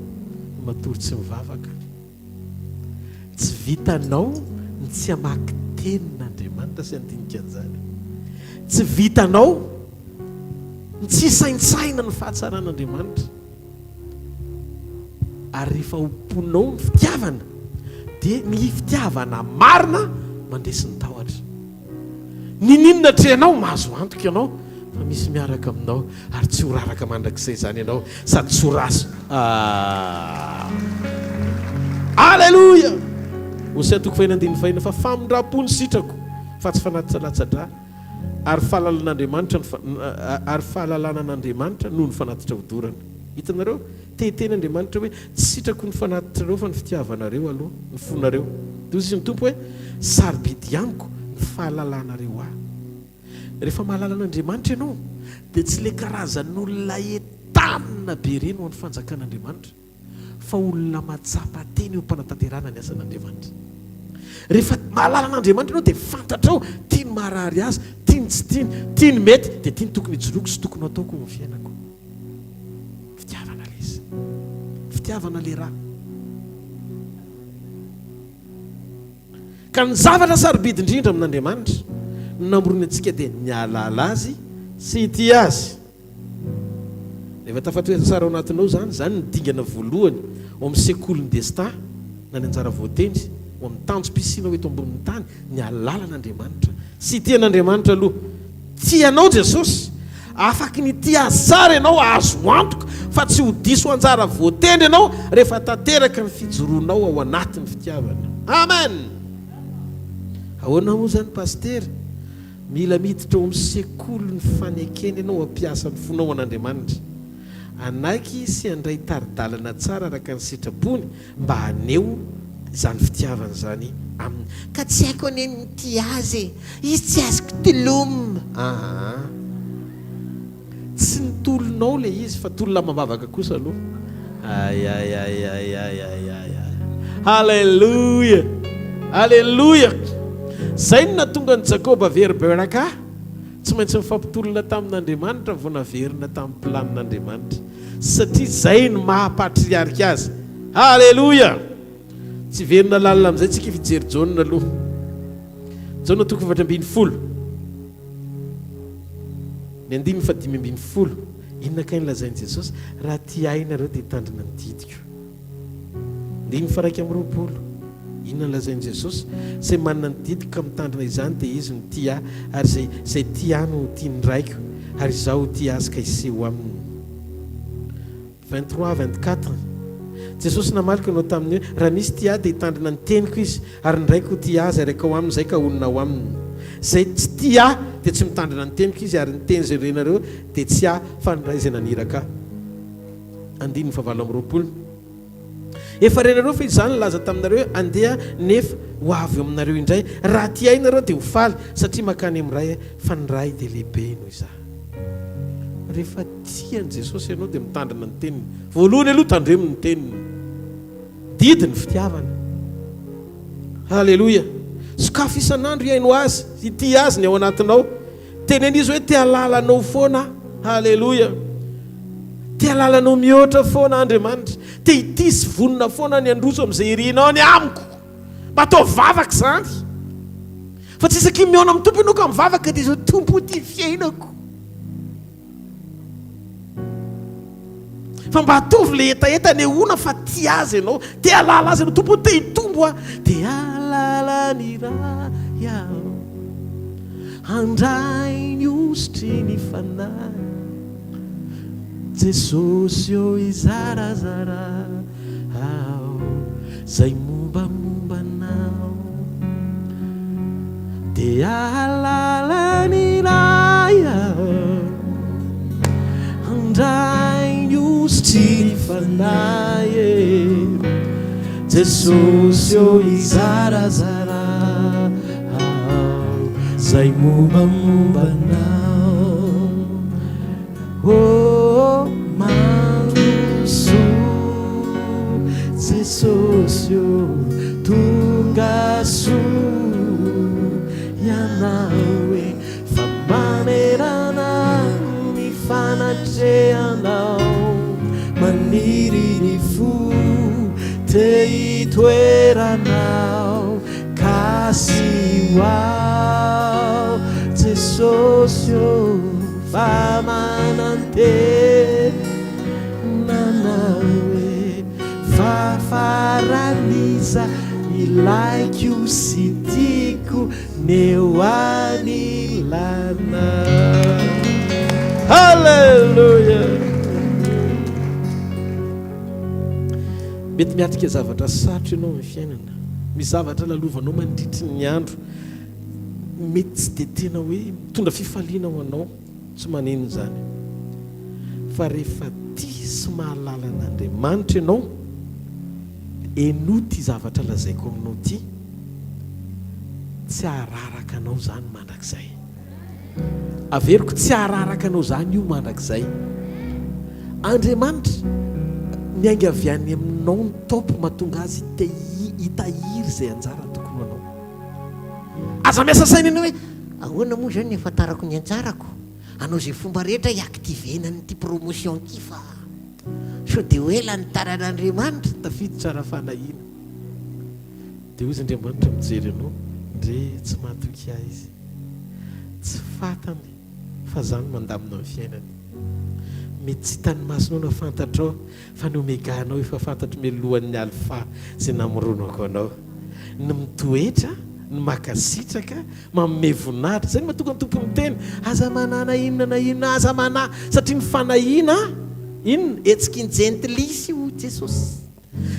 matory tsy mivavaka. Tsy vitanao ny tsy hamaky tenin'Andriamanitra sy handinika an'izany. Tsy vitanao ny tsy hisaintsaina ny fahatsaran'Andriamanitra. Ary rehefa ao am-ponao ny fitiavana, dia ny fitiavana marina mandresy ny tahotra. Niniana atrehanao, mahazo antoka ianao fa misy miaraka aminao ary tsy ho raraka mandrakizay izany ianao sady tsy ho raso. Ah! Aleloia! Hosea toko faheno andininy faheno fa famindram-po ny sitrako fa tsy fanatitra latsa-drà ary fahalalan'Andriamanitra ny ary fahalalana an'Andriamanitra noho ny fanatitra hodorana. Hitanareo? Te hiteny Andriamanitra hoe, Tsy sitrako ny fanatitrareo fa ny fitiavanareo aloha, ny fonareo. Dia hoy ny Tompo hoe, Sarobidy amiko ny fahalalanareo ahy. Rehefa mahalala an'Andriamanitra ianao, dia tsy ilay karazan'olona entanina be ireny ho an'ny fanjakan'Andriamanitra, fa olona mahatsapa tena eo am-panatanterahana ny asan'Andriamanitra. Rehefa mahalala an'Andriamanitra ianao dia fantatrao, tia ny maharary azy, tia ny tsy tiany, tia ny mety, dia tia ny tokony hijoroako sy tokony ho ataoko eo amin'ny fiainako. Fitiavana le izy. Fitiavana le raha. Ka ny zavatra sarobidy indrindra amin'Andriamanitra no namorony antsika dia ny hahalala Azy sy hitia Azy. Rehefa tafatoetra tsara ao anatinao izany, izany no dingana voalohany ao amin'ny sekolin'ny destin na ny anjara voatendry ho amin'ny tanjom-pisianao eto ambonin'ny tany, ny hahalala an'Andriamanitra sy hitia an'Andriamanitra aloha. Tia anao Jesosy. Afaky ny hitia Azy tsara ianao, azo antoka fa tsy ho diso anjara voatendry ianao rehefa tanteraka ny fijoroanao ao anatin'ny fitiavana. Amen! Ahoana moa izany Pasitera? Mila miditra ao amin'ny sekolin'ny fanekena ianao hampiasa ny fonao ho an'Andriamanitra. Hanaiky sy handray tari-dalana tsara araka ny sitrapony mba haneho izany fitiavana izany aminy. Ka tsy haiko anie ny mitia azy e! Izy tsy azoko tolom. Aa. Tsy ny tolonao ilay izy fa tolona amam-bavaka kosa aloha. Ayayayayayayay. Haleloia! Aleloia! Izay no nahatonga an'i Jakoba very Beraka. Tsy maintsy nifampitolona tamin'Andriamanitra vao naverina tamin'ny planin'Andriamanitra. Satria izay no maha patriarika azy. Haleloia! Tsy hiverina lalina amin'izay tsika fa hijery Jaona aloha. Jaona toko 14. Ny andininy faha 15. Inona kay ny lazain'i Jesosy? Raha tia ahy nareo dia hitandrina ny didiko. Andininy faha 21. Inona ny lazain'i Jesosy? Izay manana ny didiko ka mitandrina izany dia izy no tia ahy, ary izay izay tia ahy no ho tian'ny Raiko, ary izaho ho tia azy ka hiseho aminy. 23, 24. Jesosy namaly ka nanao taminy hoe, Raha misy tia ahy dia hitandrina ny teniko izy, ary ny Raiko ho tia azy ary hankao aminy izahay ka honina ao aminy. Izay tsy tia ahy dia tsy mitandrina ny teniko izy, ary ny teny izay renareo dia tsy ahy fa ny Ray izay naniraka ahy. Andininy fahavalo amby 20. Efa renareo fa izaho nilaza taminareo hoe, Andeha, nefa ho avy eo aminareo indray. Raha tia Ahy nareo dia ho faly, satria mankany amin'ny Ray Aho, fa ny Ray dia lehibe noho Izaho. Rehefa tia an'i Jesosy ianao dia mitandrina ny teniny. Voalohany aloha tandremo ny teniny. Didy ny fitiavana. Haleloia. Sokafy isan'andro hihaino Azy, hitia Azy ny ao anatinao. Teneno Izy hoe te hahalala Anao foana aho. Haleloia. Te hahalala Anao mihoatra foana aho Andriamanitra. Te hitia sy vonona foana ny handroso amin'izay irinao ny amiko. Mba ataovy vavaka izany. Fa tsy isaky ny mihaona amin'ny Tompo ianao ka mivavaka dia izao Tompo o ity fiainako. Fa mba ataovy le hetaheta anehoana fa tia azy ianao, te hahalala azy ianao, Tompo ô te hitombo aho, te hahalala ny Ray aho, handray ny hosotry ny Fanahy, Jesosy ô hizarazara aho. Zay mombamomba anao Dia hahalala ny Ray aho Handray ny hosotry ny Fanahy e Jesosy ô hizarazara aho Zay mombamomba anao Oh mandroso Jesosy ô tonga soa Ianao e fa manerana ny fanatrehanao Maniry ny fo te hitoeranao Kasiho aho Jesosy ô Fa manantena hoe fa faran'iza ilaiko sy tiako ny eo anilanao. Haleloia! Mety miatrika zavatra sarotra ianao amin'ny fiainana. Misy zavatra lalovanao mandritry ny andro. Mety tsy dia tena hoe mitondra fifaliana ho anao, tsy maninona izany. Fa rehefa tia sy mahalala an'Andriamanitra ianao, henoy ity zavatra lazaiko aminao ity, tsy hahararaka anao izany mandrakizay. Averiko, tsy hahararaka anao izany io mandrakizay. Andriamanitra, miainga avy any aminao ny top mahatonga azy te hitahiry izay anjara tokony ho anao. Aza miasa saina ianao hoe ahoana moa izany ny ahafantarako ny anjarako? Hanao izay fomba rehetra hi-activer-na an'ity promotion ity fa sao dia ho ela ny tanan'Andriamanitra. Tafiditra ara-fanahiana. Dia hoy izy Andriamanitra mijery anao, ndre tsy mahatoky ahy izy. Tsy fantany fa za no mandamina ny fiainany. Mety tsy hitan'ny masonao na fantatrao Fa ny Omega anao efa fantatro mialohan'ny Alpha izay namoronako anao. Ny mitoetra, ny makasitraka, manome voninahitra. Izay no mahatonga ny Tompo miteny, aza manana inona na inona, aza manahy, satria ny fanahiana inona? Hetsiky ny jentilisa io hoy Jesosy.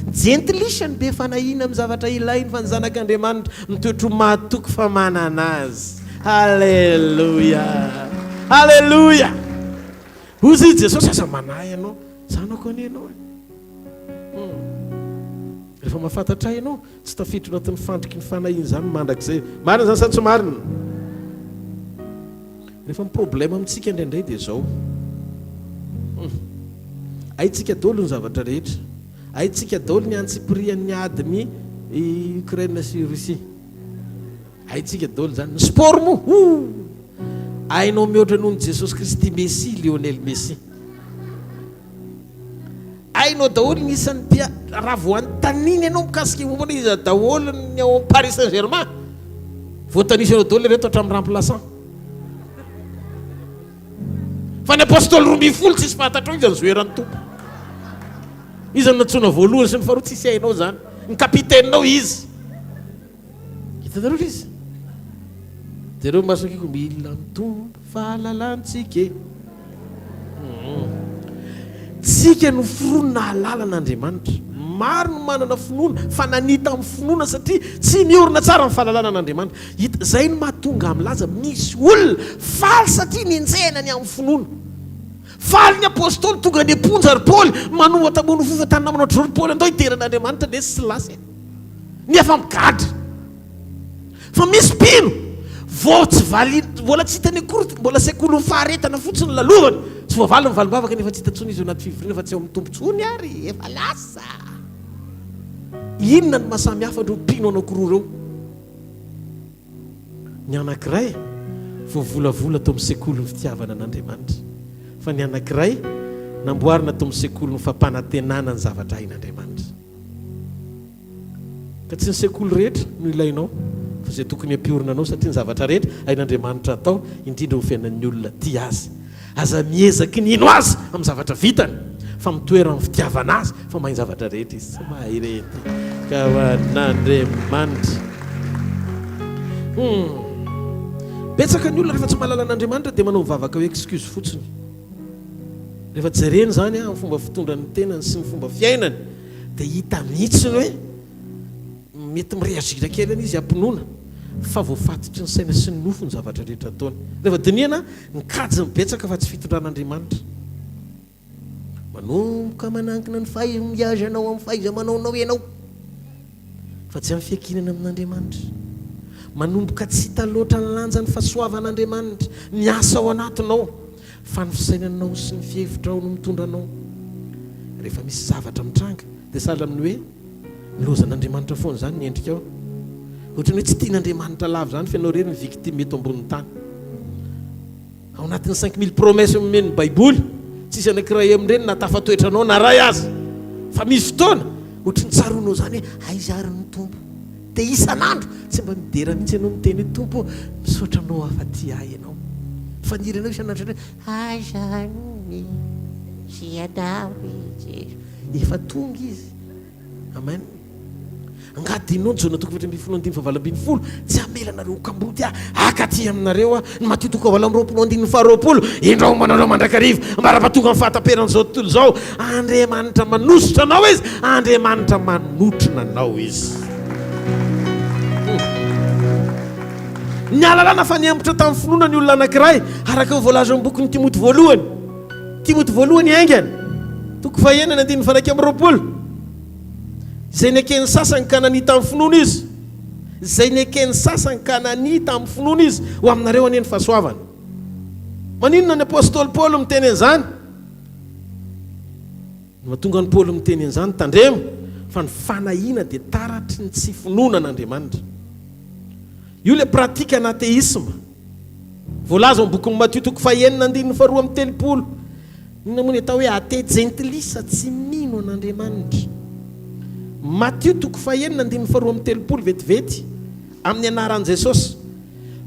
Ny jentilisa no be fanahiana amin'ny zavatra ilainy fa ny zanak'Andriamanitra mitoetra ho mahatoky fa manana azy. Haleloia! Haleloia! Hoy izy Jesosy, aza manahy ianao, zanako anie ianao e. Hum. Rehefa mahafantatra ahy ianao, tsy tafiditra anatin'ny fandriky ny fanahiana izany mandrakizay. Marina izany sa tsy marina? Rehefa ny problème amintsika indraindray dia izao. Hum. Haintsika daholo ny zavatra rehetra. Haintsika daholo ny antsipirian'ny adin'i Ukraine sy Russie. Haintsika daholo izany. Ny sport moa, hoo! Hainao mihoatra noho ny Jesosy Kristy Messie, Lionel Messi. Hainao daholo ny isan'ny mpia, raha vao anontaniana ianao mikasika momba ny iza daholo ny ao amin'ny Paris Saint Germain, voatanisanao daholo ireto hatramin'ny remplaçant. Fa ny apostoly 12 tsisy fantatrao iza ny zoeran'ny Tompo. Iza no nantsoina voalohany sy ny faharoa tsisy hainao izany. Ny capitaine-nao iza. Hitanareo ilay izy? Jereo maso akiko, mila mitombo fahalalantsika e. Hmm. Tsika no foronina hahalala an'Andriamanitra. Maro no manana finoana fa nania tamin'ny finoana satria tsy miorina tsara ny fahalalana an'Andriamanitra. Hita, izay no mahatonga ahy milaza misy olona faly satria nenjehina ny amin'ny finoana. Faly ny apostoly tonga any am-ponja ry Paoly, manohatra monofofa tany namana ohatr'izao ry Paoly, andao hidera an'Andriamanitra lesy sy Silasy e. Nefa migadra. Fa misy mpino vao tsy vali, mbola tsy hitany akory, mbola sekolin'ny faharetana fotsiny lalovany, tsy voavaly ny valim-bavaka nefa tsy hita intsony izy ao anaty fivoriana fa tsy ao amin'ny Tompo intsony ary efa lasa. Inona no maha samy hafa an'ireo mpino anankiroa ireo? Ny anankiray voavolavola tao amin'ny sekolin'ny fitiavana an'Andriamanitra, fa ny anankiray namboarina tao amin'ny sekolin'ny fampanantenana ny zavatra hain'Andriamanitra. Ka tsy ny sekoly rehetra no ilainao, fa izay tokony hampiorina anao, satria ny zavatra rehetra hain'Andriamanitra atao, indrindra ho fiainan'ny olona tia Azy. Aza miezaky ny hino Azy amin'ny zavatra vitany, fa mitoera amin'ny fitiavana Azy, fa mahay ny zavatra rehetra Izy. Tsy mahay re ity ka ho an'Andriamanitra. Hum. Betsaka ny olona rehefa tsy mahalala an'Andriamanitra dia manao vavaka ho excuse fotsiny. Rehefa jerena izany amin'ny fomba fitondrany ny tenany sy ny fomba fiainany dia hita mihitsy ny hoe Mety mi-réagir kely anie izy am-pinoana fa voafatotry ny saina sy ny nofo ny zavatra rehetra ataony. Rehefa dinihana, ny kajiny betsaka fa tsy fitondran'Andriamanitra. Manomboka manankina ny fahombiazanao amin'ny fahaiza-manaonao ianao, fa tsy amin'ny fiankinana amin'Andriamanitra. Manomboka tsy hita loatra ny lanjan'ny fahasoavan'Andriamanitra miasa ao anatinao, fa ny fisainanao sy ny fihevitrao no mitondra anao. Rehefa misy zavatra mitranga, dia sahala amin'ny hoe Lozan'Andriamanitra foana izany ny endrikao. Ohatran'ny hoe tsy tian'Andriamanitra lava izany fa ianao irery ny victime eto ambonin'ny tany. Ao anatin'ny 5000 promesses omen'ny Baiboly, tsisy anankiray amin'ireny nahatafatoetra anao na iray aza. Fa misy fotoana, ohatran'ny tsaroanao izany hoe aiza ary ny Tompo. Dia isan'andro, tsy mba midera mihitsy ianao miteny hoe Tompo ô, misaotra anao aho fa tia ahy ianao. Faniry anao isan'andro hoe aiza no misy anao ry Jesoa. Efa tonga izy. Amen. Angaha adinonao ny Jaona toko faha 14 andininy faha 18, tsy hamela anareo ho kamboty aho, haka aty aminareo aho. Ny Matio toko faha 28 andininy faha 20, indreo homba anareo mandrakariva, ambara-pahatonga ny fahataperan'izao tontolo izao. Andriamanitra manosotra anao Izy, Andriamanitra manotrona anao Izy. Ny ahalalana fa nihambotra tamin'ny finoana ny olona anankiray, araka ny voalaza ao amin'ny bokin'i Timoty voalohany. Timoty voalohany haingana, toko fahenina andininy faha 21, Izay neken'ny sasany ka nania tamin'ny finoana izy, izay neken'ny sasany ka nania tamin'ny finoana izy, ho aminareo anie ny fahasoavana. Maninona ny apostoly Paoly miteny an'izany? Ny mahatonga an'i Paoly miteny an'izany, tandremo fa ny fanahiana dia taratry ny tsy finoana an'Andriamanitra. Io ilay pratique an'atheisme. Voalaza ao amin'ny bokin'i Matio toko fahenina andininy faharoa amby 30. Inona moa ny atao hoe athée? Jentilisa tsy mino an'Andriamanitra. Matio toko fahenina andininy faharoa amby 30 vetivety amin'ny anaran'i Jesosy.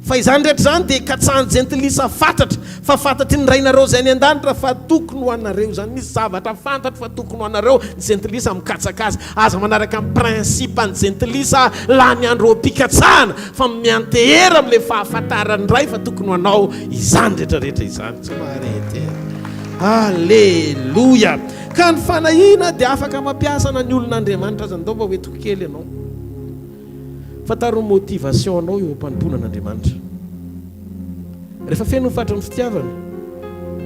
Fa izany rehetra izany dia katsahan'ny jentilisa fatratra, fa fantatry ny Rainareo izay any an-danitra fa tokony ho anareo izany. Misy zavatra fantatro fa tokony ho anareo, ny jentilisa mikatsaka azy. Aza manaraka ny principe ny jentilisa lany andro eo am-pikatsahana, fa miantehera amin'ilay fahafantaran'ny Ray fa tokony ho anao izany rehetra rehetra izany. Tsy maharety e. Aleloia! Ka ny fanahiana dia afaka mampiasa na ny olon'Andriamanitra aza. Ndao mba ho entiko kely ianao. Fantaro ny motivation anao eo am-panompoana an'Andriamanitra. Rehefa feno ny fatran'ny fitiavana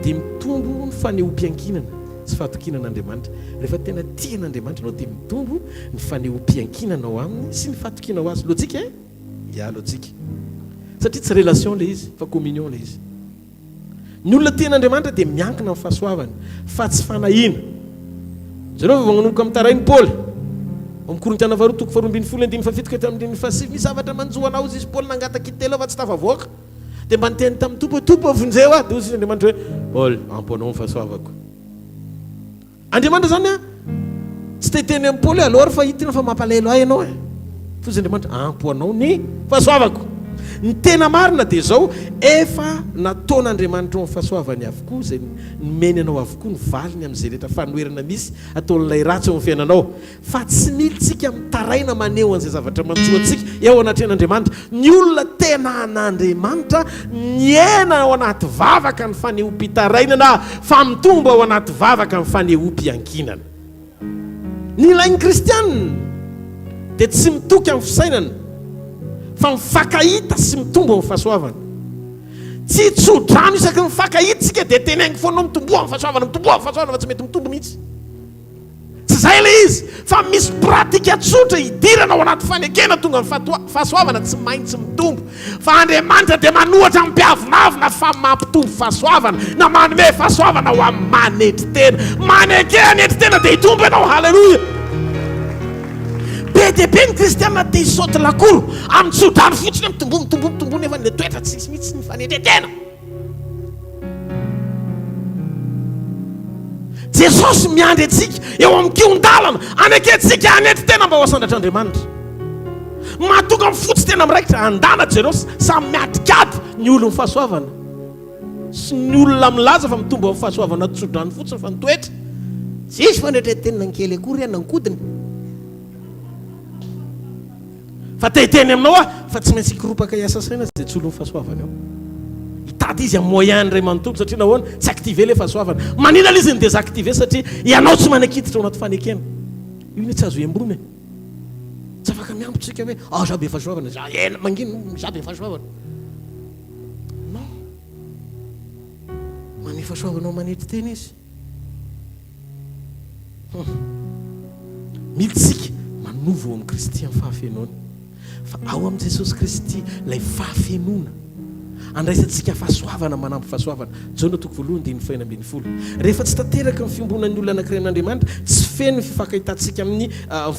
dia mitombo ny fanehoam-piankinana sy fahatokiana an'Andriamanitra. Rehefa tena tia an'Andriamanitra ianao dia mitombo ny fanehoam-piankinanao aminy sy ny fahatokianao azy. Lojika eh? Ya, lojika. Satria tsy relation ilay izy fa communion ilay izy. Ny olona tia an'Andriamanitra dia miankina amin'ny fahasoavany, fa tsy fanahiana. Jereo fa vao nanomboka mitaraina i Paoly. Ao amin'ny Korintiana faharoa toko faharoa ambin'ny folo andininy fahafito ka hatramin'ny andininy fahasivy, misy zavatra manjo anao hozy izy Paoly nangataka intelo fa tsy tafavoaka. Dia mba niteny tamin'ny Tompo hoe, Tompo ô, vonjeo aho. Dia hozy izy Andriamanitra hoe, Paoly, ampy anao ny fahasoavako. Andriamanitra izany an, tsy te hiteny amin'i Paoly hoe aleo ary fa hitina fa mampalahelo ahy ianao e. Fa hozy Andriamanitra, ampy ho anao ny fahasoavako. Ny tena marina dia izao, efa nataon'Andriamanitra ao amin'ny fahasoavany avokoa izay nomeny anao avokoa ny valiny amin'izay rehetra fanoherana misy ataon'ilay ratsy eo amin'ny fiainanao. Fa tsy mila tsika mitaraina maneho an'izay zavatra manjo antsika eo anatrehan'Andriamanitra. Ny olona tena an'Andriamanitra mihena ao anaty vavaka ny fanehoam-pitarainana fa mitombo ao anaty vavaka ny fanehoam-piankinana. Ny ilain'ny kristiana dia tsy mitoky amin'ny fisainana fa mifankahita sy mitombo amin'ny fahasoavana. Tsy tso-drano isaky ny mifankahita isika dia teneniko foana hoe mitomboa amin'ny fahasoavana, mitomboa amin'ny fahasoavana fa tsy mety mitombo mihitsy. Tsy izay ilay izy fa misy pratika tsotra hidirana ao anaty fanekena tonga ny fahasoavana tsy maintsy mitombo. Fa Andriamanitra dia manohatra amin'ny mpiavonavona fa mampitombo fahasoavana na manome fahasoavana ho amin'ny manetry tena. Maneke hanetry tena dia hitombo ianao. Haleloia! Be dia be ny kristiana te hisaoty lakoro amin'ny tso-drano fotsiny hoe mitomboa, mitomboa, mitomboa nefa ilay toetra tsisy mihitsy ny fanetren-tena. Jesosy miandry antsika eo amin'ny kihon-dalana, anekentsika hanetry tena mba ho asandratr'Andriamanitra. Mahatonga ny fo tsy tena miraikitra, andana jereo samy miatrik'ady ny olon'ny fahasoavana sy ny olona milaza fa mitombo amin'ny fahasoavana tso-drano fotsiny fa ny toetra Tsisy fanetren-tena kely akory an ankodiny. Fa te hiteny aminao aho fa tsy maintsy hikoropaka hiasa saina izay tsy olon'ny fahasoavana eo. Hitady izy amin'ny moyen ny iray manontolo satria nahoana? Tsy activer ilay fahasoavana. Manina ilay izy ny désactiver satria ianao tsy manakiditra ao anaty fanekena. Io anie tsy azo ihamboana e. Tsy afaka mihambo tsika hoe ah za be fahasoavana, za ela mangina za be fahasoavana. Non. Manome fahasoavana ao manetry tena izy. Hum. Mila isika manovo ao amin'i Kristy amin'ny fahafenoany. Fa ao amin'i Jesosy Kristy ilay fahafenoana. Andraisantsika fahasoavana manampy fahasoavana. Jaona toko voalohany andininy faha-16. Rehefa tsy tanteraka ny fiombonan'ny olona anankiray amin'Andriamanitra, tsy feno ny fifankahitantsika amin'ny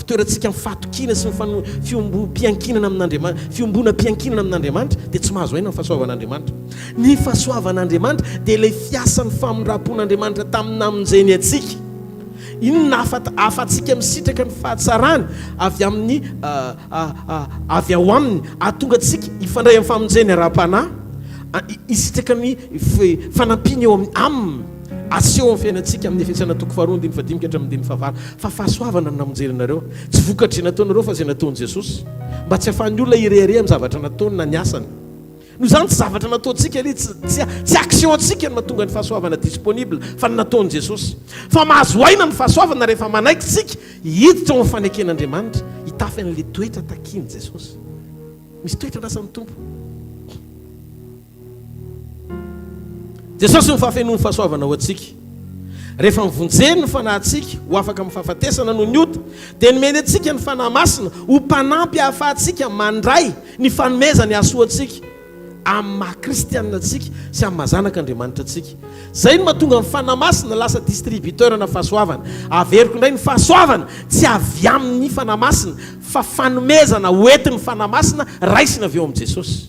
fitoerantsika amin'ny fahatokiana sy ny fiombom-piankinana amin'Andriamanitra, fiombonam-piankinana amin'Andriamanitra, dia tsy mahazo aina ny fahasoavan'Andriamanitra. Ny fahasoavan'Andriamanitra dia ilay fiasan'ny famindram-pon'Andriamanitra tamin'ny namonjeny antsika. Inona ahafahantsika misitraka ny fahatsarany avy amin'ny avy ao aminy, hahatonga antsika hifandray amin'ny famonjeny ara-panahy, hisitraka ny fanampiany eo amin'ny aminy, aseho amin'ny fiainantsika amin'ny Efesiana toko faharoa andininy fahadimy ka hatramin'ny andininy fahavalo fa fahasoavana no namonjena anareo, tsy vokatr'izay nataonareo fa izay nataon'i Jesosy, mba tsy hahafahan'ny olona hirehareha amin'ny zavatra nataony na ny asany. Noho izany tsy zavatra nataontsika ilay izy, tsy tsy action antsika no mahatonga ny fahasoavana disponible fa ny nataon'i Jesosy. Fa mahazo aina ny fahasoavana rehefa manaiky isika hiditra ao amin'ny faneken'Andriamanitra, hitafy an'ilay toetra takian'i Jesosy. Misy toetra andrasan'ny Tompo. Jesosy no fahafenoan'ny fahasoavana ho antsika. Rehefa nivonjeny ny fanahintsika ho afaka amin'ny fahafatesana noho ny ota, dia nomeny antsika ny Fanahy Masina ho mpanampy ahafahantsika mandray Ny fanomezany hahasoa antsika amin'ny maha kristianina antsika sy amin'ny maha zanak'Andriamanitra antsika. Izay no mahatonga ny Fanahy Masina lasa distributeur-na fahasoavana. Averiko indray, ny fahasoavana tsy avy amin'ny Fanahy Masina fa fanomezana hoentin'ny Fanahy Masina raisina avy eo amin'i Jesosy.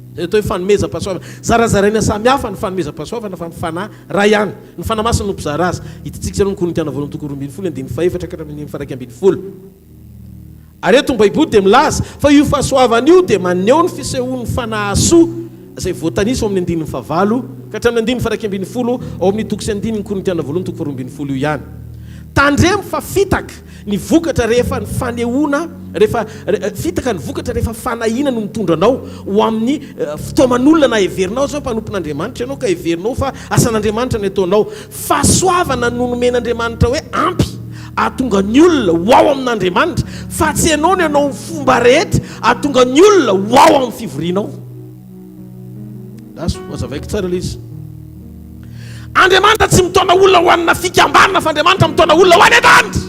Izay atao hoe fanomezam-pahasoavana. Zarazaraina samy hafa ny fanomezam-pahasoavana fa ny Fanahy iray ihany. Ny Fanahy Masina no mpizara azy. Hitantsika izany ao amin'ny Korintiana voalohany toko 12 andininy fahefatra ka hatramin'ny andininy faha-11. Ary eto ny Baiboly dia milaza fa io fahasoavana io dia maneho ny fisehoan'ny Fanahy soa izay voatanisa ao amin'ny andininy fahavalo ka hatramin'ny andininy faha-11 ao amin'ny toko sy andininy Korintiana voalohany toko faharoa-ambin'ny-folo io ihany. Tandremo fa fitaka ny vokatra rehefa ny fanehoana rehefa fitaka ny vokatra rehefa fanahiana no mitondra anao ho amin'ny fitaoman'olona na heverinao zao mpanompon'Andriamanitra ianao ka heverinao fa asan'Andriamanitra ny ataonao. Fahasoavana no nomen'Andriamanitra hoe ampy ahatonga ny olona ho ao amin'Andriamanitra fa tsy ianao ny hanao ny fomba rehetra ahatonga ny olona ho ao amin'ny fivorianao. Lasa, hazavaiko tsara ilay izy. Andriamanitra tsy mitaona olona ho anina fikambanana fa Andriamanitra mitaona olona ho any an-danitra.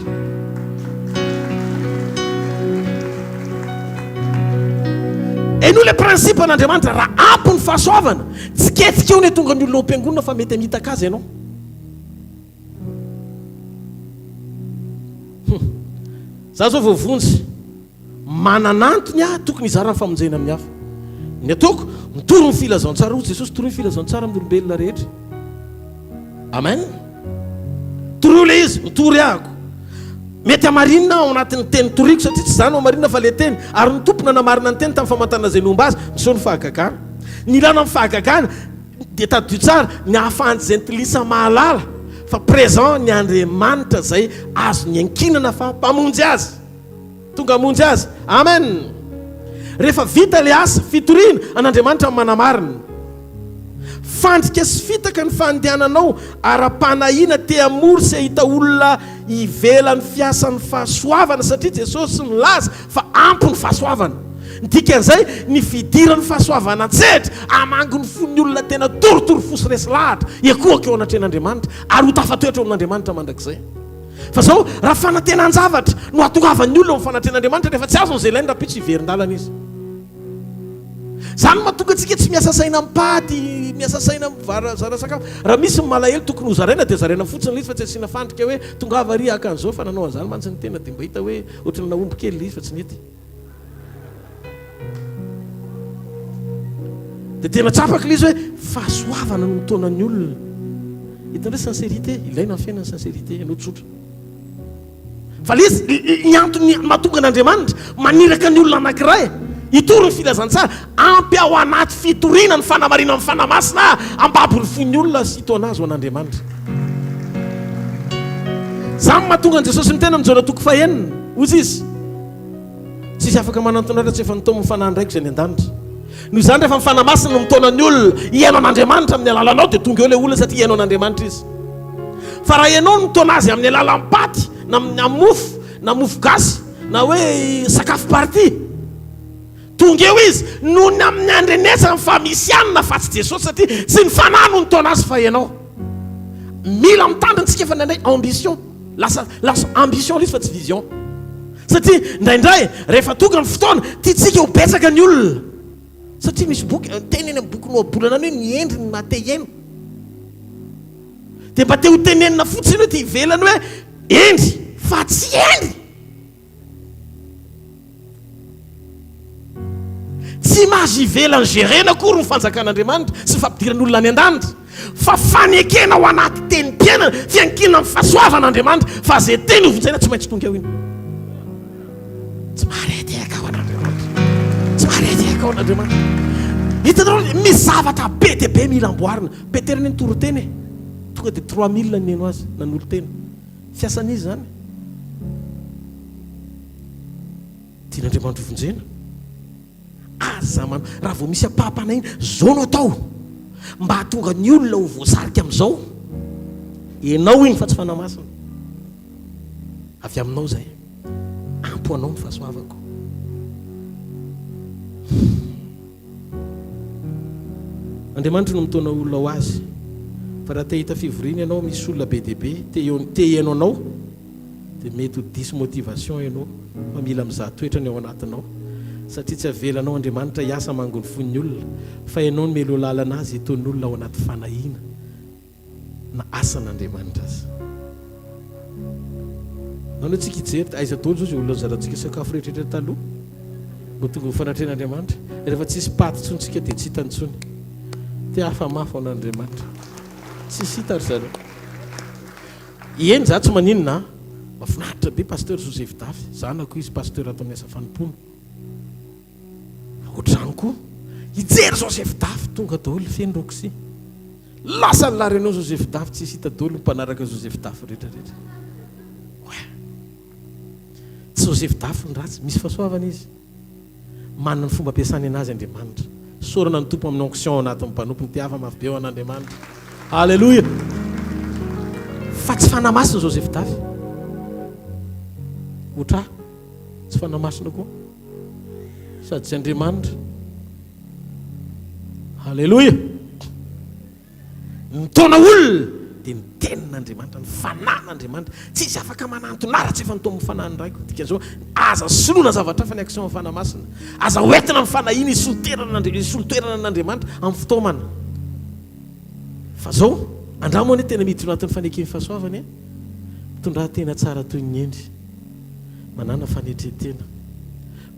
Henoy ilay principe an'Andriamanitra, raha ampy ny fahasoavana, tsy ketrika eo ny hatonga ny olona ao am-piangonana fa mety hamitaka azy ianao. Hum. Za zao voavonjy. Manana antony aho tokony hizara ny famonjena amin'ny hafa. Ny ataoko, mitory ny filazantsara. Hoy Jesosy, torio ny filazantsara amin'ny olombelona rehetra. Amen. Torio ilay izy, mitory ahako. Mety hamarinina ao anatin'ny teny toriko satria tsy izaho no hamarinina fa ilay teny. Ary ny Tompo nanamarina ny teny tamin'ny famantarana izay nomba azy, niseho ny fahagagana. Ny ilana ny fahagagana dia tadidio tsara ny ahafahan'ny jentilisa mahalala fa présent ny Andriamanitra izay azony iankinana fa Mpamonjy azy. Tonga hamonjy azy. Amen! Rehefa vita ilay asa fitoriana an'Andriamanitra ny manamarina. Fandrika sy fitaka ny fandehananao ara-panahiana te hamory sy hahita olona ivelan'ny fiasan'ny fahasoavana satria Jesosy nilaza fa ampy ny fahasoavana. Ny dikan'izay, ny fidiran'ny fahasoavana an-tsehatra hamangy ny fon'ny olona tena torotoro fo sy resy lahatra hiankohoka eo anatrehan'Andriamanitra ary ho tafatoetra eo amin'Andriamanitra mandrakizay. Fa izao, raha fanantenan-javatra no hahatongavan'ny olona eo amin'ny fanatrehan'Andriamanitra rehefa tsy azony izay ilainy rahampitso hiverin-dalana izy. Izany no mahatonga antsika tsy miasa saina amin'ny paty, miasa saina amin'ny vara zara sakafo. Raha misy ny malahelo tokony hozaraina dia zaraina fotsiny ilay izy fa tsy asiana fandrika hoe tongava ary haka an'izao fa nanao an'izany mantsy ny tena dia mba hita hoe ohatran'ny nahomby kely ilay izy fa tsy nety. Dia tena tsapako ilay izy hoe fahasoavana no mitaona ny olona. Hitanareo sincérité, ilaina ny fiainana sincérité, ianao tsotra. Fa ilay izy, ny antony mahatonga an'Andriamanitra maniraka ny olona anankiray hitory ny filazantsara, ampy ao anaty fitoriana ny fanamarinan'ny Fanahy Masina hambabo ny fon'ny olona sy hitaona azy ho an'Andriamanitra. Izany no mahatonga an'i Jesosy miteny amin'ny Jaona toko fahenina, hoy Izy, Tsisy afaka manantona raha tsy efa nitaomin'ny Fanahy ny Raiko izay any an-danitra. Noho izany, rehefa ny Fanahy Masina no mitaona ny olona hihaino an'Andriamanitra amin'ny alalanao, dia tonga eo ilay olona satria hihaino an'Andriamanitra izy. Fa raha ianao no mitaona azy amin'ny alalan'ny paty, na amin'ny mofo, na mofo gasy, na hoe sakafo party, tonga eo izy noho ny amin'ny andrenesany fa misy hanina fa tsy Jesosy satria tsy ny Fanahy no nitaona azy fa ianao. Mila mitandrina isika fa indraindray ambition. Lasa lasa ambition ilay izy fa tsy vision. Satria indraindray rehefa tonga ny fotoana, tiantsika ho betsaka ny olona. Satria misy boky, teny eny amin'ny bokin'ny ohabolana any hoe ny hendry no maha te hihaino. Dia mba te ho tenenina fotsiny hoe ety ivelany hoe hendry fa tsy hendry. Tsy image ivelany gerena akory ny fanjakan'Andriamanitra sy ny fampidirana olona any an-danitra fa fanekena ao anaty tenim-piainana, fiankinana amin'ny fahasoavan'Andriamanitra fa izay teny hovonjena tsy maintsy tonga eo iny. Tsy maharehadehaka ao an'Andriamanitra. Tsy maharehadehaka ao an'Andriamanitra. Hitanareo, misy zavatra be dia be mila amboarina. Petera anie nitory teny e. Tonga dia 3000 nihaino azy, nanolo-tena. Fiasan'iza izany? Tian'Andriamanitra hovonjena. Aza manao, raha vao misy ampaham-panahiana, izao no atao mba hahatonga ny olona ho voasarika amin'izao. Ianao iny fa tsy Fanahy Masina. Avy aminao izay. Ampy ho anao ny fahasoavako. Andriamanitra no mitaona olona ho Azy. Fa raha te hahita fivoriana ianao misy olona be dia be te te hihaino anao dia mety ho diso motivation ianao fa mila mizaha toetra ny ao anatinao satria tsy avelanao Andriamanitra hiasa mango ny fon'ny olona fa ianao no mialoha lalana azy hitaona olona ao anaty fanahiana na asan'Andriamanitra aza. Manao tsika hijery aiza daholo zao izay olona nizarantsika sakafo rehetra rehetra taloha mba tonga ho fanatrehan'Andriamanitra. Rehefa tsisy paty intsony tsika dia tsy hitany intsony. Te hafa mafy ho an'Andriamanitra. Tsisy hita ry zareo. Eny za tsy maninona an. Mafinaritra be Pasteur Joseph Dafy, zanako izy Pasteur ato amin'ny asa fanompoana. Ohatr'izany koa. Hijery Joseph Dafy tonga daholo feno Roxy. Lasa ny La Réunion Joseph Dafy tsisy hita daholo ny mpanaraka Joseph Dafy rehetra rehetra. Ouais. Tsy Joseph Dafy ny ratsy, misy fahasoavana izy. Manana ny fomba ampiasany anazy Andriamanitra. Sorana ny Tompo amin'ny onction ao anatin'ny mpanompony. Tiava mafy be ho an'Andriamanitra. Alléluia. Fa tsy fanahy masina Joseph Dafy. Otra tsy fanahy masina koa. Sady tsy Andriamanitra. Aleloia! Ny mitaona olona dia ny tenin'Andriamanitra, ny fanan'Andriamanitra. Tsisy afaka manantona ahy raha tsy efa nitaomin'ny fanahin'ny Raiko. Dikan'izao, aza soloina zavatra hafa ny action amin'ny Fanahy Masina. Aza hoentina amin'ny fanahiana hisolo toerana an'Andriamanitra amin'ny fitaomana. Fa izao, andramo anie tena miditra ao anatin'ny faneken'ny fahasoavana e. Mitondrà tena tsara toy ny hendry. Manàna fanetren-tena.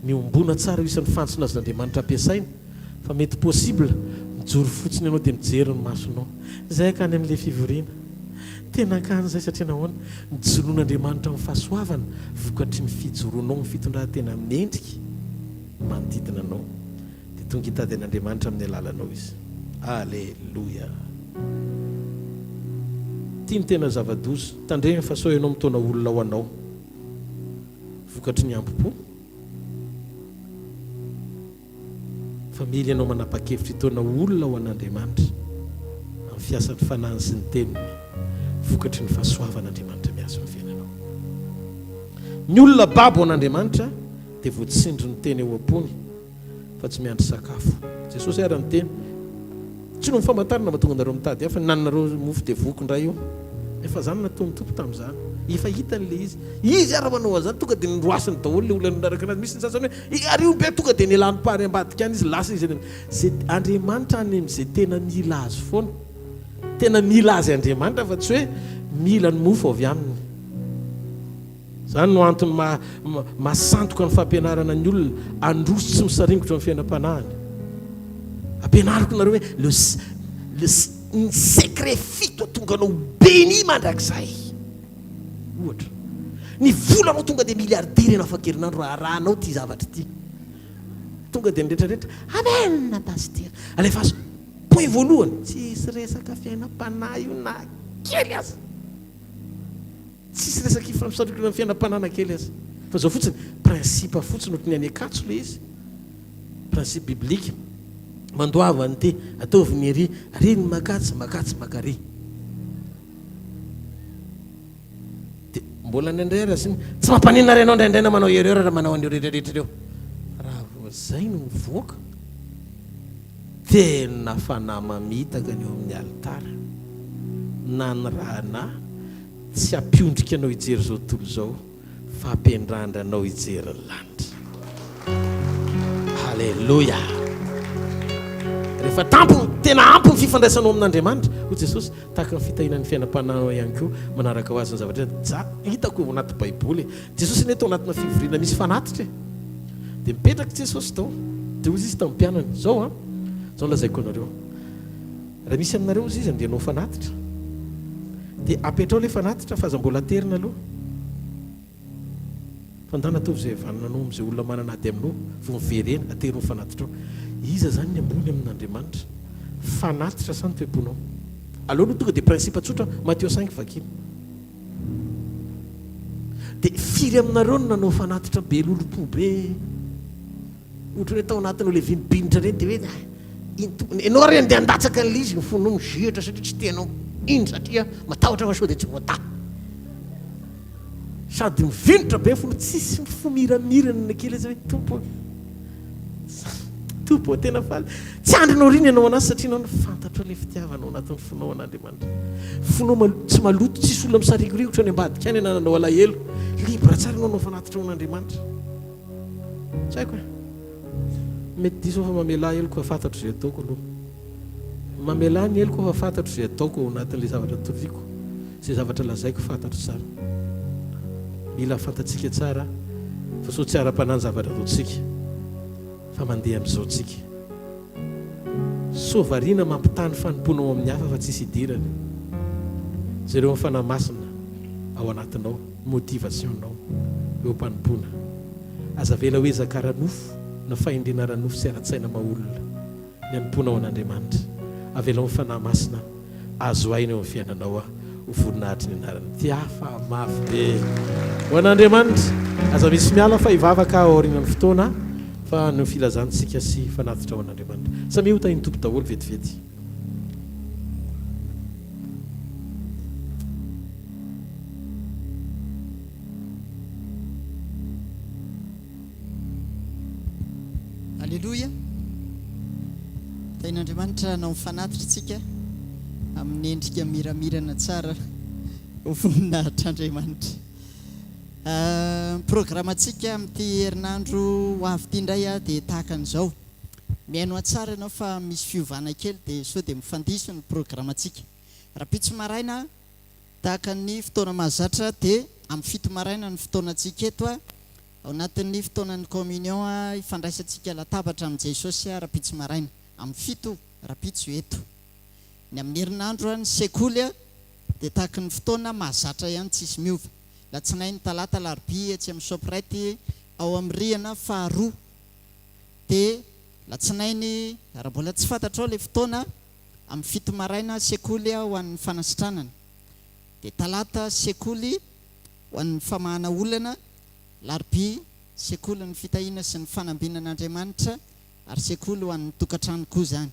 Miombona tsara io isan'ny fantsona azon'Andriamanitra ampiasaina fa mety possible mijoro fotsiny ianao dia mijery ny masonao. Izay hankany amin'ilay fivoriana. Tena hankany izay satria nahoana? Nijoroan'Andriamanitra amin'ny fahasoavana vokatry ny fijoroanao amin'ny fitondran-tena mendrika ny manodidina anao. Dia tonga hitady an'Andriamanitra amin'ny alalanao Izy. Aleloia! Ity no tena zava-doza. Tandremo fa sao ianao mitaona olona ho anao. Vokatry ny hambom-po fa mila ianao manapa-kevitra hitaona olona ho an'Andriamanitra amin'ny fiasan'ny Fanahiny sy ny Teniny vokatry ny fahasoavan'Andriamanitra miasa eo amin'ny fiainanao. Ny olona babo an'Andriamanitra dia voatsindry ny teny ao am-pony. fa tsy miandry sakafo. Jesosy ary niteny, Tsy noho ny famantarana mahatonga anareo mitady ahy, fa ny nananareo mofo dia voky indray io. Efa izany nataon'ny Tompo tamin'izany. Efa hitany ilay izy. Izy ary manao an'izany, tonga dia noroasiny daholo ilay olona nanaraka anazy. Misy ny sasany hoe, e, ary io be, tonga dia nialany pary ambadika any izy, lasa izy any amin'ny. Izay, Andriamanitra any amin'izay tena mila azy foana. Tena mila azy Andriamanitra fa tsy hoe mila ny mofo avy aminy. Izany no antony maha maha sandoka ny fampianarana ny olona handroso tsy misaringotra amin'ny fiainam-panahiny. Ampianariko nareo hoe le le ny secret fito hahatonga anao ho béni mandrakizay. Ohatra, ny volanao tonga dia milliardaire ianao afaka herinandro raha arahanao ity zavatra ity. Tonga dia ny rehetrarehetra, Amen Pasitera. Alefaso. Point voalohany, tsisy resaka fiainam-panahy io na kely aza. Tsisy resaka ifampisalotrana amin'ny fiainam-panana kely aza. Fa zao fotsiny, principe fotsiny ohatry ny any Ankatso ilay izy. Principe biblique. Mandoava an'ity, ataovy ny ery, ary ny makatsy, makatsy makary. Dia mbola indraindray ary asiana, tsy mampaninona ary ianao indraindray na manao erreur raha manao an'ireo rehetra rehetra ireo. Raha vao izay no mivoaka, tena fanahy mamitaka ny eo amin'ny alitara. Na ny rahana Tsy hampiondrika anao hijery izao tontolo izao fa hampiandrandra anao hijery ny lanitra. Aleloia! Rehefa tampony, tena ampy ny fifandraisanao amin'Andriamanitra, hoy Jesosy, tahaka ny fitahiana ny fiainam-panahinao ihany koa manaraka ho azy ny zavatra rehetra. Ja, hitako ao anaty Baiboly e. Jesosy anie tao anatina fivoriana misy fanatitra e. Dia mipetraka Jesosy tao. Dia hoy Izy tamin'ny mpianany, izao an, izao no lazaiko anareo. Raha misy aminareo ozy izy andeha hanao fanatitra dia apetrao ilay fanatitra fa aza mbola aterina aloha fa ndana ataovy izay havanana anao amin'izay olona manana ady aminao vao miverena atero ny fanatitrao. Iza izany ny ambony amin'Andriamanitra? Fanatitra sa ny toe-ponao? Aleo aloha tonga dia principe tsotra Matio cinq vakina. Dia firy aminareo no nanao fanatitra be lolompo be? Ohatran'ny hoe tao anatin'io ilay vinibinitra ireny dia hoe ah, iny tompony, ianao ary andeha handatsaka an'ilay izy, ny fonao mizihitra satria tsy tianao iny satria matahotra fa sao dia tsy voatahy. Sady mivinitra be ny fonao, tsisy fo miramirana na kely aza hoe Tompo ô, Tompo ô, tena faly. Tsy andrinao aoriana ianao anazy satria ianao no fantatrao ilay fitiavana ao anatin'ny fonao an'Andriamanitra. Fonao malo, tsy maloto, tsisy olona misarikorikotra any ambadika any anananao alahelo. Libre tsara ianao hanao fanatitra ho an'Andriamanitra. Tsy haiko e. Mety diso aho fa mamelà heloka fa fantatro izay ataoko aloha. Mamelà ny heloko fa fantatro izay ataoko ao anatin'ilay zavatra toriko, izay zavatra lazaiko fantatro tsara. Mila fantatsika tsara fa sao tsy ara-panahy ny zavatra ataontsika fa mandeha amin'izao tsika. Sao variana mampitaha ny fanompoanao amin'ny hafa fa tsisy idirany. Jereo ny Fanahy Masina ao anatinao. Motivation-nao eo am-panompoana. Aza avela ho ezaka ara-nofo na fahendrena ara-nofo sy ara-tsaina maha-olona ny hanompoanao an'Andriamanitra. Avelao ny Fanahy Masina azo aina eo amin'ny fiainanao ho voninahitry ny anarany. Tiafa mafy be ho an'Andriamanitra. Aza misy miala fa hivavaka aho aorianan'ny fotoana fa ny filazantsika sy fanatitra ho an'Andriamanitra. Samia ho tahin'ny Tompo daholo vetivety. Aleloia! Tahin'Andriamanitra hanao ny fanatitra isika amin'ny endrika miramirana tsara ho voninahitr'Andriamanitra. Ny programantsika amin'ity herinandro ho avy ity indray dia tahaka an'izao. Mihainoa tsara ianao fa misy fiovana kely dia sao dia mifandiso ny programantsika. Rahampitso maraina Tahaka ny fotoana mahazatra dia amin'ny fito maraina ny fotoanantsika eto, ao anatin'ny fotoanan'ny communion ifandraisantsika latabatra amin'i Jesosy rahampitso maraina, amin'ny fito rahampitso eto. Ny amin'ny herinandro ny sekoly dia tahaka ny fotoana mahazatra ihany tsisy miova. Latsinainy, talata, alarobia etsy amin'ny Shoprite ao amin'ny rihana faharoa. Dia latsinainy raha mbola tsy fantatrao ilay fotoana, Amin'ny fito maraina sekoly ho an'ny fanasitranana, dia talata sekoly ho an'ny famahana olana, larobia sekolin'ny fitahiana sy ny fanambinan'Andriamanitra ary sekoly ho an'ny tokantrano koa izany.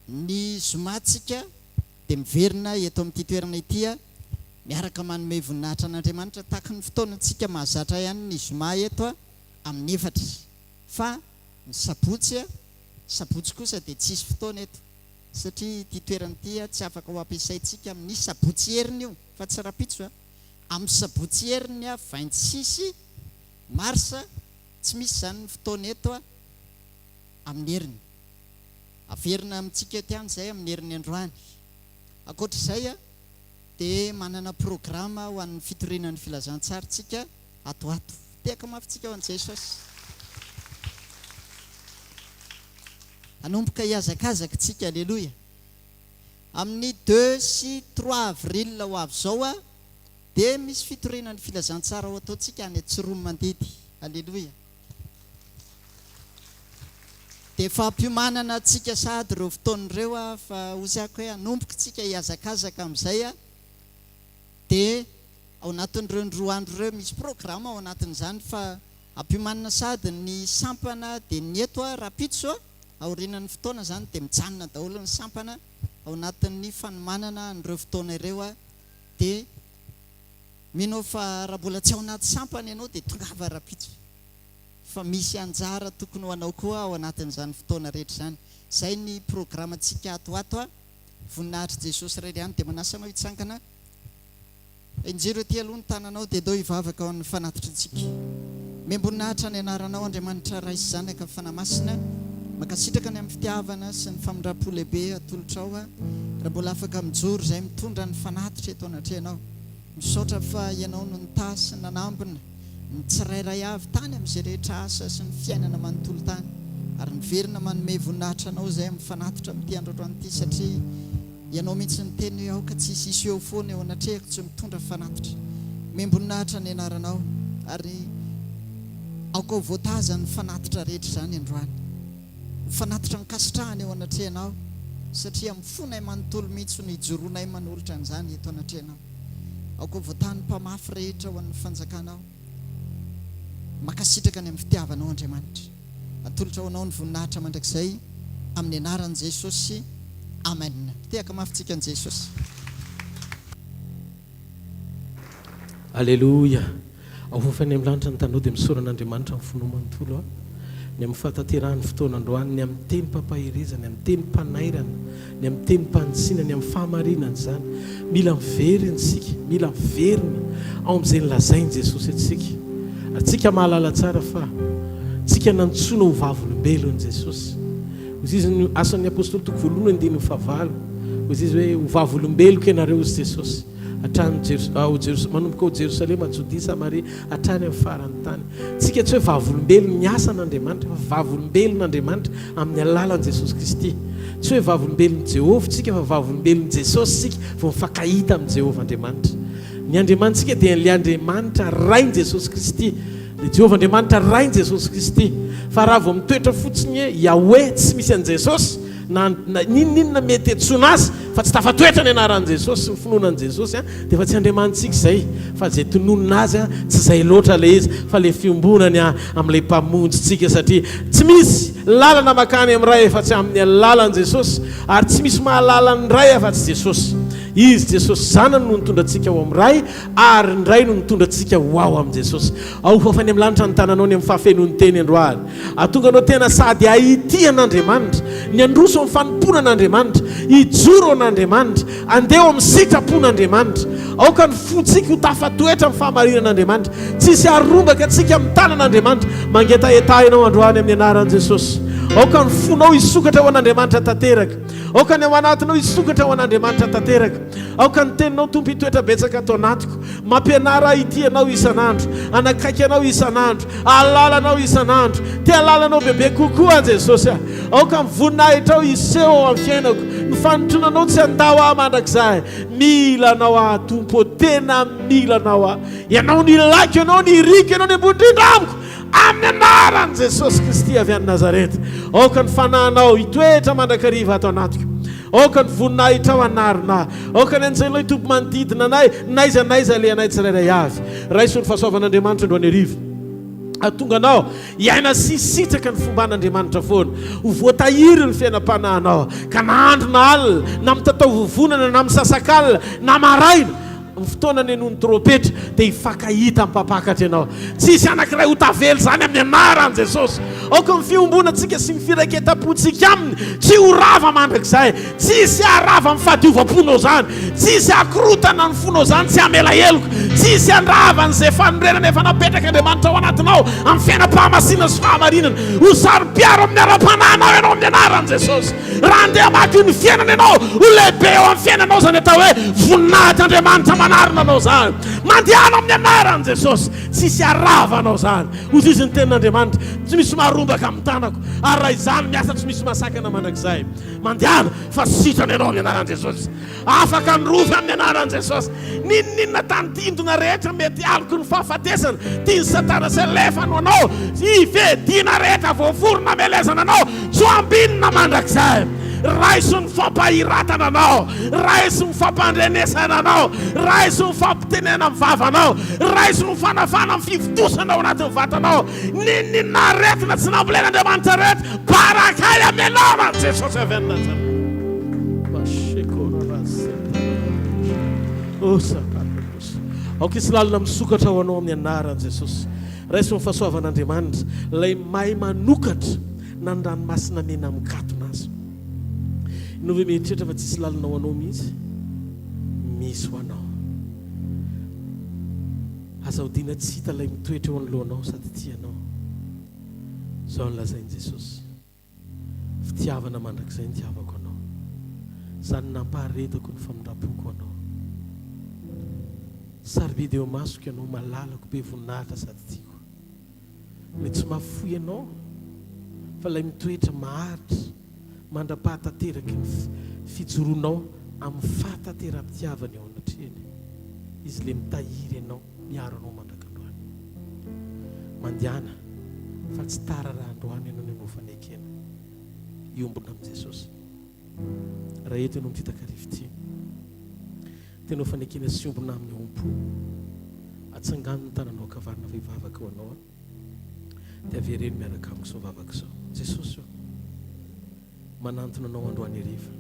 Ny zoma tsika dia miverina eto amin'ity toerana ity miaraka manome voninahitra an'Andriamanitra tahaky ny fotoanantsika mahazatra ihany ny zoma eto amin'ny efatra fa. Ny sabotsy, sabotsy kosa dia tsy hisy fotoana eto satria ity toerana ity tsy afaka ho ampiasaintsika amin'ny sabotsy heriny io fa tsy rahampitso a! Amin'ny sabotsy heriny 26 mars tsy misy izany ny fotoana eto amin'ny heriny. Averina amintsika eto ihany izay amin'ny heriny androany. Ankoatra izay dia manana programa ho an'ny fitoriana ny filazantsara tsika ato ato. Tehaka mafy tsika ho an'i Jesosy. Hanomboka hihazakazaka tsika, aleloia. Amin'ny deux sy trois avril ho avy izao dia misy fitoriana ny filazantsara ho ataontsika any Tsiroanomandidy. Aleloia. Dia efa ampiomanana antsika sahady ireo fotoana ireo fa hozy ako hoe hanomboka tsika hihazakazaka amin'izay dia ao anatin'ireo roa andro ireo misy programa ao anatin'izany fa ampiomanina sahady ny sampana dia ny eto rahampitso aorianan'ny fotoana izany dia mijanona daholo ny sampana ao anatin'ny fanomanana an'ireo fotoana ireo dia mino aho fa raha mbola tsy ao anaty sampana ianao dia tongava rahampitso fa misy anjara tokony ho anao koa ao anatin'izany fotoana rehetra izany. Izay ny programantsika ato ho ato a! Voninahitr'i Jesosy irery ihany dia manasa anao hitsangana. Enjero ety aloha ny tananao dia ndao hivavaka ao amin'ny fanatitrintsika. Omem-boninahitra ny anaranao Andriamanitra Ray sy Zanaka Fanahy Masina. Mankasitraka ny amin'ny fitiavana sy ny famindram-po lehibe atolotrao aho raha mbola afaka mijoro izay mitondra ny fanatitra eto anatrehanao. Misaotra fa Ianao no nitahy sy nanambina ny tsirairay avy tany amin'izay rehetra asa sy ny fiainana manontolo tany ary miverina manome voninahitra Anao izay amin'ny fanatitra amin'ity andro androany ity satria Ianao mihitsy niteny hoe aoka tsy hisy hiseho foana eo anatrehako tsy mitondra fanatitra. Omem-boninahitra ny anaranao ary aoka ho voataza ny fanatitra rehetra izany androany. Ho fanatitra ankasitrahana eo anatrehanao satria amin'ny fonay manontolo mihitsy no ijoroanay manolotra an'izany eto anatrehanao. Aoka ho voataha ny mpamafy rehetra ho an'ny fanjakanao. Mankasitraka ny amin'ny fitiavanao Andriamanitra. Atolotra ho anao ny voninahitra mandrakizay amin'ny anaran'i Jesosy. Amen. Tehaka mafy tsika an'i Jesosy. Aleloia! Ahofa any amin'ny lanitra ny tanao dia misaora an'Andriamanitra amin'ny fonao manontolo a! Ny amin'ny fahatanterahan'ny fotoana androany, ny amin'ny tenim-pampaherezana, ny amin'ny tenim-panairana, ny amin'ny tenim-panitsiana, ny amin'ny fahamarinana izany. Mila miverina isika, mila miverina ao amin'izay nolazain'i Jesosy antsika. Ary tsika mahalala tsara fa tsika nantsoina ho vavolombelon'i Jesosy. Hoy izy ny Asan'ny Apostoly toko voalohany andininy fahavalo, hoy izy hoe ho vavolombeloko ianareo hoy Jesosy. Hatrany Jeros, ao Jeros, manomboka ao Jerosalema, Jodia, Samaria, hatrany amin'ny faran'ny tany. Tsika tsy hoe vavolombelon'ny asan'Andriamanitra, fa vavolombelon'Andriamanitra amin'ny alalan'i Jesosy Kristy. Tsy hoe vavolombelon'i Jehovah tsika, fa vavolombelon'i Jesosy isika vao mifankahita amin'i Jehovah Andriamanitra. Ny Andriamanitsika dia ilay Andriamanitra Rain'i Jesosy Kristy. Ilay Jehovah Andriamanitra Rain'i Jesosy Kristy. Fa raha vao mitoetra fotsiny hoe Yahweh tsy misy an'i Jesosy, na na n'inon'inona mety hiantsoana azy fa tsy tafatoetra ny anaran'i Jesosy sy ny finoana an'i Jesosy an, dia efa tsy Andriamanitsika izay fa izay tononina azy an, tsy izay loatra ilay izy fa ilay fiombonany an amin'ilay Mpamonjintsika satria tsy misy lalana makany amin'ny Ray afa-tsy amin'ny alalan'i Jesosy ary tsy misy mahalala ny Ray afa-tsy Jesosy. Izy Jesosy Zanany no nitondra antsika ao amin'ny Ray ary ny Ray no nitondra antsika ho ao amin'i Jesosy. Ao ho any amin'ny lanitra ny tananao ny amin'ny fahafenoan'ny teny androany. Hahatonga anao tena sady hahitia an'Andriamanitra, ny handroso amin'ny fanompoana an'Andriamanitra, hijoro an'Andriamanitra, handeha ao amin'ny sitrapon'Andriamanitra. Aoka ny fontsika ho tafatoetra amin'ny fahamarinan'Andriamanitra. Tsy hisy harombaka antsika amin'ny tanan'Andriamanitra. Mangetaheta ianao androany amin'ny anaran'i Jesosy. Aoka ny fonao hisokatra ho an'Andriamanitra tanteraka. Aoka ny ao anatinao hisokatra ho an'Andriamanitra tanteraka. Aoka ny teninao Tompo hitoetra betsaka ato anatiko. Mampianara ahy hitia Anao isan'andro, hanakaiky Anao isan'andro, hahalala Anao isan'andro. Te hahalala Anao bebe kokoa aho Jesosy a. Aoka ny voninahitrao hiseho ao amin'ny fiainako. Ny fanotronanao tsy handao ahy mandrakizay. Mila Anao aho Tompo ô, tena mila Anao aho. Ianao no ilaiko, Ianao no iriko, Ianao no ambony indrindra amiko. Amin'ny anaran'i Jesosy Kristy avy any Nazareta, aoka ny Fanahinao hitoetra mandrakariva ato anatiko. Aoka ny voninahitrao hanarona ahy. Aoka ny anjelinao hitoby manodidina anay, n'aiza n'aiza alehanay tsirairay avy. Raiso ny fahasoavan'Andriamanitra androany hariva. Hahatonga anao hiaina sy hisitraka ny fomban'Andriamanitra foana. Ho voatahiry ny fiainam-panahinao, ka na andro na alina, na mitatao vovonana, na misasakalina, na maraina. Amin'ny fotoana anenoan'ny trompetra dia hifankahita amin'ny mpampakatra ianao. Tsy hisy anankiray ho tavela izany amin'ny anaran'i Jesosy. Aoka ny fiombonantsika sy ny firaiketam-pontsika aminy tsy ho rava mandrakizay. Tsy hisy haharava ny fahadiovam-ponao izany. Tsy hisy hahakorotana ny fonao izany, tsy hamela heloka. Tsy hisy handrava an'izay fanorenana efa napetrak'Andriamanitra ao anatinao amin'ny fiainam-pahamasinana sy fahamarinana. Ho saro-piaro amin'ny ara-panahinao ianao amin'ny anaran'i Jesosy. Raha handeha hamaky ny fiainana ianao, ho lehibe eo amin'ny fiainanao izany atao hoe voninahitr'Andriamanitra manarona anao izany. Mandehana amin'ny anaran'i Jesosy, tsy hisy harava anao izany. Hoy izy ny tenin'Andriamanitra, tsy misy maharombaka amin'ny tanako, ary raha izaho no miasa tsy misy mahasakana mandrakizay. Mandehana fa sitrana ianao amin'ny anaran'i Jesosy. Afaka ny rofy amin'ny anaran'i Jesosy. N'inon'inona tandindona rehetra mety aloky ny fahafatesana, tian'i Satana sy alefany ho anao, hivediana rehetra voaforona hamelezana anao, tsy ho ambinina mandrakizay. Raiso ny fampahiratana anao, raiso ny fampandrenesana anao, raiso ny fampitenena amin'ny vavanao, raiso ny fanafana amin'ny fivontosana ao anatin'ny vatanao. N'inon'inona aretina tsy nambolen'Andriamanitra rehetra, barakay amin'ny anaran'i Jesosy avy any Nazareta. Aoka hisy lalina misokatra ho anao amin'ny anaran'i Jesosy. Raiso ny fahasoavan'Andriamanitra, ilay mahay manokatra na ny ranomasina mena mikatona aza. Ianao ve mieritreritra fa tsisy lalina ho anao mihitsy? Misy ho anao. Aza odiana tsy hita ilay mitoetra eo anoloanao sady tia anao. Izao no lazain'i Jesosy, Fitiavana mandrakizay ny itiavako anao. Izany no nampaharetako ny famindram-poko anao. Sarobidy eo imasoko ianao, malalako, be voninahitra sady tiako. Ilay tsy mahafoy anao, fa ilay mitoetra maharitra mandra-pahatanteraky ny fijoroanao amin'ny fahatanteraham-pitiavany eo anatrehany. Izy ilay mitahiry anao, miaro anao mandrak'androany. Mandehana fa tsy tara raha androany ianao no hanao fanekena hiombona amin'i Jesosy. Raha eto ianao amin'ity takariva ity, te hanao fanekena sy hiombona aminy ao am-po, atsangano ny tananao ankavanana fa hivavaka ho anao aho. Dia avereno miaraka amiko izao vavaka izao. Jesosy ô, manantona anao androany hariva.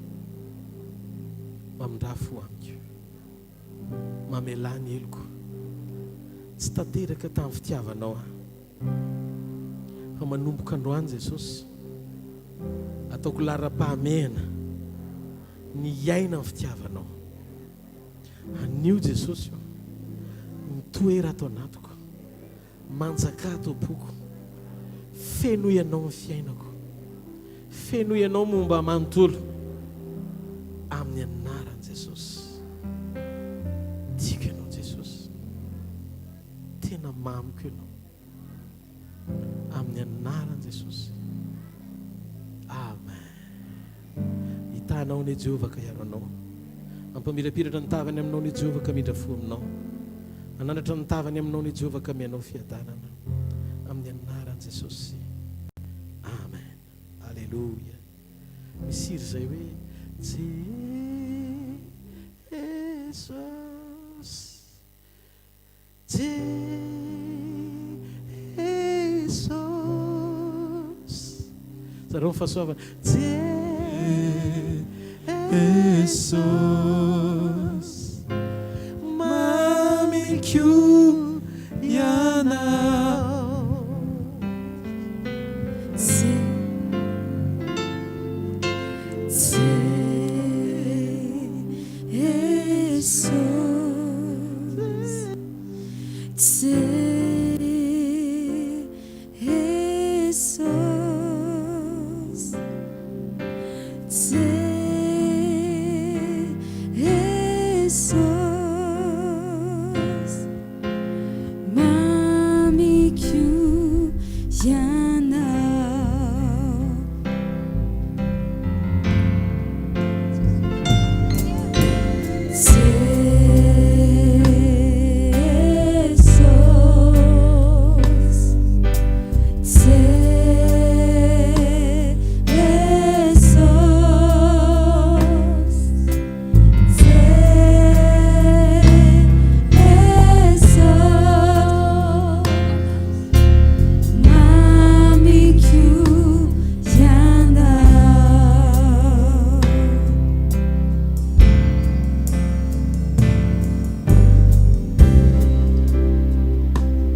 Mamindrà fo amiko. Mamelà ny heloko. Tsy tanteraka tamin'ny fitiavanao aho. Fa manomboka androany Jesosy, ataoko laharam-pahamehana ny hiaina ny fitiavanao. Anio Jesosy ô, mitoera ato anatiko, manjakà ato am-poko, fenoy Ianao ny fiainako, fenoy Ianao momba manontolo, amin'ny anaran'i Jesosy. Tiako Ianao Jesosy. Tena mamiko Ianao. Amin'ny anaran'i Jesosy. Amen. Hitahanao anie Jehovah ka hiaro anao. Hampamirapiratra ny tavany aminao anie Jehovah ka hamindra fo aminao. Hanandratra ny tavany aminao anie Jehovah ka hameanao fiadanana. Amin'ny anaran'i Jesosy. Amen. Aleloia. Misy hira izay hoe Jesosy. Jesosy. Zareo ny fahasoavana. Jesosy. Mamiko.